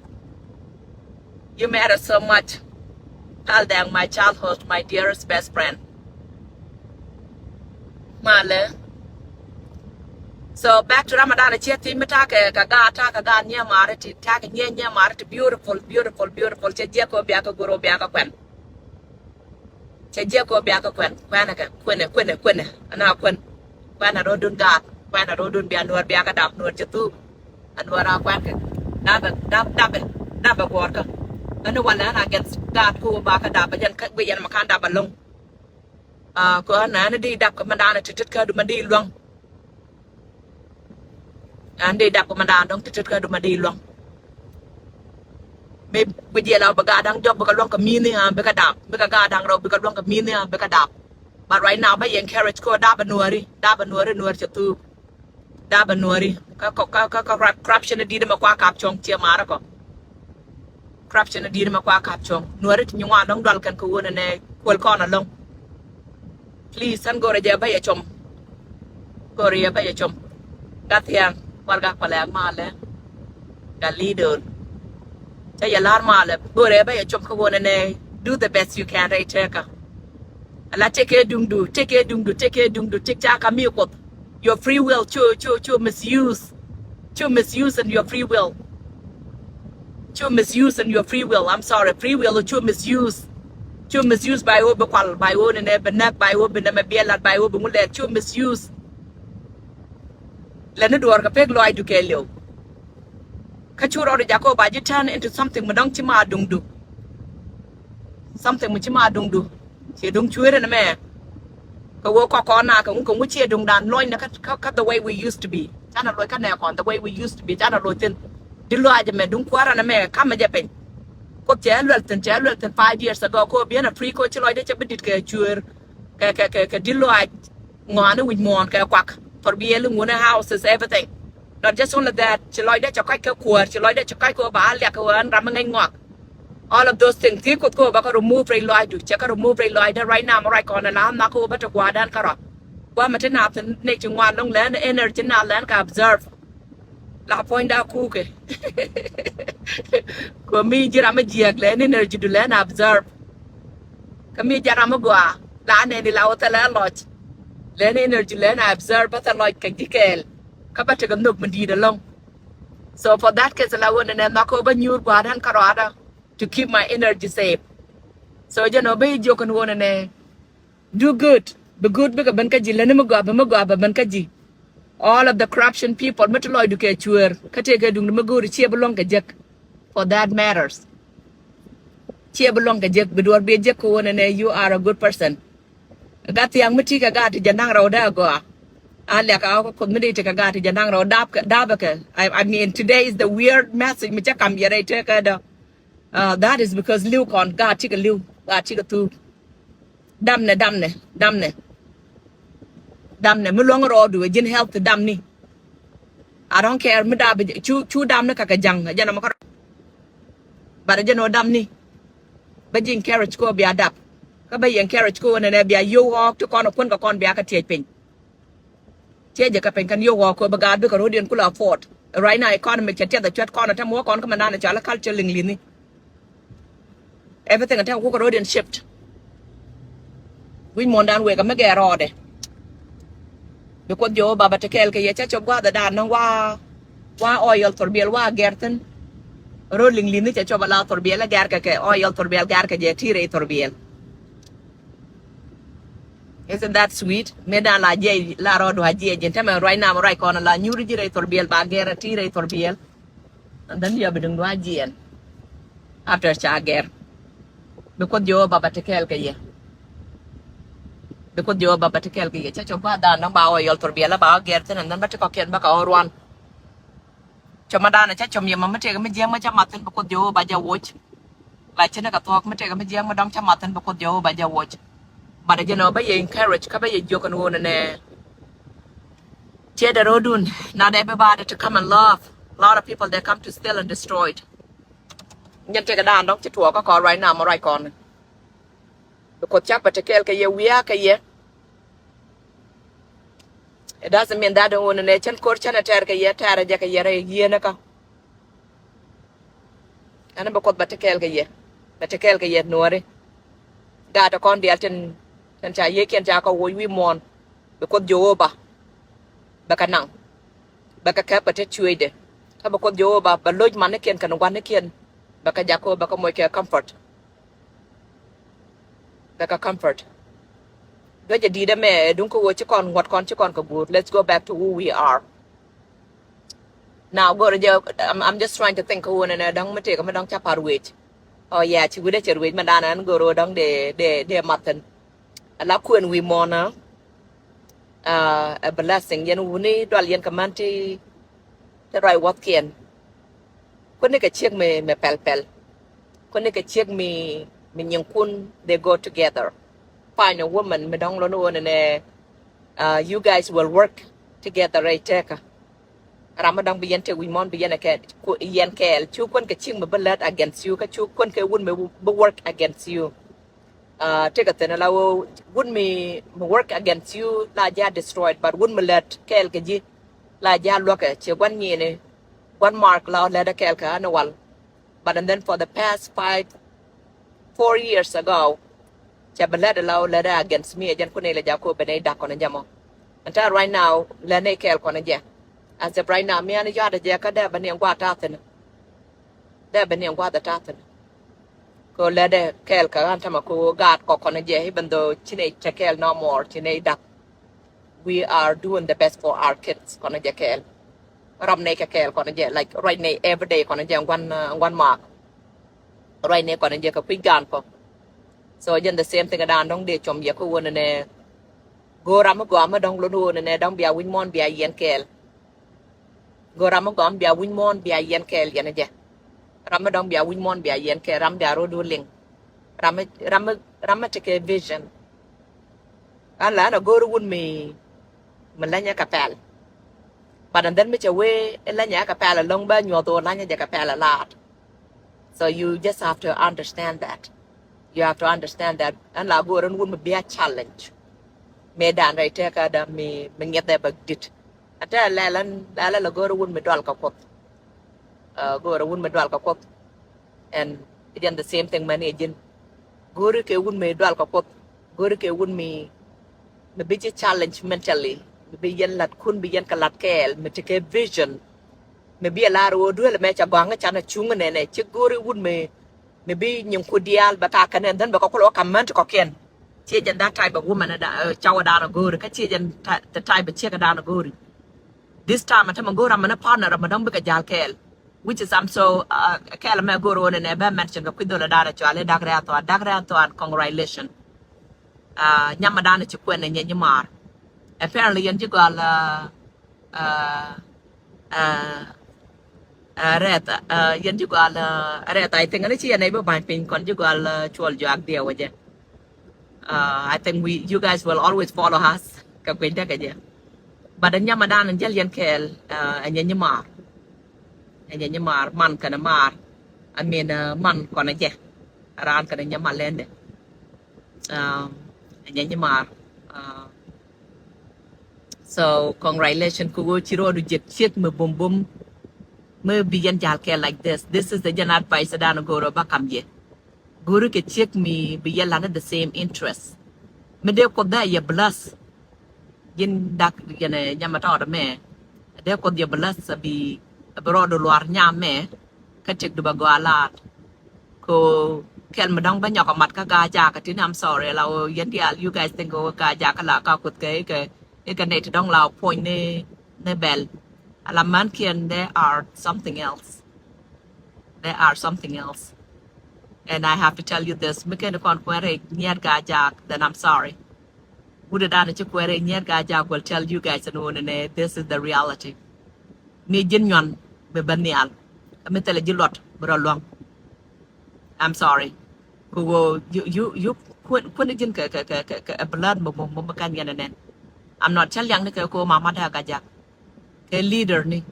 You matter so much. Tal Dɛŋ, my childhood, my dearest best friend. Malɛ. So back to Ramadan, ciɛ thiec mi ta̱a̱ kɛ, kɛ gaat, ta̱a̱ kɛ gaat nyɛ mari ti, ta̱a̱ kɛ nyɛ, nyɛ mari ti beautiful, beautiful, beautiful. Cɛ jiɛ kɛ wä bia kɛ goro bia kɛ kuɛn. Cɛ jiɛ kɛ wä bia kɛ kuɛn, kuɛn kɛ, kuɛn, kuɛn, kuɛn. Ana kuɛn. Kuɛn a rɔdun gaat, kuɛn a rɔdun bia Nuɔr bia kɛ dap, Nuɔr cɛ thuk. A Nuɔr a kuɛn kɛ. Dapɛ, dap, dapɛ, dapɛ guɔrkä. Ani walɛ ana against gaat kɛ wä ba kɛ dap, jɛn kä guiyɛn ma kan dap alɔŋ. Ah, kɛ ɣän nɛ ni di dap kɛ mɛn danɛ ti̱ti̱t kä du mɛn di luäŋ. Ɛn di dap kɛ mɛn danɛ dɔ̱ŋ ti̱ti̱t kä du mɛn di luäŋ. Mi bi jiɛl a bi gaa da̱ŋ jɔk bikɛ luäŋ kɛ mi̱i̱ni, ah, bikɛ dap, bikɛ gaa da̱ŋ rɛw bikɛ luäŋ kɛ mi̱i̱ni, ah, bikɛ dap. But right now bä yɛ encourage kɛ dap ɛ Nuɔri, dap ɛ Nuɔri, Nuɔri cɛ thuk. Dap ɛ Nuɔri. Kä, kä, kä, kä, kä corrup-, corruption di̱t mɛ kua kap cuɔ̱ŋ ciɛ marä kɔ. Corruption di̱t mɛ kua kap cuɔ̱ŋ. Nuɔri ti nyi ŋuan dɔ̱ŋ dual kɛn kɛ wun ɛnɛ kuɔl kɔn alɔ̱ŋ. Please, ɛn go̱rɛ jɛ bä yɛ com. Go̱rɛ jɛ bä yɛ com. Gat thiaŋ, warga kɔlɛ ak malɛ. Gat lidor. Cɛ yɛ lar malɛ. Go̱rɛ jɛ bä yɛ com kɛ wun ɛnɛ. Do the best you can, rɛy tɛkä. Ala tëkɛ duŋdu, tëkɛ duŋdu, tëkɛ duŋdu, tëk ca ka mi Kuoth. Your free will, cu, cu, cu misuse. Cu misuse and your free will. Cu misuse and your free will. I'm sorry, free will, cu misuse. Cu misuse by who bi kual, by who ni nɛ bi näk, by who bi nɛ mɛ biɛl lat, by who bi ŋu lɛt, cu misuse. Lɛ ni duɔr kɛ pek lɔac du kɛ liw. Kä cu rɔɔd jakä ba ji̱ turn into something mi dɔ̱ŋ ci ma duŋdu. Something mi ci ma duŋdu. Ci duŋ cueer ɛn mɛ. Kɛ wee kɔk kɔn na kɛ ŋu kɛ ŋu ciɛ duŋdan lɔny ni kä, kä, kä the way we used to be. Canɛ loc kä nɛ kɔn the way we used to be. Canɛ loc thin. Di lɔac mɛ duŋ kuäär ɛn mɛ kamɛ jɛ piny. Kuoth cɛ luɛl thin, cɛ luɛl thin five years ago. Kɛ wee biɛn a free kɛ wee ci lɔcdɛ cɛ bi dit kɛ cueer. Kɛ, kɛ, kɛ, kɛ di lɔac. Ŋɔaani wi̱c muɔ̱ɔ̱n kɛ kuak. Thurbiɛl ŋuni houses, everything. Not just only that, ci lɔcdɛ cɛ kɔc kɛ kuäär, ci lɔcdɛ cɛ kɔc kɛ wä ba a liak kɛ wä ɛn ram mi ŋäc ŋɔak. All of those things. Thi Kuoth kɛ wä ba kɛ remove rɛy lɔcdu, cɛ kɛ remove rɛy lɔcdɛ right now, mi ruac kɔn ɛ la nhak kɛ wä ba te gua̱a̱dan kärɔa. Gua̱a̱mɛ ti nath ni ci ŋuan lo̱ŋ lɛn energy na lɛn kɛ observe. La puɔ̱nyda kukɛ. Kɛ mi ji̱ ram mi jiääk lɛn energy du lɛn observe. Kä mi ji̱ ram mi gɔaa la nɛni la wä thilɛ lɔc. Lɛn energy lɛn observe bä thilɛ lɔc kɛ ji̱ kɛɛl. Kä bä tekɛ nhök mi di̱i̱t ɛlɔ̱ŋ. So for that case la wä nɛnɛ nhɔk kɛ wä bä nyuur gua̱a̱r ɣän kärɔaadä to keep my energy safe. So jɛn ɔ bä i̱ jiök kɛn wä nɛnɛ. Do good. Bi good bikɛ ben kä ji̱, lätni mi gɔaa, bi mi gɔaa bɛ ben kä ji̱. All of the corruption people mi ti lɔcdu kɛ cueer kä tëëkɛ duŋdu mi go̱o̱ri ciɛ bi luäŋ kɛ jek. For that matters, ciɛ bi luäŋ kɛ jek, bi duɔ̱ɔ̱r bi jek kɛ wä nɛnɛ, you are a good person. Gat thiaŋ mi ti kɛ gat ti jɛ naŋ rɛw dee a gɔaa. A liak a kä Kuoth mi dee ti kɛ gat ti jɛ naŋ rɛw dap kɛ, dap kɛ. I, I mean, today is the weird message mi cä kam yɛ rɛy tëëkɛ dɔ. Uh, that is because li̱w kɔn gaat cikɛ li̱w, gaat cikɛ thuk. Damnɛ, damnɛ, damnɛ. Damnɛ mi luäŋ rɔɔdu ɛ ji̱n health damni. I don't care mi dap cu, cu damni kakɛ ja̱ŋ ɛ jɛn ɔmɔ kä. But ɛ jɛn ɔ damni. Bä ji̱ encourage kɔ bia dap. Kä bä yɛ encourage kɔ nɛnɛ bia yio̱w ɣɔɔk ti kɔn ɛ kuän kɛ kɔn bia kɛ tiɛc piny. Tiecɛ kɛ piny kɛn yio̱w ɣɔɔk kɛ bi gaat bikɛ ro̱diɛn kulɛ afford. Right now economy cɛ tiɛth a cuɛt kɔn a tɛm wä kɔn kä mɛn dan a cɔal a culture liŋ li̱ni. Everything a tɛm wä kɛ ro̱diɛn shift. Wi̱c muɔ̱n dan wek a mi gɛɛ rɔɔdɛ. Bi Kuoth Jehovah bɛ te kɛɛl kɛ yɛ cä cop gua̱a̱th a dan ni wa, wa oil thurbiɛl wa gɛr thi̱n. Ro̱d liŋ li̱ni cɛ cop a la thurbiɛl a gɛr kɛ kɛ oil thurbiɛl gɛr kɛ jɛ ti rɛy thurbiɛl. Isn't that sweet? Mëë dan la jiɛc la rɔɔdu a jiɛc ji̱n tämɛ ruac nam ruac kɔn la nyuuri ji̱ rɛy thurbiɛl ba gɛr a ti rɛy thurbiɛl. And then yɔ bi duŋdu a jiɛn. After ca gɛr. Bi Kuoth Jehovah bɛ te kɛɛl kɛ yɛ. Bi Kuoth Jehovah bɛ te kɛɛl kɛ yɛ. Cä cop ba dan dɔ̱ŋ ba wä yɔl thurbiɛl la ba wä gɛr thi̱n and then bä ti kɔkiɛn bä kɛ wä ruan. Cɔmɔ danɛ cä cɔm yɛ mɔ mi tëëkɛ mi jiäk mi cä mat thi̱n bi Kuoth Jehovah jɛ woc. La ci ni kɛ thuɔ̱k mi tëëkɛ mi jiäk mi dɔ̱ŋ cä mat thi̱n bi Kuoth Jehovah jɛ woc. But jɛn ɔ bä yɛ encourage kä bä yɛ jiök ɛn ɣöö nɛnɛ. Tiɛɛdɛ ro̱o̱dun na dee bi baadɛ to come and love. A lot of people they come to steal and destroy it. Jɛn tëëkɛ daan dɔ̱ŋ ci tuɔɔk kä kɔn right now mɔ ruac kɔn. Bi Kuoth cak bɛ te kɛɛl kɛ yɛ wiaa kɛ yɛ. It doesn't mean that ɣöö nɛnɛ cän ko̱r cän ɛ tɛɛr kɛ yɛ, tɛɛr ɛ jɛ kɛ yɛ rɛy yieenä kä. Ɛn bi Kuoth bɛ te kɛɛl kɛ yɛ. Bɛ te kɛɛl kɛ yɛ nuɔ̱ɔ̱ri. Gaat ɛ kɔn diaal tin, tin ca yieekiɛn ca kɛ woc wi̱i̱ muɔ̱ɔ̱n. Bi Kuoth Jehovah bɛ kɛ naŋ. bɛ kɛ kɛp kɛ te cueecdɛ. Kä bɛ Kuoth Jehovah bɛ loc manikiɛn kɛnɛ gua̱nikiɛn, bɛ kɛ jak kä bɛ kɛ moc kɛ comfort. Bɛ kɛ comfort. Duecɛ di̱i̱t ɛmɛ duŋ kä ɣöö ci kɔn ŋuɔ̱t kɔn ci kɔn kɛ guur. Let's go back to who we are. Now, go̱o̱rä jɛ, I'm, I'm just trying to think kä ɣöö nɛnɛ dɔ̱ŋ mi tëëkä mi dɔ̱ŋ ca pa̱r wec. Oh yeah, ci wi̱cdɛ cɛ ruec mɛn danɛ ɛn go̱o̱rä ɣöö dɔ̱ŋ dee, dee, dee math thi̱n. Ala kuën wi̱i̱ muɔ̱ɔ̱nä, uh, a blessing. Yɛn wuni dual yɛn kɛ män ti, ti ruac wäthkiɛn. Kuäär ni kɛ ciek mi, mi pɛl pɛl. Kuäär ni kɛ ciek mi, mi nyiŋkun, they go together. Find a woman mi dɔ̱ŋ lon wä nɛnɛ, uh, you guys will work together, right, tëkä. Ram mi dɔ̱ŋ bi yɛn tëk wi̱i̱ muɔ̱ɔ̱n bi yɛn kɛ, ku, yɛn kɛɛl. Cu kuän kɛ ciek mi bi lät against you, kä cu kuän kɛ wut mi bi work against you. Uh, tëkä thi̱n la wä wut mi, mi work against you la jɛ a destroyed, but wut mi lät kɛɛl kɛ ji̱ la jɛ a luäkɛ. Ciɛ gua̱n nyiini, gua̱n Mark la wä lät kɛɛl kɛ ɣän wal. But and then for the past five, four years ago, cɛ bi lät la wä lät against me, jɛn kun ilɛ jaku ben idak kɔn jɛ mɔ. And tell right now, lät ni kɛɛl kɔn jɛ. As if right now, mi an yɔat jɛ kä dee bɛ ni gua̱a̱th ta̱thi̱n. Dee bɛ ni gua̱a̱th ta̱thi̱n. Ko lɛtdɛ kɛɛl kɛ ɣän tämɛ ko gaat kɔ kɔn jɛ, even though ci nɛ cɛ kɛɛl no more, ci nɛ dak. We are doing the best for our kids kɔn jɛ kɛɛl. Ram nɛ kɛ kɛɛl kɔn jɛ, like, right nɛ every day kɔn jɛ ŋuan, uh, ŋuan Mark. Right nɛ kɔn jɛ kɛ kui̱ gaan kɔ. So jɛn the same thing dan dɔ̱ŋ dee com yɛ kä wä nɛ nɛ. Go̱o̱r ram mi gɔaa mi dɔ̱ŋ lot wä nɛ nɛ dɔ̱ŋ bia wi̱ny muɔ̱ɔ̱n bia yɛn kɛɛl. Go̱o̱r ram mi gɔaa mi bia wi̱ny muɔ̱ɔ̱n bia yɛn kɛɛl yɛn jɛ. Ram mi dɔ̱ŋ bia wi̱ny muɔ̱ɔ̱n bia yɛn kɛɛl, ram bia rot wä liŋ. Ram mi, ram mi, ram mi tekɛ vision. An la an a go̱o̱r wun mi, mi lɛnyɛ kɛ pɛl. But and then mi cɛ wee lɛnyɛ kɛ pɛl ɛlɔ̱ŋ bä nyuɔth wä lɛnyɛ jɛ kɛ pɛl a lot. So you just have to understand that. You have to understand that. An la go̱o̱r ɛn wun mi bia challenge. Mëë dan rɛy tëkä da mi, mi ŋiɛth ɛ bä dit. Atɛ lɛl ɛn, lɛl ɛn la go̱o̱r wun mi dual kɛ Kuoth. Uh, go̱o̱r wun mi dual kɛ Kuoth. And again the same thing mani ji̱n. Go̱o̱ri kɛ wun mi dual kɛ Kuoth. Go̱o̱ri kɛ wun mi, mi bi ji̱ challenge mentally. Mi bi yɛn lat kun bi yɛn kɛ lat kɛɛl. Mi ti kɛ vision. Mi bi a lar wä duel mɛ ca gɔaŋ ca na cuŋ nɛ nɛ. Ci go̱o̱ri wun mi, mi bi nyin ku diaal bɛ ka kɛn and then bɛ kɛ kulɛ wä ka mɛn ti kɔkiɛn. Ci jɛn that type of woman da, uh, ca wä dan a go̱o̱ri. Kä ci jɛn ta-, the type of chick dan a go̱o̱ri. This time, a tämɛ go̱o̱r amɛ ni partner amɛ dɔ̱ŋ bikɛ jal kɛɛl. Which is, I'm so, uh, kɛɛl amɛ go̱o̱r wä nɛ nɛ bɛ mention kɛ kui̱ dhol a da̱a̱n a cual i̱ Dak Rɛ̈th Thuan, Dak Rɛ̈th Thuan, congratulation. Uh, nyam a da̱a̱n a ci kuɛn a nyɛ nyi maar. Apparently, yɛn ji̱ gɔal, uh, uh, uh, uh, Rɛ̈th, uh, yɛn ji̱ gɔal, uh, Rɛ̈th, I think, ani ci yɛn a i̱ bä ba̱ny piny kɔn ji̱ gɔal, uh, cuɔl juak diɛ wä jɛ. Uh, I think we, you guys will always follow us. Kɛ kui̱ däk kɛ jɛ. But a nyam a da̱a̱n a jäl yɛn kɛɛl, uh, a nyɛ nyi maar. A nyɛ nyi maar, man kɛn a maar. I mean, uh, man kɔn a jɛ. A raan kɛn a nyɛ mal lɛndɛ. Um, a nyɛ nyi maar. Uh, so, congratulations, ku wä ci rɔɔdu jek ciek mi bum bum. Mi bi yɛn jal kɛɛl like this. This is the jɛn advice a da̱a̱n a go̱o̱r a ba kam yɛ. Go̱o̱ri kɛ ciek mi bi yɛ la̱t ni the same interest. Mi dee Kuoth dee yɛ bless. Ji̱n Dak yɛn ɛ nyam a tɔɔt mɛ. Dee Kuoth yɛ bless a bi, a bi rɔɔdu luar nyam mɛ. Kä tiek du bɛ gɔaa laat. Ko kɛl mi dɔ̱ŋ bä nyɔk a mat kä Gaa Jaak a tini, I'm sorry. La wä yɛn diaal, you guys think wä Gaa Jaak la ka Kuoth kɛ, kɛ, kɛ nɛy ti dɔ̱ŋ la wä puɔ̱ny ni, ni bɛl. Ala män kiɛn, they are something else. They are something else. And I have to tell you this, mi kɛn kɔn kuɛn rɛy nyiɛt Gaa Jaak, then I'm sorry. Wut ɛ dan ci kuɛn rɛy nyiɛt Gaa Jaak will tell you guys, and wun, and, uh, this is the reality. Ni ji̱n nyuan bi bä nhial. Kä mi thilɛ ji̱ luɔt bi rɔ luäŋ. I'm sorry. Ku wä, you, you, you, kuɛn, kuɛn ji̱n kɛ, kɛ, kɛ, kɛ, kɛ blood mɔ, mɔ, mɔ, mɔ kan yɛn nɛn. I'm not telling ni kɛ ko mama da Gaa Jaak. Kɛ leader ni.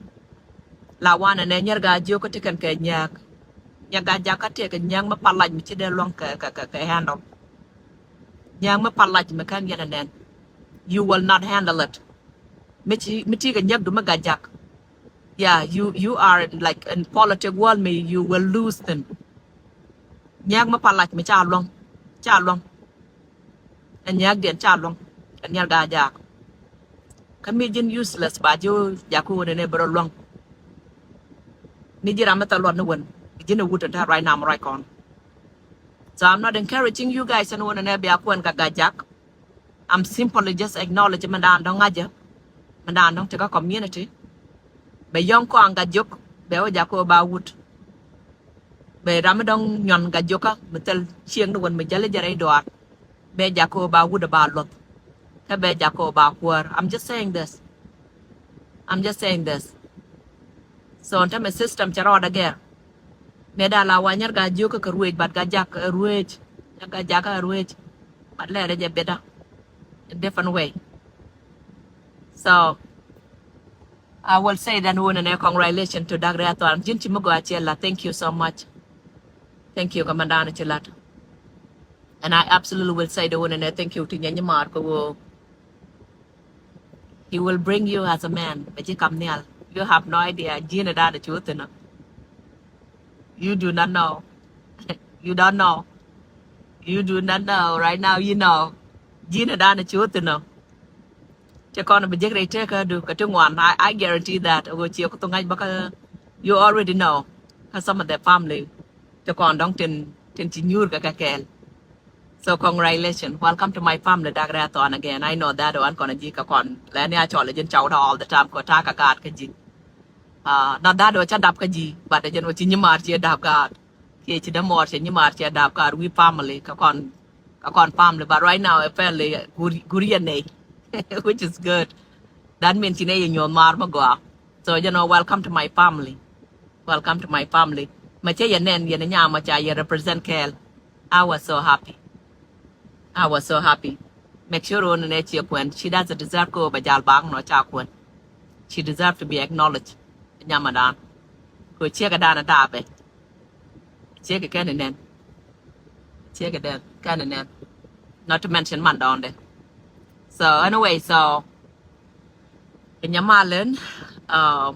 La wanɛ nɛ nyɛr Gaa Jiök kä ti kɛn kɛ nyääk. Nyɛr Gaa Jaak kä ti kɛ nyääk mi pal lac mi ci dee luäŋ kɛ, kɛ, kɛ, kɛ handle. Nyääk mi pal lac mi kan yɛn nɛn. You will not handle it. Mi ci, mi ti kɛ nyääk du mi Gaa Jaak. Yeah, you, you are in, like, in politic world mi you will lose them. Nyääk mi pal lac mi ca luäŋ, ca luäŋ. Ɛ nyääkdiɛn ca luäŋ, ɛ nyɛr Gaa Jaak. Kä mi ji̱n useless ba ji̱ jakä wun ɛnɛ bɛ rɔ luäŋ. Ni ji̱ ram mi thil luɔt ni wun ji̱n ɛ wut ɛn ta̱a̱ right now mi ruac kɔn. So I'm not encouraging you guys ɛn wun ɛnɛ bia kuɛn ka Gatjak. I'm simply just acknowledge mɛn daan dɔ̱ŋ ŋa̱cä, mɛn daan dɔ̱ŋ tekä community. Bɛ yɔ̱ŋ kɔaŋ Gatjak bɛ wä jakä ba wut. Bɛ ram mi dɔ̱ŋ nyuan Gatjakä mi thil cieŋ ni wun mi jäli jɛ rɛy duaar. Bɛ jakä ba wut ba luɔth. Kä bɛ jakä ba kuäär. I'm just saying this. I'm just saying this. So ɛn tämɛ system cɛ rɔɔdɛ gɛr. Mëë da la wa nyɛr Gatjakä kɛ ruëëc, but Gatjak ɛ ruëëc. Gatjak ɛ ruëëc. But lɛɛrɛ jɛ bida in different way. So I will say that wun ɛnɛ congratulations to Dak Riathan. Ji̱n ci mi gɔaa ciɛ la. Thank you so much. Thank you kɛ mɛn daan ci lat. And I absolutely will say the wun ɛnɛ thank you ti nyɛ nyimaar kɛ woo. He will bring you as a man. Bɛ ji̱ kam nhial. You have no idea. Ji̱n ɛ daan ci wä thin ɔ. You do not know. You don't know. You do not know. Right now, you know. Ji̱n ɛ daan ci wä thin ɔ. Cɛ kɔn bi jek rɛy tekä du kä ti ŋuan. I, I guarantee that. Wä ciɛ ku thu ŋa̱c bä kä you already know. Kä some of the family. Cɛ kɔn dɔ̱ŋ tin, tin ci nyuur kɛ kɛ kɛɛl. So congratulations. Welcome to my family, Dak Riathan again. I know that one kɔn ji̱ kä kɔn. Lɛ ni a cɔl ji̱n cawda all the time kɔ ta̱a̱ kä gaat kä ji̱. Uh, not that wä ca dap kä ji̱, but jɛn wä ci nyimaar ci dap gaat. Kiɛ ci dämɔɔr ci nyimaar ci dap gaat. We family kä kɔn, kä kɔn family. But right now, apparently, gur, gur yɛ nɛy, which is good. That means ci nɛ yɛ nyuɔth maar mi gɔaa. So, you know, welcome to my family. Welcome to my family. Ma cɛ yɛ nɛn yɛn nyama ca yɛ represent kɛɛl. I was so happy. I was so happy. Make sure wun ɛnɛ ciɛ kuɛn. She doesn't deserve ko bɛ jal bak nɔ ca kuɛn. She deserve to be acknowledged. Nyama dan. Ko ciɛ kɛ dan a daabɛ. Ciɛ kɛ kɛn nɛn. Ciɛ kɛ dan kɛn nɛn. Not to mention man dɔndɛ. So anyway, so in your malin, uh,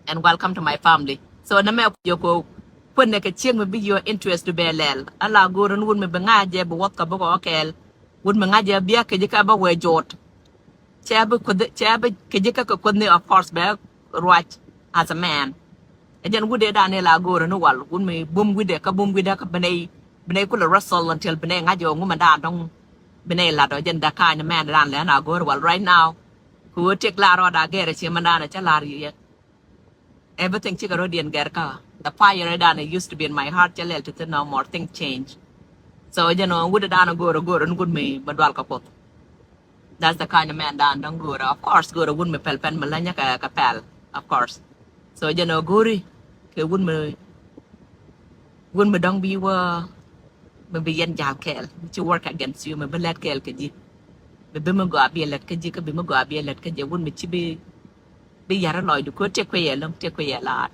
and welcome to my family. So nɛ mɛ ku jɛ ko kuɛn nɛ kɛ cieŋ mi bi your interest to be lɛl. Ala go̱o̱r ni wun mi bi ŋa̱c jɛ bi wuɔth kɛ bi kɔ kɛɛl. Wun mi ŋa̱c jɛ biak kɛ ji̱ kä bä wee jot. Cɛ bi kueth, cɛ bi kɛ ji̱ kä kɛ kueth ni, of course, bɛ ruac as a man. Ɛ jɛn wut dee dan ni la go̱o̱r ni wal wun mi bum wi̱dɛ kä bum wi̱dɛ kä bi nɛy, bi nɛy kulɛ wrestle until bi nɛy ŋa̱c jɛ ŋu mi dan dɔŋ bi nɛy lat ɔ jɛn da ka̱ny mɛn dan lɛ na go̱o̱r wal right now. Kɛ ɣöö tëk lar rɔɔda gɛr ɛ cie mɛn dan ɛ cä lar yɛ. Everything cikɛ rɔ̱diɛn gɛr kä. The fire dan used to be in my heart cɛ lɛl ti thin no more, thing change. So jɛn ɔ wut dan go̱o̱r go̱o̱r ni gut mi mi dual kä Kuoth. That's the kind of man dan dɔ̱ŋ go̱o̱r. Of course go̱o̱r wut mi pɛl pɛn mi lä nyɛ kɛ kɛ pɛl. Of course. So jɛn ɔ go̱o̱ri kɛ wut mi, wut mi dɔ̱ŋ bi wä mi bi yɛn jal kɛɛl, mi ci work against you, mi bi lɛt kɛɛl kɛ ji̱. Mi bi mi gɔaa bi lɛt kä ji̱, kä bi mi gɔaa bi lɛt kä ji̱, wut mi ci bi, bi yar lɔcdu kɛ tëk kuiyɛ lo̱ŋ, tëk kuiyɛ laar.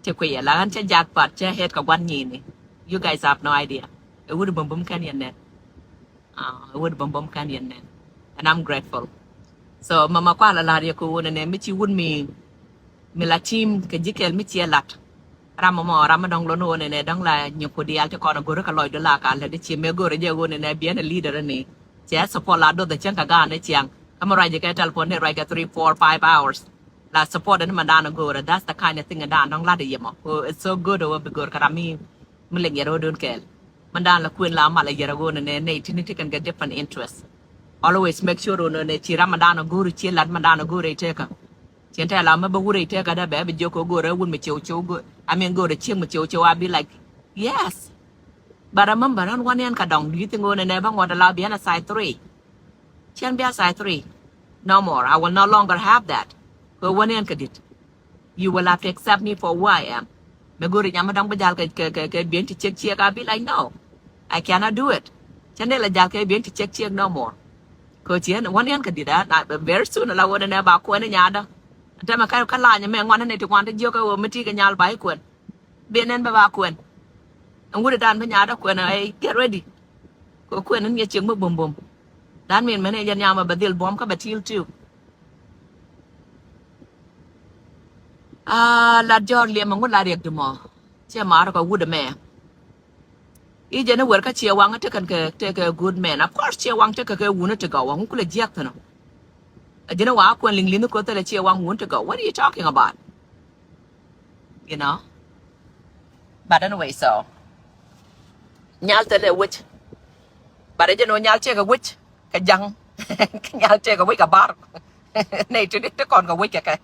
Tëk kuiyɛ laar, ɣän cä jak pat, cä het kɛ gua̱n nyini. You guys have no idea. Ɛ wut bum bum kɛn yɛn nɛn. Ah, ɛ wut bum bum kɛn yɛn nɛn. And I'm grateful. So mama kual a la̱r yɛ kɛ wun ɛnɛ mi ci wut mi, mi la team kɛ ji̱ kɛl mi ciɛ lat. Ram mɔ, ram mi dɔ̱ŋ lon wun ɛnɛ dɔ̱ŋ la nyɛ ku diaal ti kɔn a go̱ri kɛ lɔcdu la ka lät di ci mɛ go̱ri jɛ wun ɛnɛ biɛn a leader ni. Cɛ support la doth a cieŋ kɛ gaan ni ciaŋ. Kä mi ruac jɛ kɛ telephone ni ruac kɛ three, four, five hours. La support ni ma dan a go̱ri. That's the kind of thing dan dɔ̱ŋ lat a yɛ mɔ. It's so good a wä bi go̱r kɛ ram mi mi lɛ yɛr ɣöö dun kɛɛl. Mɛn dan la kuën la mal a yɛr ɣöö nɛ nɛ ti ni ti kɛn kɛ different interest. Always make sure ɣöö nɛ ci ram mɛn dan a go̱o̱r ci lat mɛn dan a go̱o̱r ɛ tekä. Cien tɛ la mɛ bä wur ɛ tekä dɛ bɛ bɛ jiök ɣöö go̱o̱r ɛ wun mi ciew ciew go̱o̱r. I mean go̱o̱r ɛ cieŋ mi ciew ciew, I be like, yes. But remember ran wan yɛn ka dɔŋ, do you think ɣöö nɛ nɛ bä ŋuɔt a la bi ɛn a side three? Cien bi a side three. No more. I will no longer have that. Kɛ wan yɛn ka dit. You will have to accept me for who I am. Mɛ go̱ri nyam mi dɔ̱ŋ bi jal kɛ, kɛ, kɛ, kɛ biɛn ti ciek ciek, I'll be like, no, I cannot do it. Cä nɛ la jal kɛ biɛn ti ciek ciek no more. Kɛ cien wan yɛn kɛ dit a, na, very soon la wä nɛ ba kuɛn nyadä. Tɛmɛ kä, kä lany mɛ ŋuan ni ti ŋuan ti jiök ɛ wä mi ti kɛ nyal ba i kuɛn. Biɛn nɛn bɛ ba kuɛn. Ɛn wut dan bi nyadä kuɛn ɛ get ready. Kɛ kuɛn ni nyɛ ciek mi bum bum. That mean mɛ ni jɛ nyam bɛ dhil buɔm kä bɛ til too. Ah, lat jɔr liɛm ŋu lat riɛk di mɔ. Ciɛ mar kɔ wut mɛ. I̱ jɛ ni wer kä ciɛ waŋ tekɛn kɛ, tekɛ good man. Of course ciɛ waŋ tekɛ kɛ wun ti gɔw waŋ kulɛ jiɛk thin ɔ. Ji̱n wa kuɛn liŋ li̱n ni koth thilɛ ciɛ waŋ wun ti gɔw. What are you talking about? You know? But anyway, so nyal thilɛ wi̱c. But ji̱n wa nyal ciɛ kɛ wi̱c kɛ ja̱ŋ. Nyal ciɛ kɛ wi̱c kɛ bar. Nɛ ti ti kɔn kɛ wi̱c kɛ kɛ.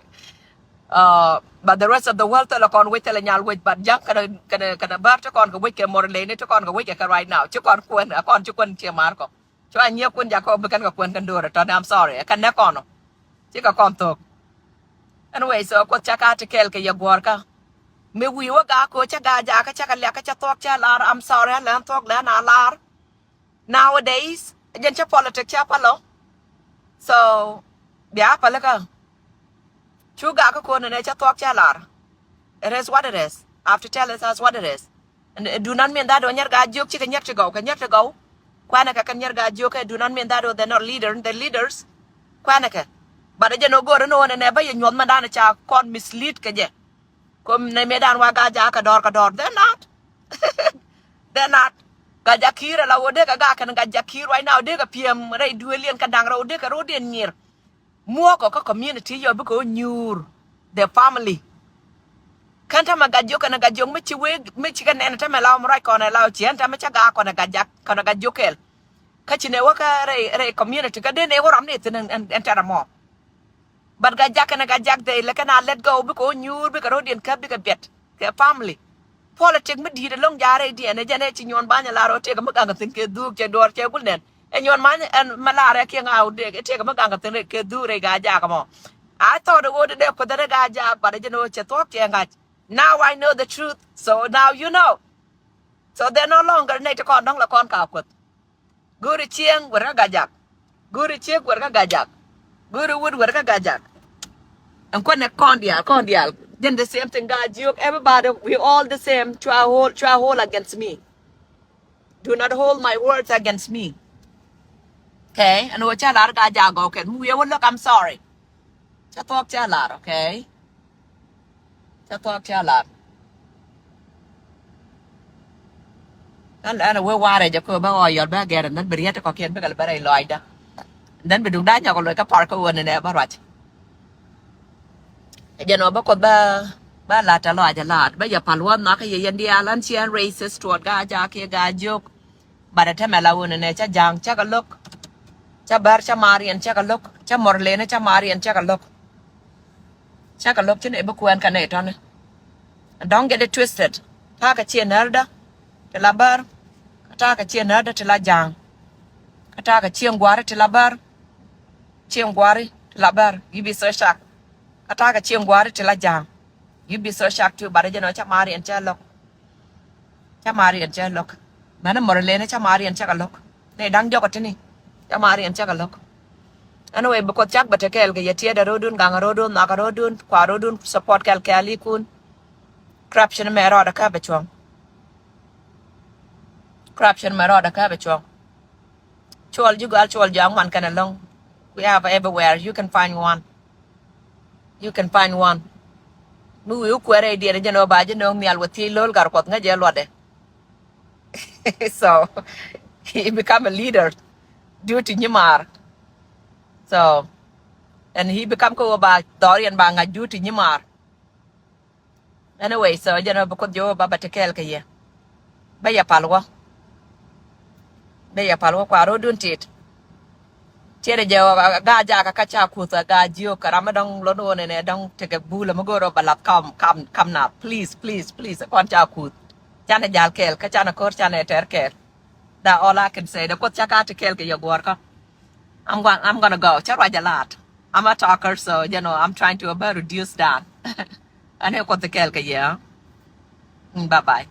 Uh, but the rest of the world thilɛ kɔn wi̱c, thilɛ nyal wi̱c, but ja̱ŋ kɛnɛ kɛnɛ kɛnɛ bär ti kɔn kɛ wi̱c kɛ mor ley ni ti kɔn kɛ wi̱c kɛ kɛ right now. Ci kɔn kuɛn, kɔn ci kuɛn ciɛ mar kɔ. Cua nyiɛ kun jakɔ bi kɛn kɛ kuɛn kɛn do̱rɛ tɔni, I'm sorry. Kɛn nɛ kɔn ɔ. Ci kɛ kɔn thok. Anyway, so kuoth ca ka ti kɛɛl kɛ yɛ guɔ̱ɔ̱r kä. Mi wi̱i̱ wä gaa ko ca gaa jakä ca kɛ liak kä ca thuɔk ca lar, I'm sorry. Lɛn thuɔk lɛn a lar. Nowadays jɛn ca politic ca palo. So bia palikä. Cu gaa kä ko nɛ nɛ ca thuɔk ca lar. It is what it is. I have to tell it as what it is. And it do not mean that ɔ nyɛr gaa jiök cikɛ nyɛr ti gɔw kɛ nyɛr ti gɔw. Kuanɛ kɛ kɛ nyɛr gaa jiök kɛ do not mean that ɔ they're not leader, the leaders. Kuanɛ kɛ. But jɛ nɔ go̱o̱r ni ɣöö nɛ nɛ bä yɛ nyuɔth mɛ dan ca kɔn mislead kɛ jɛ. Kom nɛ mɛ dan wa gaa jakä dɔr kɛ dɔr, they're not. They're not. Gaa jak ki̱i̱r ala ɣöö dee kɛ gaa kɛn gaa jak ki̱i̱r right now dee kɛ piɛm rɛy duëëliɛn kɛ da̱ŋ rɛw dee kɛ ro̱diɛn nyier. Muɔkɔ kä community yɔ bikɛ wä nyuur the family. Kɛn tämɛ gat jiök kɛn gat jiök mi ci wee mi ci kɛ nɛn tämɛ la ɔm ruac kɔn ɛ la ɔ ciɛn tämɛ cä gaa kɔn ɛ gat jak kɔn ɛ gat jiök kɛl. Kä ci nɛ wä kä rɛy rɛy community kä den ɛ wä ram ni thin ɛn ɛn tɛrɛ mɔ. But gat jak kɛn ɛ gat jak dhɛy lɛ kɛn a let go bikɛ wä nyuur bikɛ ro̱diɛn käp bikɛ biɛt kɛ family. Politic mi di̱i̱t ɛlɔ̱ŋ ja̱a̱rɛ i̱ diɛn ɛ jɛn ɛ ci nyuɔn bany ɛ lar ɔ tëëk mi gaŋ kɛ thi̱n kɛ dhuuk cɛ duɔɔr cɛ gul nɛn. Ɛ nyuɔn many ɛn mɛ lar ɛ kiɛŋ a wä dëëk ɛ tëëk mi gaŋ kɛ thi̱n kɛ dhuuk rɛy gaa jaak ɛmɔ. I thought ɛ ɣöö di dee kuoth ɛ rɛy gaa jaak, but ɛ jɛn ɣöö cɛ thuɔ̱k cɛ ŋa̱c. Now I know the truth, so now you know. So they're no longer nɛy ti kɔn dɔ̱ŋ lɛ kɔn ka kuoth. Go̱o̱ri cieŋ wër kä gajak. Go̱o̱ri ciek wër kä gajak. Go̱o̱ri wut wër kä gajak. Ɛn kuändɛ kɔn diaal kɔn diaal. Jɛn the same thing gaa jiök, everybody, we all the same. Cua hold, cua hold against me. Do not hold my words against me. Okay? Ɛn ɣöö ca lar gaa jak gɔw kɛn mi wiee wä look, I'm sorry. Ca thuɔk ca lar, okay? Ca thuɔk ca lar. Ɛn ɛn wee warɛ jɛ kɛ bä ɣɔɔ yɔl bä gɛr, and then bi riet kɔkiɛn bikɛ lɛ bä rɛy lɔcdä. And then bi duŋ da̱a̱ nyɔk lɔc kä par kä ɣöö ni nɛ bä ruac. Jɛn ɔ bä kuoth bä bä lat a lɔac a lat bä yɛ pal wä nhɔakä yɛ yɛn diaal, ɛn ciɛn racist toward gaa jaak kiɛ gaa jiök. But ɛ tɛmɛ la wun ɛnɛ cä ja̱a̱ŋ cä kɛ lo̱k. Cä bär cä mariɛn cä kɛ lo̱k. Cä mɔr leni cä mariɛn cä kɛ lo̱k. Cä kɛ lo̱k ci nɛ bi kuɛn kɛ nɛ tɔni. Don't get it twisted. Ta̱a̱ kɛ ciɛ näärdä ti la bär. Kä ta̱a̱ kɛ ciɛ näärdä ti la ja̱a̱ŋ. Kä ta̱a̱ kɛ ciɛ ŋua̱ri ti la bär. Ciɛ ŋua̱ri ti la bär. You be so shocked. Kä ta̱a̱ kɛ ciɛ ŋua̱ri ti la ja̱a̱ŋ. You be so shocked too, but jɛn ɔ cä mariɛn cä lo̱k. Cä mariɛn cä lo̱k. Mɛn mɔr leni cä mariɛn cä kɛ lo̱k. Ni da̱ŋ jɔk ɔ tini. Cä mariɛn cä kɛ lo̱k. Anyway, bi kuoth cak bɛ te kɛɛl kɛ yɛ tiɛɛdɛ ro̱o̱dun, gaŋ ro̱o̱dun, nhɔak ro̱o̱dun, kua ro̱o̱dun, support kɛl kɛɛl ikun. Corruption mɛ rɔɔdɛ kä bɛ cuɔ̱ŋ. Corruption mɛ rɔɔdɛ kä bɛ cuɔ̱ŋ. Cuɔl ji̱ gɔal cuɔl ji̱ aŋuan kɛn ɛlɔ̱ŋ. We have everywhere. You can find one. You can find one. Mi wi̱i̱ wä kuɛɛrɛ i̱ diɛn jɛn ɣöö ba ji̱ nööŋ nhial wä thiec lo̱l gar kuɔth ŋäc ɛ luɔtdɛ. So he become a leader due to nyimaar. So and he become kä ɣöö ba dhɔriɛn ba ŋa̱c due to nyimaar. Anyway, so jɛn ɔ bi kuoth ji̱ ɣöö ba bɛ te kɛɛl kɛ yɛ. Bä yɛ pal wä. Bä yɛ pal wä kua ro̱o̱dun tit. Tiɛt jɛ ɣöö gaa jakä kä ca kuth a gaa jiök kɛ ram mi dɔ̱ŋ lon ɣöö nɛnɛ dɔ̱ŋ tekɛ bulä mi go̱o̱r ɔ bɛ lath kam kam kam nath. Please, please, please, kɔn ca kuth. Canɛ jal kɛɛl kä canɛ ko̱r canɛ tɛr kɛɛl. That all I can say. Dee kuoth ca ka te kɛɛl kɛ yɛ guɔ̱ɔ̱rkä. I'm gonna, I'm gonna go. Cä ruac a lot. I'm a talker, so you know I'm trying to about reduce down. Ɛn ɛ kuɔth te kɛɛl kɛ yɛ. Mm, bye bye.